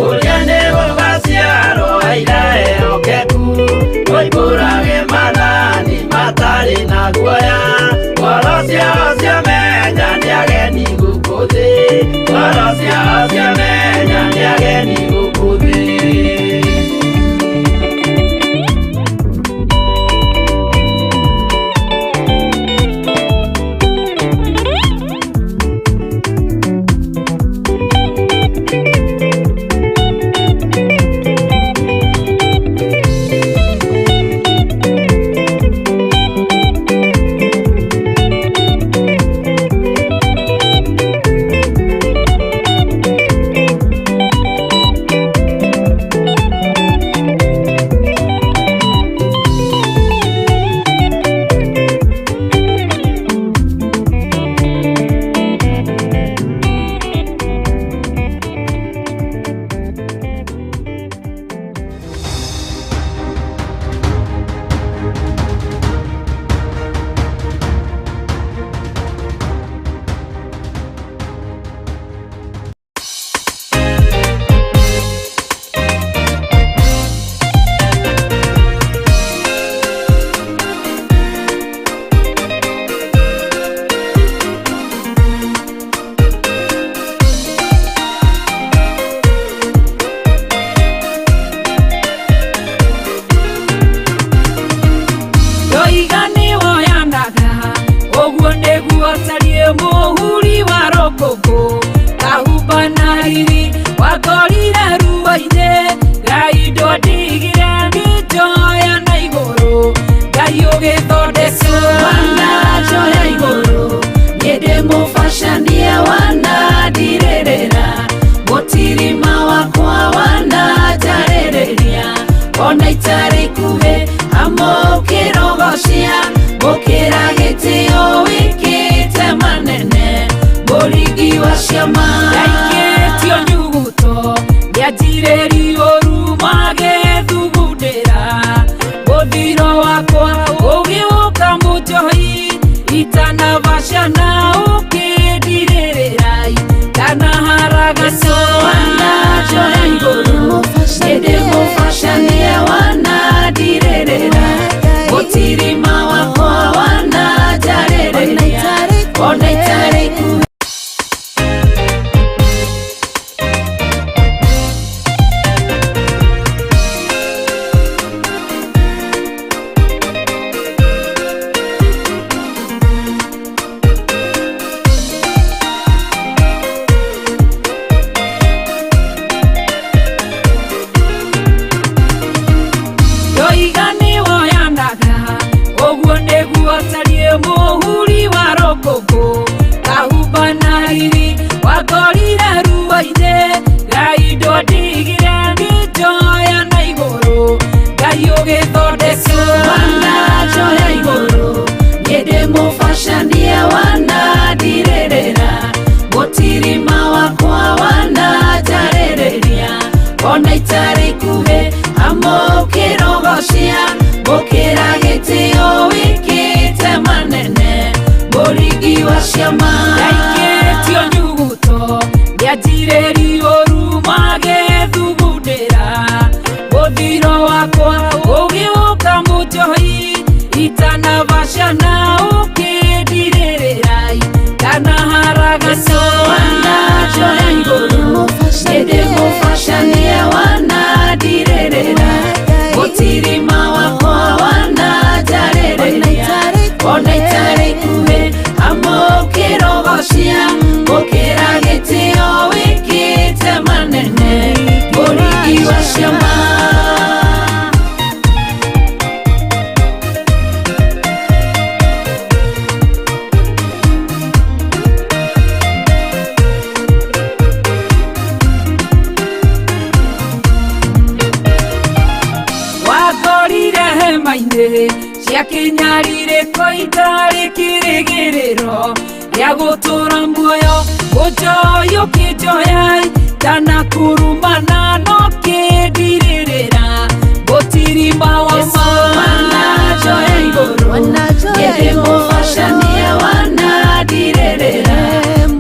Ũrĩa nĩ gũgaciarwo aira ehokeku, moimbũrage maathani matarĩ na guoya. Ngoro ciao ciamenya nĩ ageni gũkũ thĩ, ngoro ciao ciamenya nĩ ageni gũkũ thĩ. Mũhuri wa rũkũngũ kahumba na riri wakorire ruo-inĩ Ngai ndwandigire ngĩnjoya na igũrũ Ngai ũgĩthondeka wananjoya igũrũ niĩ ndĩ mũbacanie wanandirĩrĩra mũtirima wakwa wananjarĩrĩria ona itarĩ ikuhĩ amũkĩrogocia gũkĩra gĩtĩo wĩkĩte manene mũringi wa ciama ndaikĩtio nyuguto nĩanjirĩrio ũru magĩthugundĩra mũthiro wakwa ũgĩũka mũnjohi itanabacana ũkĩndirĩrĩra ndanaharagana wananjoya igũrũ niĩ ndĩ mũbacanie wanandirĩrĩra mũtirima wakwa wananjarĩrĩria ona itarĩ ikuhĩ. Ndoiga nĩwoyanaga ũguo nĩguo tariĩ mũhuri wa rũkũngũ kahumba na riri wakorire ruo-inĩ Ngai ndwandigire ngĩnjoya na igũrũ Ngai ũgĩthondeka wananjoya igũrũ niĩ ndĩ mũbacanie wanandirĩrĩra mũtirima wakwa wananjarĩrĩria ona itarĩ ikuhĩ amũkĩrogocia gũkĩra gĩtĩo wĩkĩte manene mũringi wa ciama ndaikĩtio nyuguto nĩanjirĩrio ũru magĩthugundĩra mũthiro wakwa ũgĩũka mũnjohi itanabacana ũkĩndirĩrĩra ndanaharagana wananjoya igũrũ niĩ ndĩ mũbacanie wanandirĩrĩra mũtirima wakwa wananjarĩrĩria ona itarĩ ikuhĩ amũkĩrogocia gũkĩra gĩtĩo wĩkĩte manene mũringi wa ciama. Wakorire hema-inĩ cia kĩnyarirĩko itarĩ kĩrĩgĩrĩro gĩa gũtũũra muoyo ũnjoya ũkĩnjoya ndanakurumana no kĩndirĩrĩra mũtirima wa ma wananjoya igũrũ niĩ ndĩ mũbacanie wanandirĩrĩra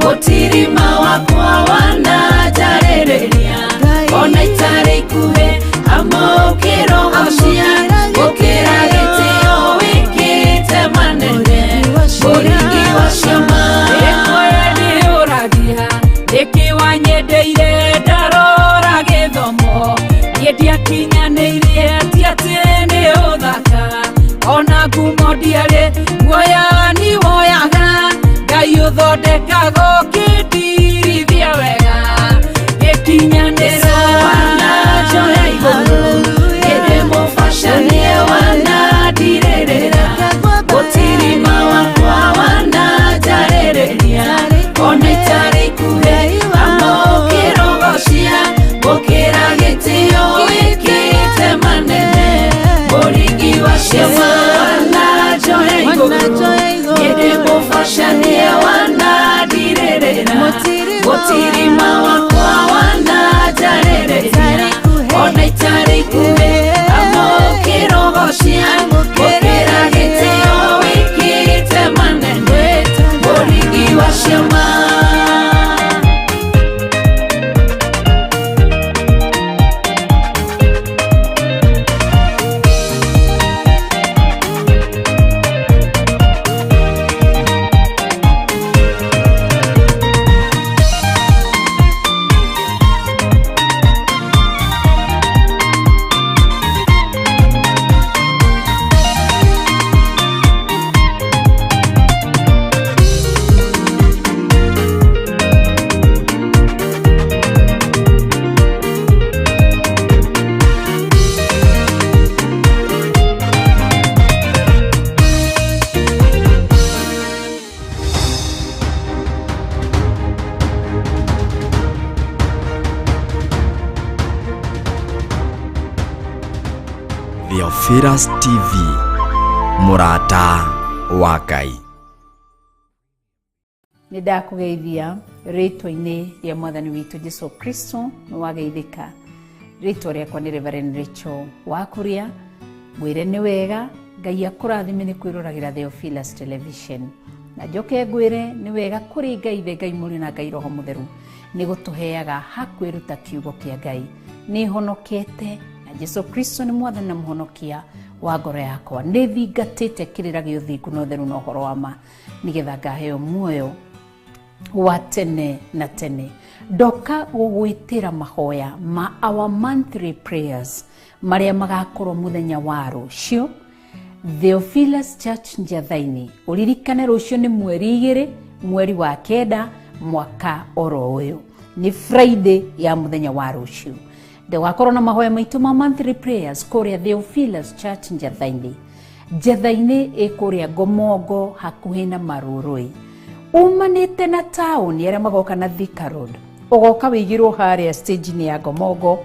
mũtirima wakwa wananjarĩrĩria ona itarĩ ikuhĩ amũkĩrogocia gũkĩra gĩtĩo wĩkĩte manene mũringi wa ciama rĩmwe ndĩũragia nĩkĩ wanyendeire ndarora gĩthomo niĩ ndiakinyanĩirie ti atĩ nĩ ũthaka ona ngumo ndiarĩ guoya ni woyaga Ngai ũthondekaga ũkĩndirithia wega gĩkinyanĩra wananjoya igũrũ niĩ ndĩ mũbacanie wanandirĩrĩra mũtirima wakwa wananjarĩrĩria ona itarĩ ikuhĩ amũkĩrogocia gũkĩra gĩtĩo wĩkĩte manene mũringi wa ciama wananjoya igũrũ niĩ ndĩ mũbacanie wanandirĩrĩra mũtirima wakwa wananjarĩrĩria ona itarĩ ikuhĩ amũkĩrogocia gũkĩra gĩtĩo wĩkĩte manene mũringi wa ciama. Theophilus TV, mũrata wa Ngai. Nĩ ndakũgeithia rĩtwa-inĩ rĩa mwathani witũ Jesu Kristo. Nĩ wageithĩka. Rĩtwa rĩakwa nĩ Reverend Rachel Wakuria. Ngwĩre nĩ wega, Ngai akũrathime nĩ kwĩroragĩra Theophilus Television. Na njoke ngwĩre nĩ wega kũrĩ Ngai Ithe, Ngai Mũriũ na Ngai Roho Mũtheru nĩ gũtũheaga ha kwĩruta kiugo kĩa Ngai. Nĩ honokete na Jesu Kristo nĩ mwathani na mũhonokia wa ngoro yakwa. Nĩ thingatĩte kĩrĩra gĩa ũthingu na ũtheru na ũhoro wa ma nĩgetha ngaheo muoyo wa tene na tene. Ndoka gũgwĩtĩra mahoya ma our monthly prayers marĩa magakorwo mũthenya wa rũciũ Theophilus Church Njathaini. Ũririkane rũciũ nĩ mweri 2 mweri wa 9 mwaka oro ũyũ, nĩ Friday ya mũthenya wa rũciũ. Ndĩgakorwo na mahoya maitũ ma monthly prayers kũrĩa Theophilus Church Njathaini. Njathaini ĩ kũrĩa Ngomongo hakuhĩ na Marũrũi, umanĩte na taũni. Arĩa magoka na Thika Road, ũgoka wĩigĩrwo harĩa stage-inĩ ya Ngomongo.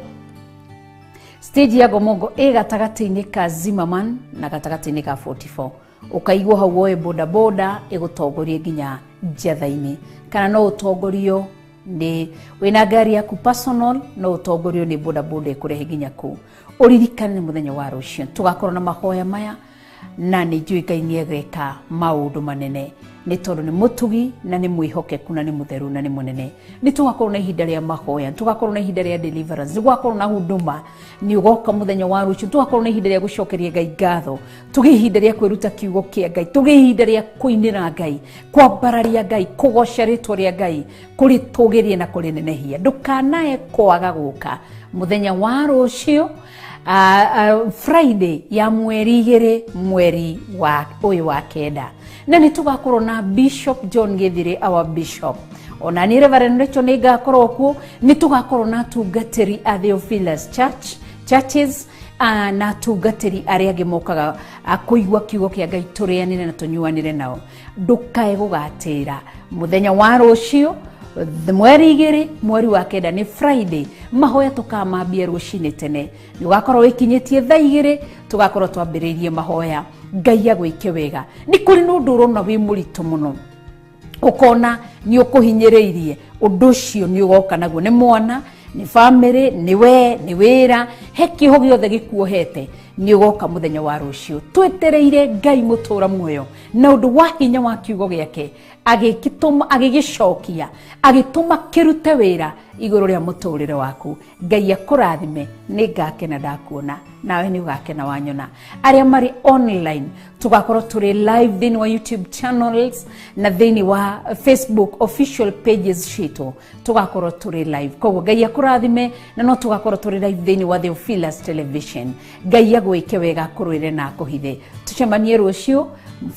Stage ya Ngomongo ĩ gatagatĩ-inĩ ka Zimmerman na gatagatĩ-inĩ ka 44. Ũkaigwo hau, woe bodaboda ĩgũtongorie nginya Njatha-inĩ, kana no ũtongorio nĩ wĩna ngari yaku personal, no ũtongorio nĩ bodaboda ĩkũrehe nginya kũu. Ũririkane nĩ mũthenya wa rũciũ tũgakorwo na mahoya maya, na nĩ njũĩ Ngai nĩ egeka maũndũ manene nĩ tondũ nĩ mũtugi na nĩ mwĩhokeku na nĩ mũtheru na nĩ mũnene. Nĩ tũgakorwo na ihinda rĩa mahoya, nĩ tũgakorwo na ihinda rĩa deliverance, nĩ gũgakorwo na huduma. Nĩ ũgoka mũthenya wa rũciũ, tũgakorwo na ihinda rĩa gũcokeria Ngai ngatho, tũgĩe ihinda rĩa kwĩruta kiugo kĩa Ngai, tũgĩe ihinda rĩa kũinĩra Ngai, kwambararia Ngai, kũgoca rĩtwa rĩa Ngai, kũrĩtũgĩria na kũrĩnenehia. Ndũkanae kwaga gũka mũthenya wa rũciũ, Friday ya mweri 2 mweri wa ũyũ wa 9. Na nĩ tũgakorwo na Bishop John Githire, our bishop. Ona niĩ Reverend Rachel nĩ ngakorwo kuo. Nĩ tũgakorwo na atungatĩri a Theophilus Church churches na atungatĩri arĩa angĩ mokaga kũigua kiugo kĩa Ngai, tũrĩanĩre na tũnyuanĩre nao. Ndũkae gũgatĩra mũthenya wa rũciũ, mweri 2 mweri wa 9, nĩ Friday. Mahoya tũkamambia rũcinĩ tene, nĩ ũgakorwo wĩkinyĩtie thaa 2, tũgakorwo twambĩrĩirie mahoya. Ngai agwĩke wega. Nĩ kũrĩ na ũndũ ũrona wĩ mũritũ mũno, ũkona nĩ ũkũhinyĩrĩirie, ũndũ ũcio nĩ ũgoka naguo, nĩ mwana, nĩ bamĩrĩ, nĩ we, nĩ wĩra, he kĩoho gĩothe gĩkuohete, nĩ ũgoka mũthenya wa rũciũ. Twetereire Ngai mũtũra muoyo na ũndũ wa hinya wa kiugo gĩake agĩgĩtũma, agĩgĩcokia, agĩtũma kĩrute wĩra igũrũ rĩa mũtũrĩre waku. Ngai akũrathime. Nĩ ngakena ndakuona, nawe nĩ ũgakena wanyona. Arĩa marĩ online, tũgakorwo tũrĩ live thĩinĩ wa YouTube channels na thĩinĩ wa Facebook official pages citũ, tũgakorwo tũrĩ live. Koguo Ngai akũrathime. Na no tũgakorwo tũrĩ live thĩinĩ wa Theophilus Television. Ngai agwĩke wega, akũrũĩre na akũhithe. Tũcemanie rũciũ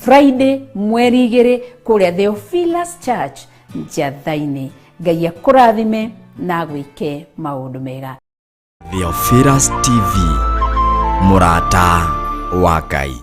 Friday mweri 2 kũrĩa Theophilus Church Njatha-inĩ. Ngai akũrathime na agwĩke maũndũ mega. Theophilus TV, mũrata wa Ngai.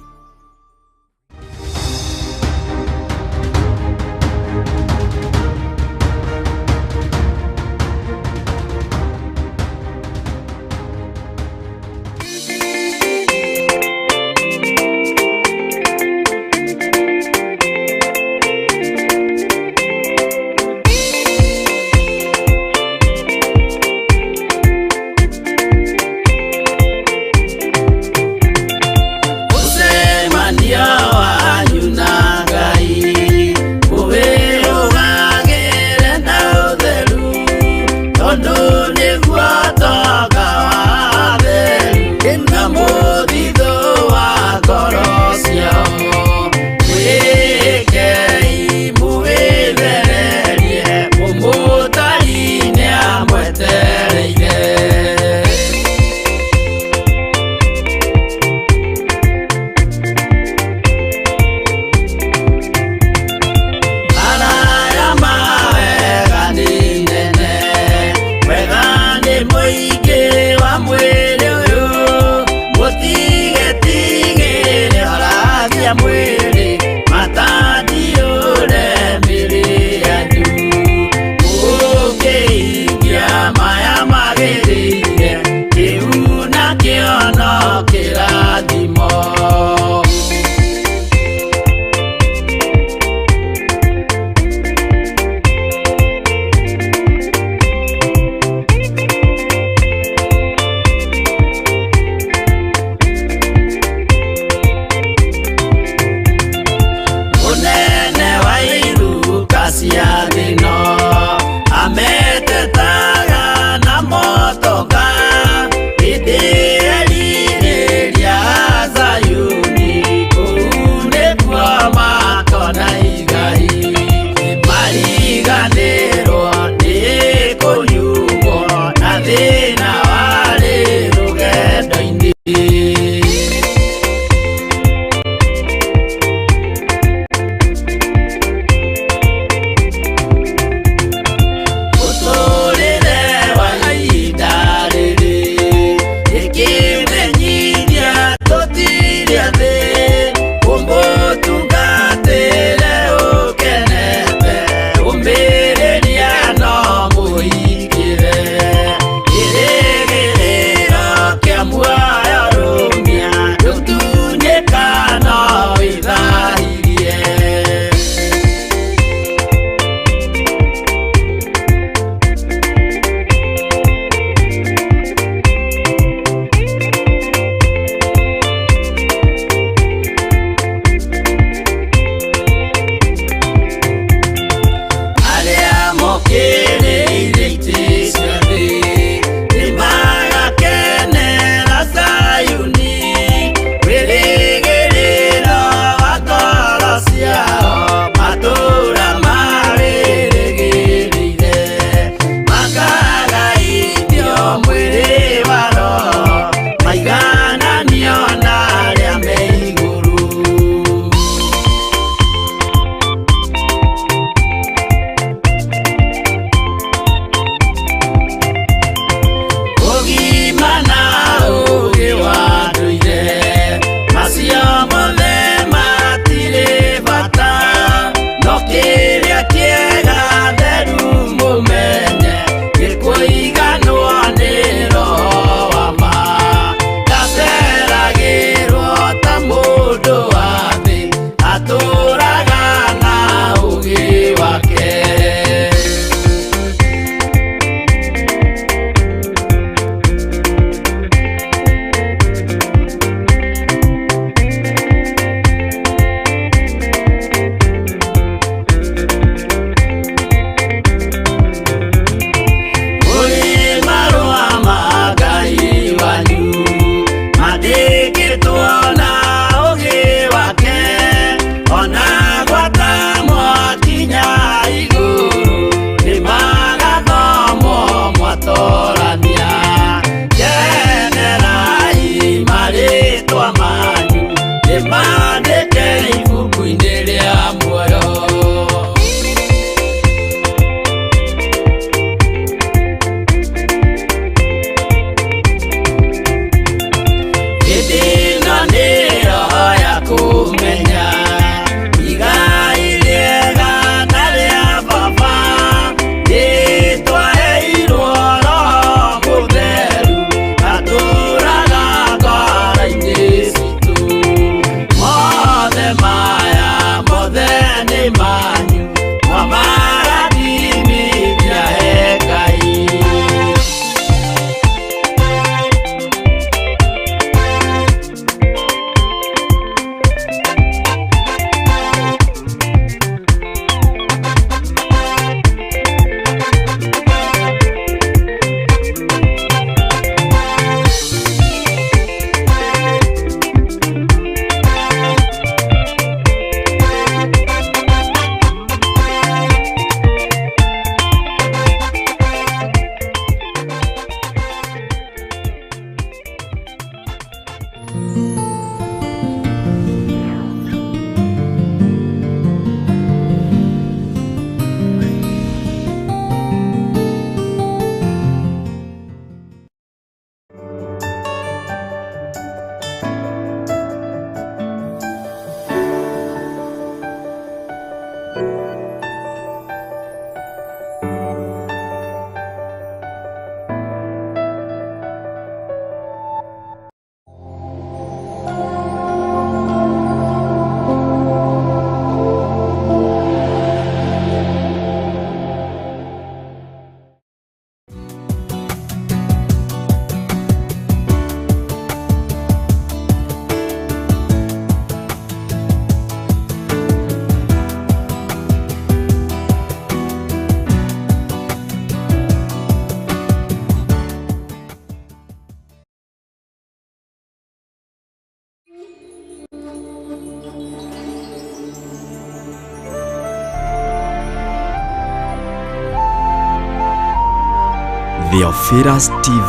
Theophilus TV.